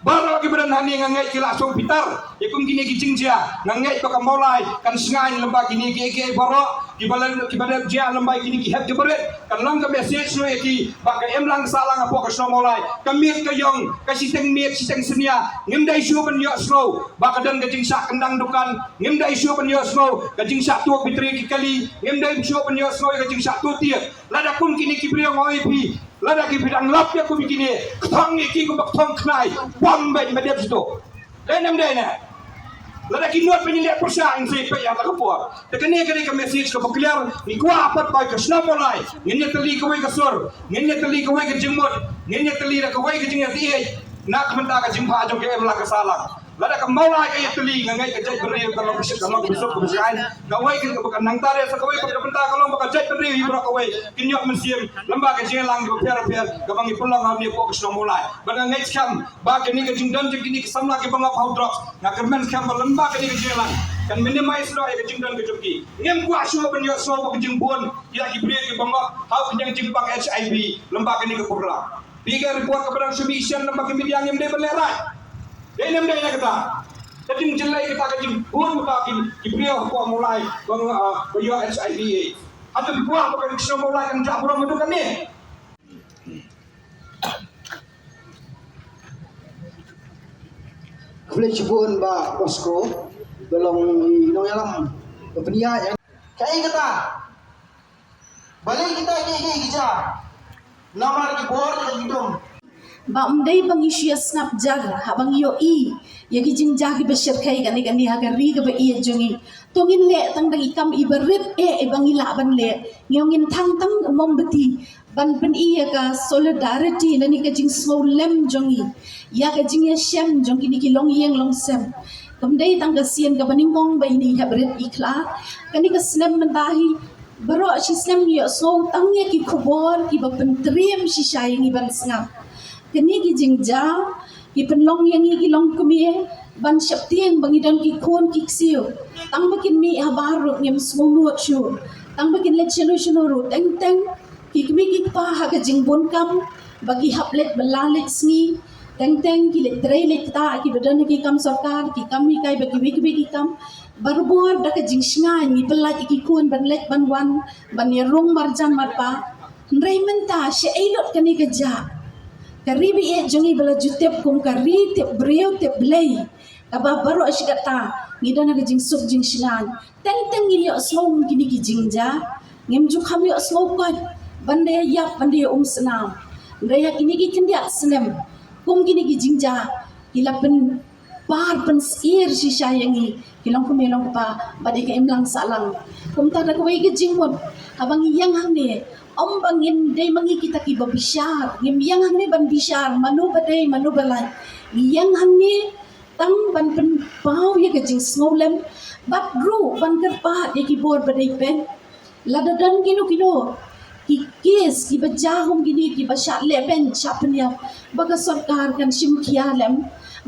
Baroh kiba don hangne nga ngeit ki la sngewbitar ïa kum kine ki jingjia. Nga ngeit ba ka Mawlai kan shngaiñ lyngba kine kiei kiei baroh kiba la, kiba la jia lyngba kine ki hep ki barit. Kan long ka message shuh ïa ki ba ka imlang sahlang hapoh ka shnong Mawlai, ka miet ka ïong, ka shiteng miet shiteng snia, ngim dei shuh ban ïohsngew ba ka don ka jingshah kyndang dukan, ngim dei shuh ban ïohsngew ka jingshah tuh battery ki kali, ngim dei shuh ban ïohsngew ïa ka jingshah tuh tied. Lada kum kine ki briew nga ong ïa phi, lada ki phi dang lap ïa kum kine, ka thong ïa ki kumba ka thong khnai, bom beit, ma dep sdok. Dei ne ym dei ne? Lada ki nud ban ïaleh pyrshah, ngin sa ïapeit ïa la ka por. Te kane ka dei ka message kaba clear. Ngi kwah pat ba ka shnong Mawlai ngin ïatylli kawei ka sur, ngin ïatylli kawei ka jingmut, ngin ïatylli da kawei ka jingïatieng na ka bynta ka jingphah jong ka imlang ka sahlang. Lada ka Mawlai ka ïatylli, nga ngeit ka jaitbynriew ka long ka suk, ka long ka suk, ka suk. Kawei ka, ka nangta re sa kawei ka bynta ka long ba ka jaitbynriew hi baroh kawei kin ïoh mynsiem lyngba ka jingïalang kaba pher bapher kaba ngi pynlong hangne hapoh ka shnong Mawlai. Bad nga ngeit skhem ba kane ka jingdon jong kine ki samla kiba ngop hok drugs, nga kyrmen skhem ba lyngba kane ka jingïalang kan minimize noh ïa ka jingdon ka jong ki. Ngim kwah shuh ban ïohsngew ba ka jingbun ïa ki briew kiba ngop ha u khñiang jingpang HIV lyngba kane ka program. Phi ka report kaba dang shu mih shen lyngba ki media, ngim dei ban lehraij. Dei ne ym dei ne kata? Ka jingjyllei kata, ka jingbun kata ki, ki briew hapoh Mawlai ba, ah, ba ïoh HIV AIDS. Hato phi kwah ba ka shnong Mawlai kan jah burom haduh katne? Khublei shibun Bah Bosco, ba long i nongïalam ba pynïaid. Kaei kata? Balei kita kiei kiei ki jia? Namar ki bor ki dum. Ba ym dei ba ngi shu ïa sngap jar haba ngi ïohi ïa ki jingjia kiba shyrkhei kane kane ha ka ri kaba ïeit jong ngi. To ngin leh tang da ki kam iba rit eh iba ngi lah ban leh. Ngi ong ngin thang tang u mombati ban pyni ïa ka solidarity lane ka jingsngewlem jong ngi ïa ka jingïashem jong kine ki longïing longsem. Kam dei tang ka sien kaba nyngkong ba ine i Heprit i khlad. Kane ka snem mynta hi baroh shi snem ngi ïohsngew tang ïa ki khubor kiba pyntriem shisha ïa ngi ban sngap. Kine ki jingjia ki pynlong ïa ngi ki longkmie ban sheptieng ba ngi don ki khun ki ksiew. Tang ba kin mih habar ruh ngim sngewnud shuh. Tang ba kin leit shano shano ruh, teng teng ki kmie ki kpa ha ka jingbun kam ba ki hap leit bylla leit sngi. Teng teng ki leit trei leit ktah, kiba don ha ki kam sorkar, ki kam hikai bad kiwei kiwei ki kam. Barabor da ka jingshngaiñ ngi pyllait ïa ki khun ban leit ban wan, ban ïarung marjan marpa. Hynrei mynta shaei lut kane ka jia? Ka ri ba ïeit jong ngi ba la ju tip kum ka ri tip briew tip Blei, kaba baroh shi katta ngi don ha ka jingsuk jingshngaiñ. Teng teng ngi ïohsngew kine ki jingjia, ngim ju kham ïohsngew koit ban da ïap ban da ïaumsnam. Hynrei ha kine ki khyndiat snem kum kine ki jingjia ki la pynpar pynsyier shisha ïa ngi ki longkmie longkpa bad ïa ka imlang sahlang. Kumta da kawei ka jingmut haba ngi ïeng hangne, ym ba ngin dei ma ngi kita kiba bishar, ngim ïeng hangne ban bishar mano ba dei mano ba lait. Ngi ïeng hangne tang ban pynpaw ïa ka jingsngewlem bad ruh ban kyrpad ïa ki bor ba dei peit. Lada don kino kino ki kes kiba jia kum kine kiba shah lehbeiñ shah pynïap, ba ka sorkar kan shim khia lem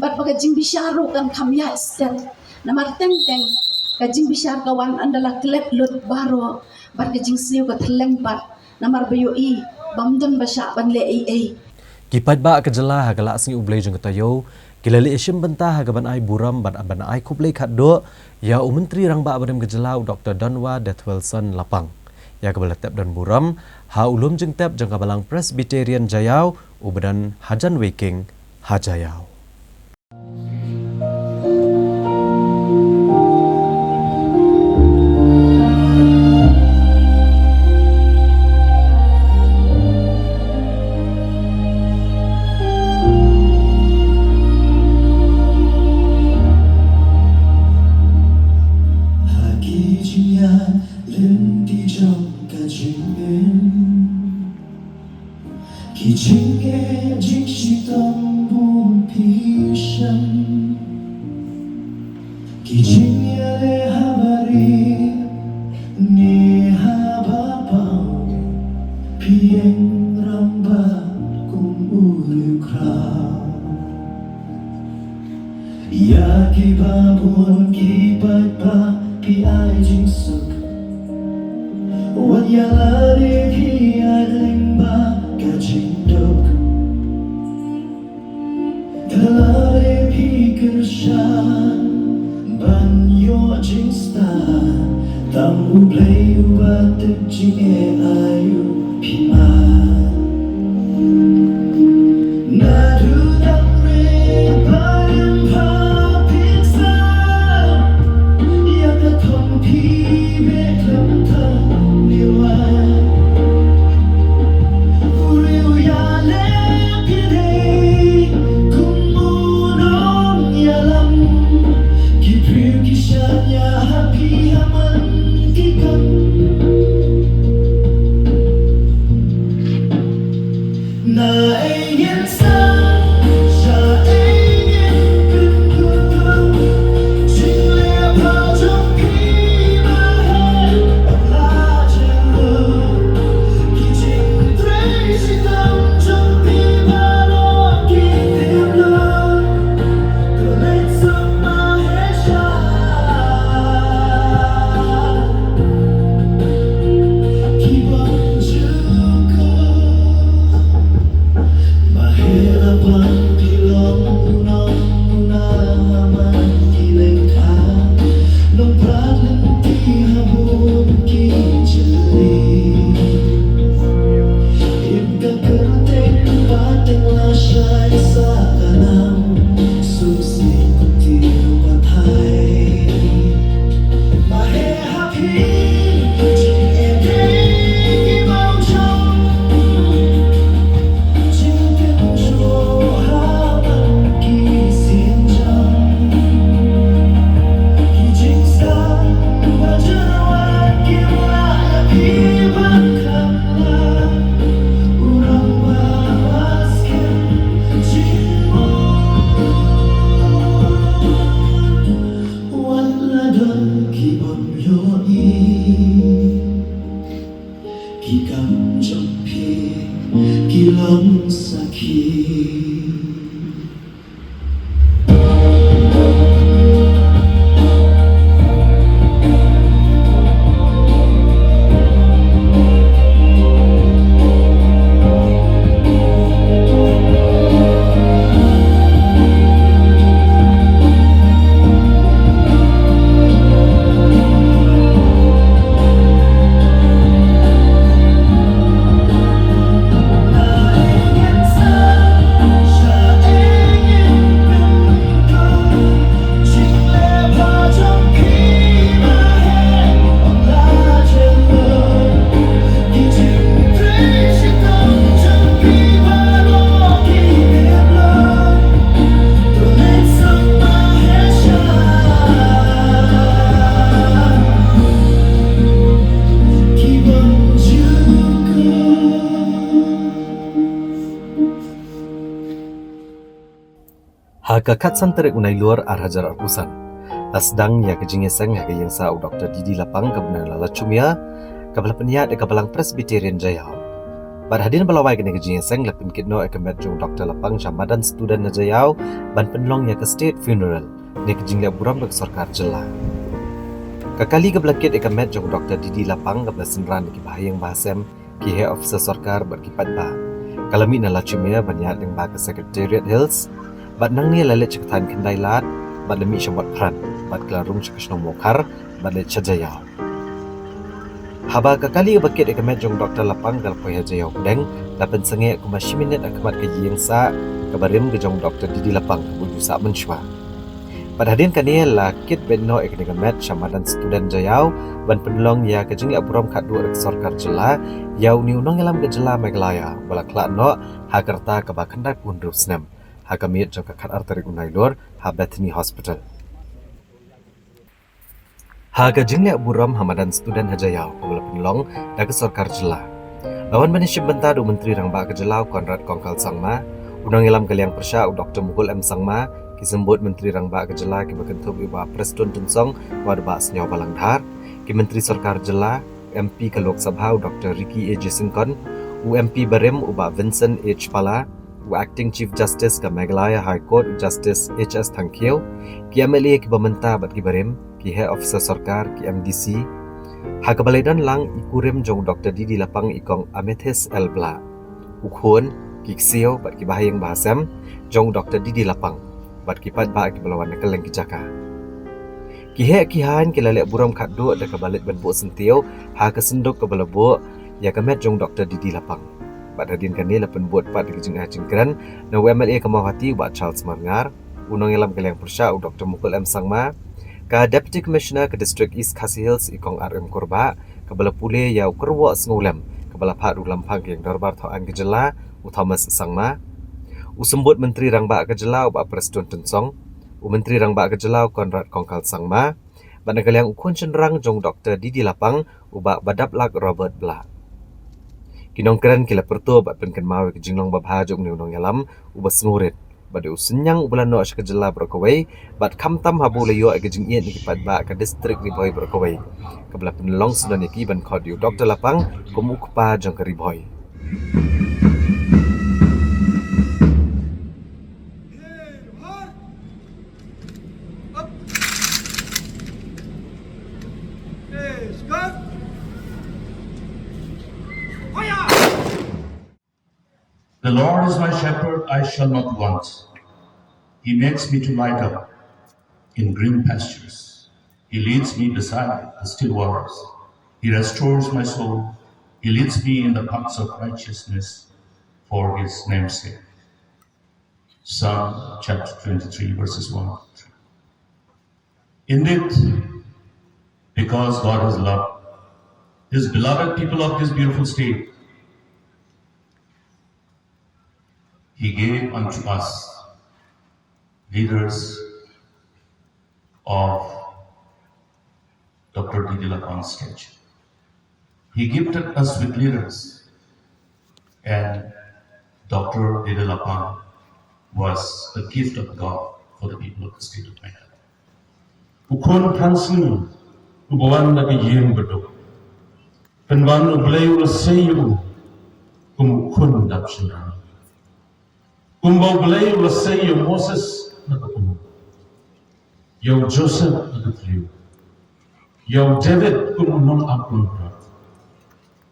bad ba ka jingbishar ruh kan kham ïaid stet. Namar teng teng ka jingbishar ka wan ynda la klet lut baroh bad ka jingsniew ka thylleng pat. Namar ba ïohi bym don ba shah ban leh ei ei. Ki paidbah ka jylla ha ka lad sngi U Blei jong ka taïew Ki la leit shim bynta ha kaban ai burom bad ban ai khublei khatduh ïa u Myntri Rangbah Barim ka jylla u Doktor Donwa Deathwilson Lapang, ïa kaba la tep don burom ha u lum jingtep jong ka Balang Presbyterian Jaïaw, u ba don ha Jan Weiking ha Jaïaw. Ha ki jingïaid lynti jong ka jingim, ki jingeh jingshitom bun phi shem, ki jingïaleh haba rit ne haba paw, phi ïeng rangbah kum u riewkhraw. Ïa kiba bun ki paidbah phi ai jingsuk, wat ïa lade phi ïa lyngba ka jingduk. Te lade phi kyrshan ban ïoh jingstad, tang U Blei uba tip jingeh ai u phi man. Naduh dang rit ba ïam pha phin sah, ïa ka thong phi beh khlem than ne wai. U riew ïaleh phi dei kum u nongïalam, ki briew ki shaniah ha phi ha man ki kam. Na ei ngin sah, sha ei ngin pynduh, jingleh bha jong phi ba heh ym lah jin lut. Ki jingtrei shitom jong phi baroh ki tip lut. To leit suk ma heh sha. Ki bym ju kut. Ma heh la pang phi long u nong u na ha man ki lyngkha. Nongprat lynti ha bun ki jylliew. Im ka kyrteng pateng lashai sa ka nam. Sum sih kut tiew pathai. Ma heh ha phi, jingeh dei ki bym jop. Jingtip jur ha man ki sienjam. Ki jingstad ba jyrwat kim lah ïa phi ban kham lah. U rangbah ba skhem jingmut. Wat la don ki bym ïohi, ki kam jong phi ki long sakhi. Ha ka khatsan tarik u Nailur ar hajar arphew san, la sdang ïa ka jingïaseng ha ka ïingsah u Doktor D D Lapang kaba na Lalachumia, kaba la pynïaid da ka Balang Presbyterian Jaïaw. Bad hadien ba la wai kane ka jingïaseng, la pynkit noh ïa ka met jong u Doktor Lapang sha madan student na Jaïaw ban pynlong ïa ka state funeral, ne ka jingleh burom da ka sorkar jylla. Ka kali kaba la kit ïa ka met jong u Doktor D D Lapang kaba la synran da ki bahaïing bahasem, ki heh officer sorkar bad ki paidbah, ka la mih na Lachumia ban ïaid lyngba ka Secretariat Hills, Bad nangne la leit sha ka thaiñ Khyndailad, bad la mih sha Motphran, bad ka la rung sha ka shnong Mawkhar, bad leit sha Jaïaw. Haba ka kali ba kit ïa ka met jong Doktor Lapang ka la poi ha Jaïaw pdeng, la pynsangeh kumba shi minit ha khmat ka ïing sah kaba rim ka jong Doktor Didi Lapang kaba ju sah mynshuwa. Bad hadien kane la kit beit noh ïa kane ka met sha madan student Jaïaw, ban pynlong ïa ka jingleh burom khatduh da ka sorkar jylla ïa une u nongïalam ka jylla Meghalaya ba la khlad noh ha ka rta kaba khyndai phew hynriew snem ha ka miet jong ka khatar tarik u Nailur ha Bethany Hospital. Ha ka jingleh burom ha madan student ha Jaïaw kaba la pynlong da ka sorkar jylla, la wan ban ïashim bynta da u Myntri Rangbah ka jylla u Conrad Kongkal Sangma, u nongïalam ka liang pyrshah u Doktor Mukul M Sangma, ki symbud Myntri Rangbah ka jylla kiba kynthup ïa u Bah Prestone Tynsong bad u Bah Sniawbhalang Dhar, ki Myntri Sorkar jylla, M P ka Lok Sabha u Doktor Ricky A J Syngkon, u M P barim u Bah Vincent H Pala, u Acting Chief Justice ka Meghalaya High Court u Justice H S Thangkhiew, ki M L A kiba mynta bad kiba rim, ki heh officer sorkar, ki M D C. Ha kaba la ïadon lang i kurim jong u Doktor Didi Lapang i Kong Amethyst L Blah, u khun, ki ksiew bad ki bahaïing bahasem jong u Doktor Didi Lapang, bad ki paidbah kiba la wan na kylleng ki jaka. Ki heh ki haiñ ki la leh burom khatduh da kaba leit ban buh syntiew ha ka synduk kaba la buh ïa ka met jong u Doktor Didi Lapang. Bad hadien kane la pynbud pat da ka jingai jingkren na u M L A ka Mawhati u Bah Charles Marngar, u nongïalam ka liang pyrshah u Doktor Mukul M Sangma, ka Deputy Commissioner ka District East Khasi Hills i Kong R M Kurbah, kaba la pule ïa u kyrwoh sngewlem kaba la phah da u Lamphang ka ïing dorbar thaw aiñ ka jylla u Thomas Sangma, u symbud Myntri Rangbah ka jylla u Bah Prestone Tynsong, u Myntri Rangbah ka jylla u Conrad Kongkal Sangma, bad na ka liang u khun shynrang jong u Doktor Didi Lapang u Bah Badaplak Robert Blah. Ki nongkren ki la pyrto bad pynkynmaw ïa ka jinglong babha jong une u nongïalam uba sngewrit, bad ïa u synñiang uba la noh sha ka jylla baroh kawei, bad khamtam haba u la ïoh ïa ka jingïeit na ki paidbah ka distrik Ri Bhoi baroh kawei, kaba la pynlong syndon ïa ki ban khot ïa u Doktor Lapang kum u kpa jong ka Ri Bhoi. The Lord is my shepherd, I shall not want. He makes me to lie down in green pastures. He leads me beside the still waters. He restores my soul. He leads me in the paths of righteousness for his name's sake. Psalm chapter twenty-three, verses one to three. Indeed, because God has loved his beloved people of this beautiful state, he gave unto us leaders of Doctor Didi Lapang's stature. He gifted us with leaders, and Doctor Didi Lapang was a gift of God for the people of the state of Meghalaya. U khun phrang sngi uba wan na ka ïing baduk, pynban U Blei u la sei ïa u kum u khun dap shynrang. Kumba U Blei u la sei ïa u Moses na ka um, ïa u Joseph na ka thliew, ïa u David kum u nongap nongkhreh,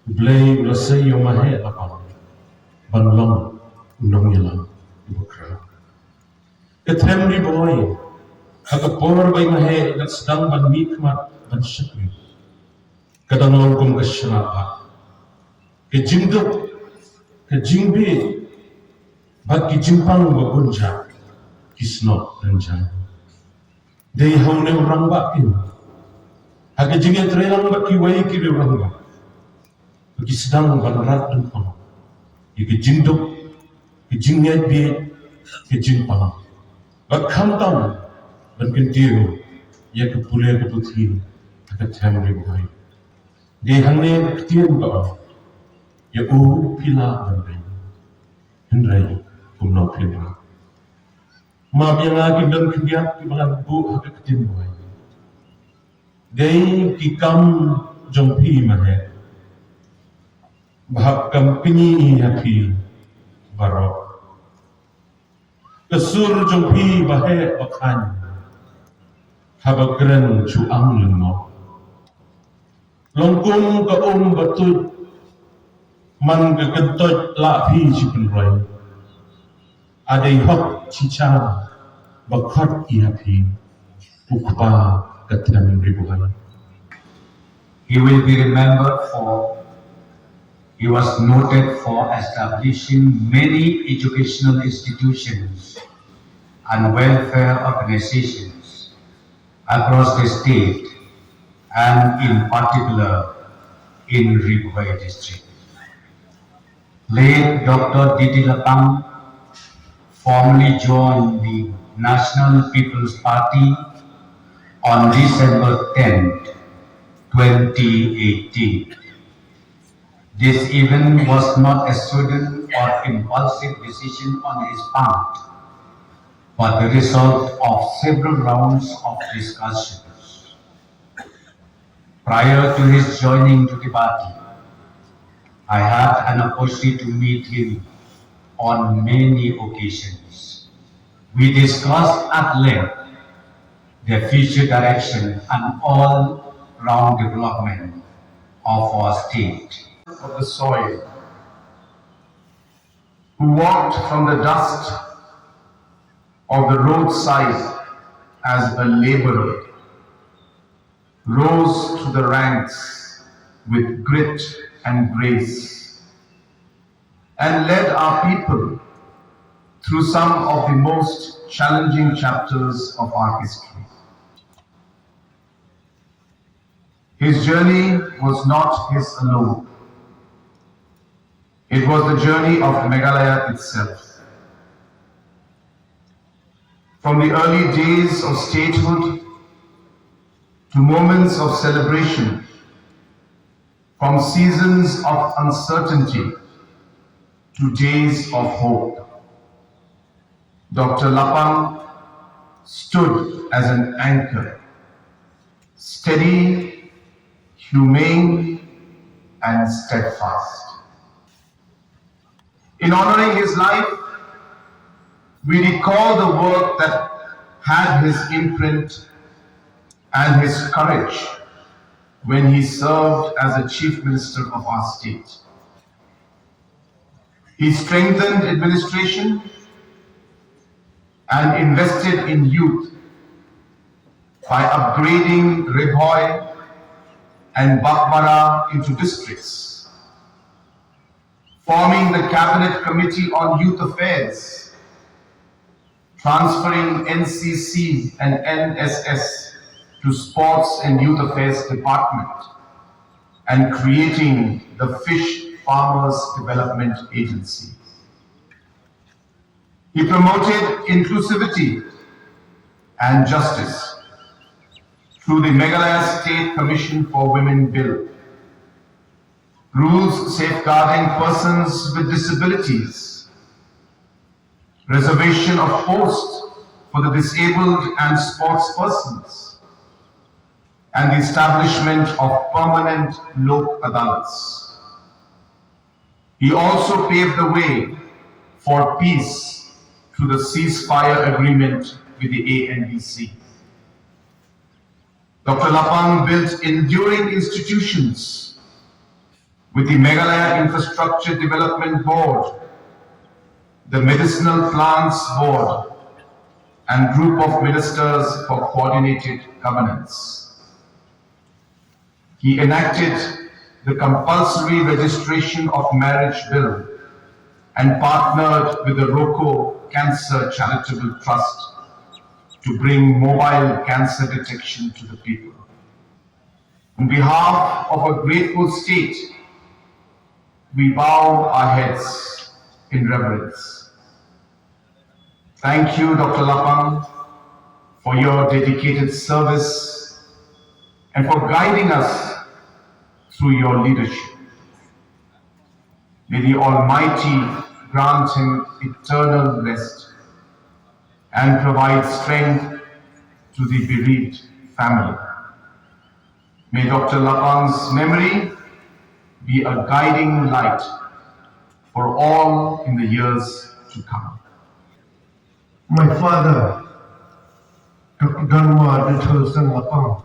U Blei u la sei ïa u Maheh Lapang ban long u nongïalam uba khraw. Ka them Ri Bhoi, ha ka por ba i Maheh i la sdang ban mih khmat ban shakri, ka dang long kum ka shyllangmat. Ka jingduk, ka jingbieit, bad ki jingpang ba bun jait ki snoh kynjang. Dei ha une u rangbah kin, ha ka jingïatreilang bad kiwei ki riew rangbah, ba ki sdang ban rat dynkhong ïa ka jingduk, ka jingngeit bieit, ka jingpang, bad khamtam ban kyntiew ïa ka pule ka puthi ha ka them Ri Bhoi. Dei hangne ka ktien ba ong, ïa u phi lah ban beiñ, hynrei kumno phin rah. Map ïa nga ki don khyndiat kiba ngan buh ha ka ktien Bhoi. Dei ki kam jong phi Maheh, ba hap kam kñi ha phi baroh. Ka sur jong phi ba heh ba khaiñ, haba kren shu ang lyngkot. Long kum ka um ba tuid, man ka kyntoit lah phi shi pynroi. A dei hok chicha ba khot ïa phi, u kpa ka them Ri Bhoi. He will be remembered for, he was noted for establishing many educational institutions and welfare organizations across the state and in particular in Ri Bhoi district. Late Doctor D D Lapang formally joined the National People's Party on December tenth, twenty eighteen. This event was not a sudden or impulsive decision on his part, but the result of several rounds of discussions. Prior to his joining to the party, I had an opportunity to meet him on many occasions. We discussed at length the future direction and all-round development of our state. Of the soil, who walked from the dust of the roadside as a laborer, rose to the ranks with grit and grace, and led our people through some of the most challenging chapters of our history. His journey was not his alone. It was the journey of Meghalaya itself. From the early days of statehood to moments of celebration, from seasons of uncertainty to days of hope, Doctor Lapang stood as an anchor, steady, humane, and steadfast. In honoring his life, we recall the work that had his imprint and his courage when he served as the Chief Minister of our state. He strengthened administration and invested in youth by upgrading Ri Bhoi and Baghmara into districts, forming the Cabinet Committee on Youth Affairs, transferring N C C and N S S to Sports and Youth Affairs Department, and creating the Fish Farmers Development Agency. He promoted inclusivity and justice through the Meghalaya State Commission for Women Bill, rules safeguarding persons with disabilities, reservation of posts for the disabled and sports persons, and the establishment of permanent Lok Adalats. He also paved the way for peace through the ceasefire agreement with the A N D C. Doctor Lapang built enduring institutions with the Meghalaya Infrastructure Development Board, the Medicinal Plants Board, and Group of Ministers for Coordinated Governance. He enacted the Compulsory Registration of Marriage Bill and partnered with the ROCO Cancer Charitable Trust to bring mobile cancer detection to the people. On behalf of a grateful state, we bow our heads in reverence. Thank you, Doctor Lapang, for your dedicated service and for guiding us through your leadership. May the Almighty grant him eternal rest and provide strength to the bereaved family. May Doctor Lapang's memory be a guiding light for all in the years to come. My father, Doctor Donmar Dintholsang Lapang,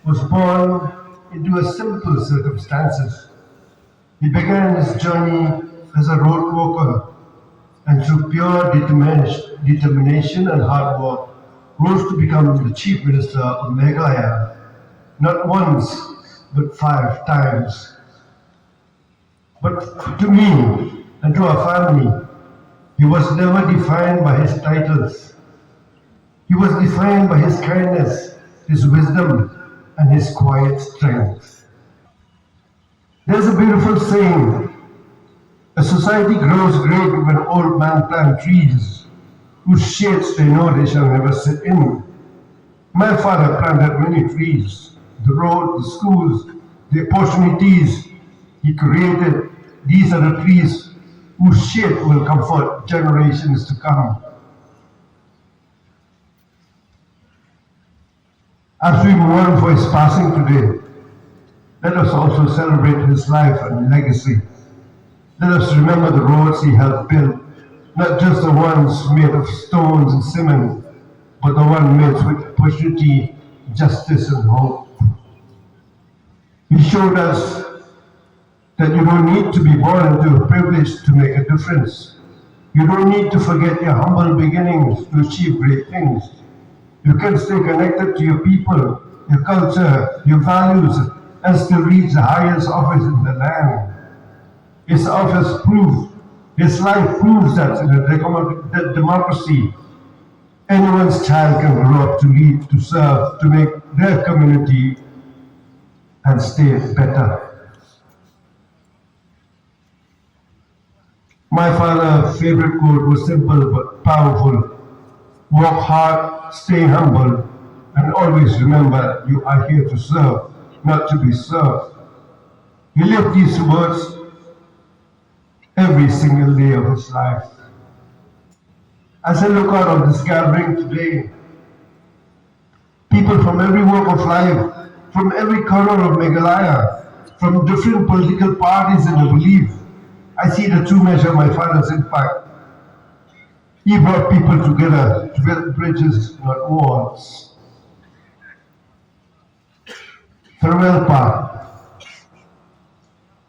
was born into a simple circumstances. He began his journey as a road worker And through pure determination, determination and hard work, rose to become the Chief Minister of Meghalaya, not once, but five times. But to me and to our family, he was never defined by his titles. He was defined by his kindness, his wisdom, and his quiet strength. There's a beautiful saying: a society grows great when old men plant trees whose shades they know they shall never sit in. My father planted many trees, the road, the schools, the opportunities he created. These are the trees whose shade will comfort generations to come. As we mourn for his passing today, let us also celebrate his life and legacy. Let us remember the roads he helped build, not just the ones made of stones and cement, but the one made with opportunity, justice, and hope. He showed us that you don't need to be born into a privilege to make a difference. You don't need to forget your humble beginnings to achieve great things. You can stay connected to your people, your culture, your values, and still reach the highest office in the land. His office proved, his life proves that in a democ- that democracy, anyone's child can grow up to lead, to serve, to make their community and state better. My father's favorite quote was simple but powerful: "Work hard, stay humble, and always remember you are here to serve, not to be served." He lived these words every single day of his life. As I look out of this gathering today, people from every walk of life, from every corner of Meghalaya, from different political parties and belief, I see the true measure of my father's impact. He brought people together to build bridges, not walls. Farewell, Pa.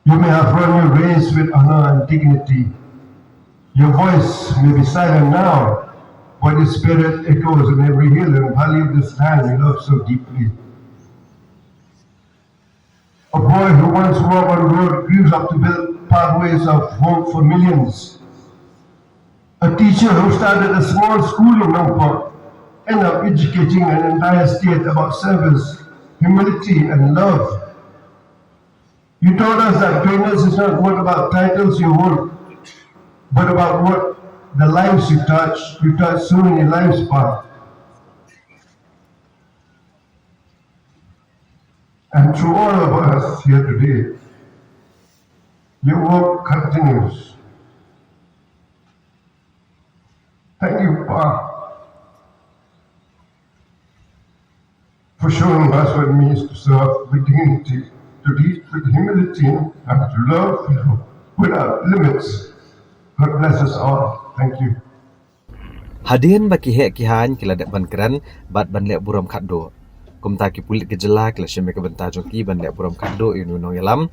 You may have run your race with honor and dignity. Your voice may be silent now, but your spirit echoes in every hill and valley of this land you love so deeply. A boy who once walked on road grew up to build pathways of hope for millions. A teacher who started a small school in Nongpoh ended up educating an entire state about service, humility, and love. You told us that greatness is not what about titles you hold, but about what the lives you touch. You touch so many lives, Pa. And through all of us here today, your work continues. Thank you, Pa, for showing us what it means to serve with dignity, to lead with humility, and to love without limits. God bless us all. Thank you. Hadien ba ki heh ki haiñ ki la dep ban kren bad ban leh burom khatduh, kumta ki pulit ka jylla ki la shim ïa ka bynta jong ki ban leh burom khatduh ïa une u nongïalam,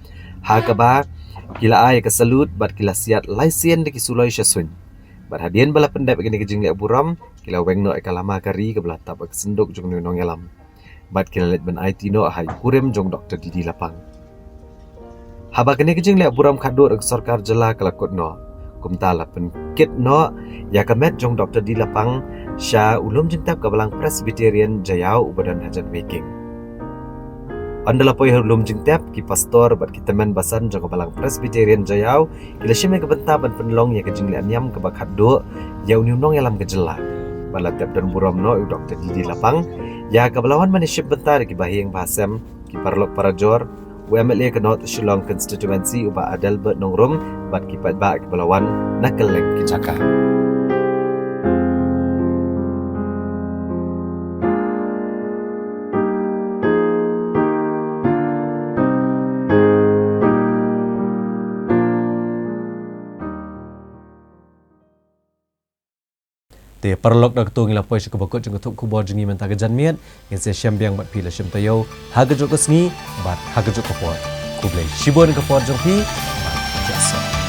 ha kaba ki la ai ïa ka salute bad ki la siat lai sien da ki suloi sha suiñ. Bad hadien ba la pyndep ïa kane ka jingleh burom, ki la weng noh ïa ka lama kari kaba la tap ïa ka synduk jong une u nongïalam. Bad ki la leit ban aiti noh ha i kurim jong Doktor D D Lapang. Haba kane ka jingleh burom khatduh da ka sorkar jylla ka la kut noh, kumta la pynkit noh ïa ka met jong Doktor D Lapang sha u lum jingtep ka Balang Presbyterian Jaïaw uba don hajan Weiking. Ynda la poi ha u lum jingtep, ki pastor bad ki tymmen basan jong ka Balang Presbyterian Jaïaw ki la shim ïa ka bynta ban pynlong ïa ka jingleh niam kaba khatduh ïa une u nongïalam ka jylla. Bad la tep don burom noh ïa u Doktor D D Lapang ïa kaba la wan ban ïashim bynta da ki bahaïing bahasem, ki paralok parajor, u M L A ka North Shillong Constituency u Bah Adelbert Nongrum bad ki paidbah kiba la wan na kylleng ki jaka. Te paralok, da kato ngi la poi sha kaba kut jong ka thup khubor jong ngi mynta ka janmiet. Ngin sa ïashem biang bad phi la shim taïew ha kajuh ka sngi bad ha kajuh ka por. Khublei shibun ka por jong phi bad jingïaseng.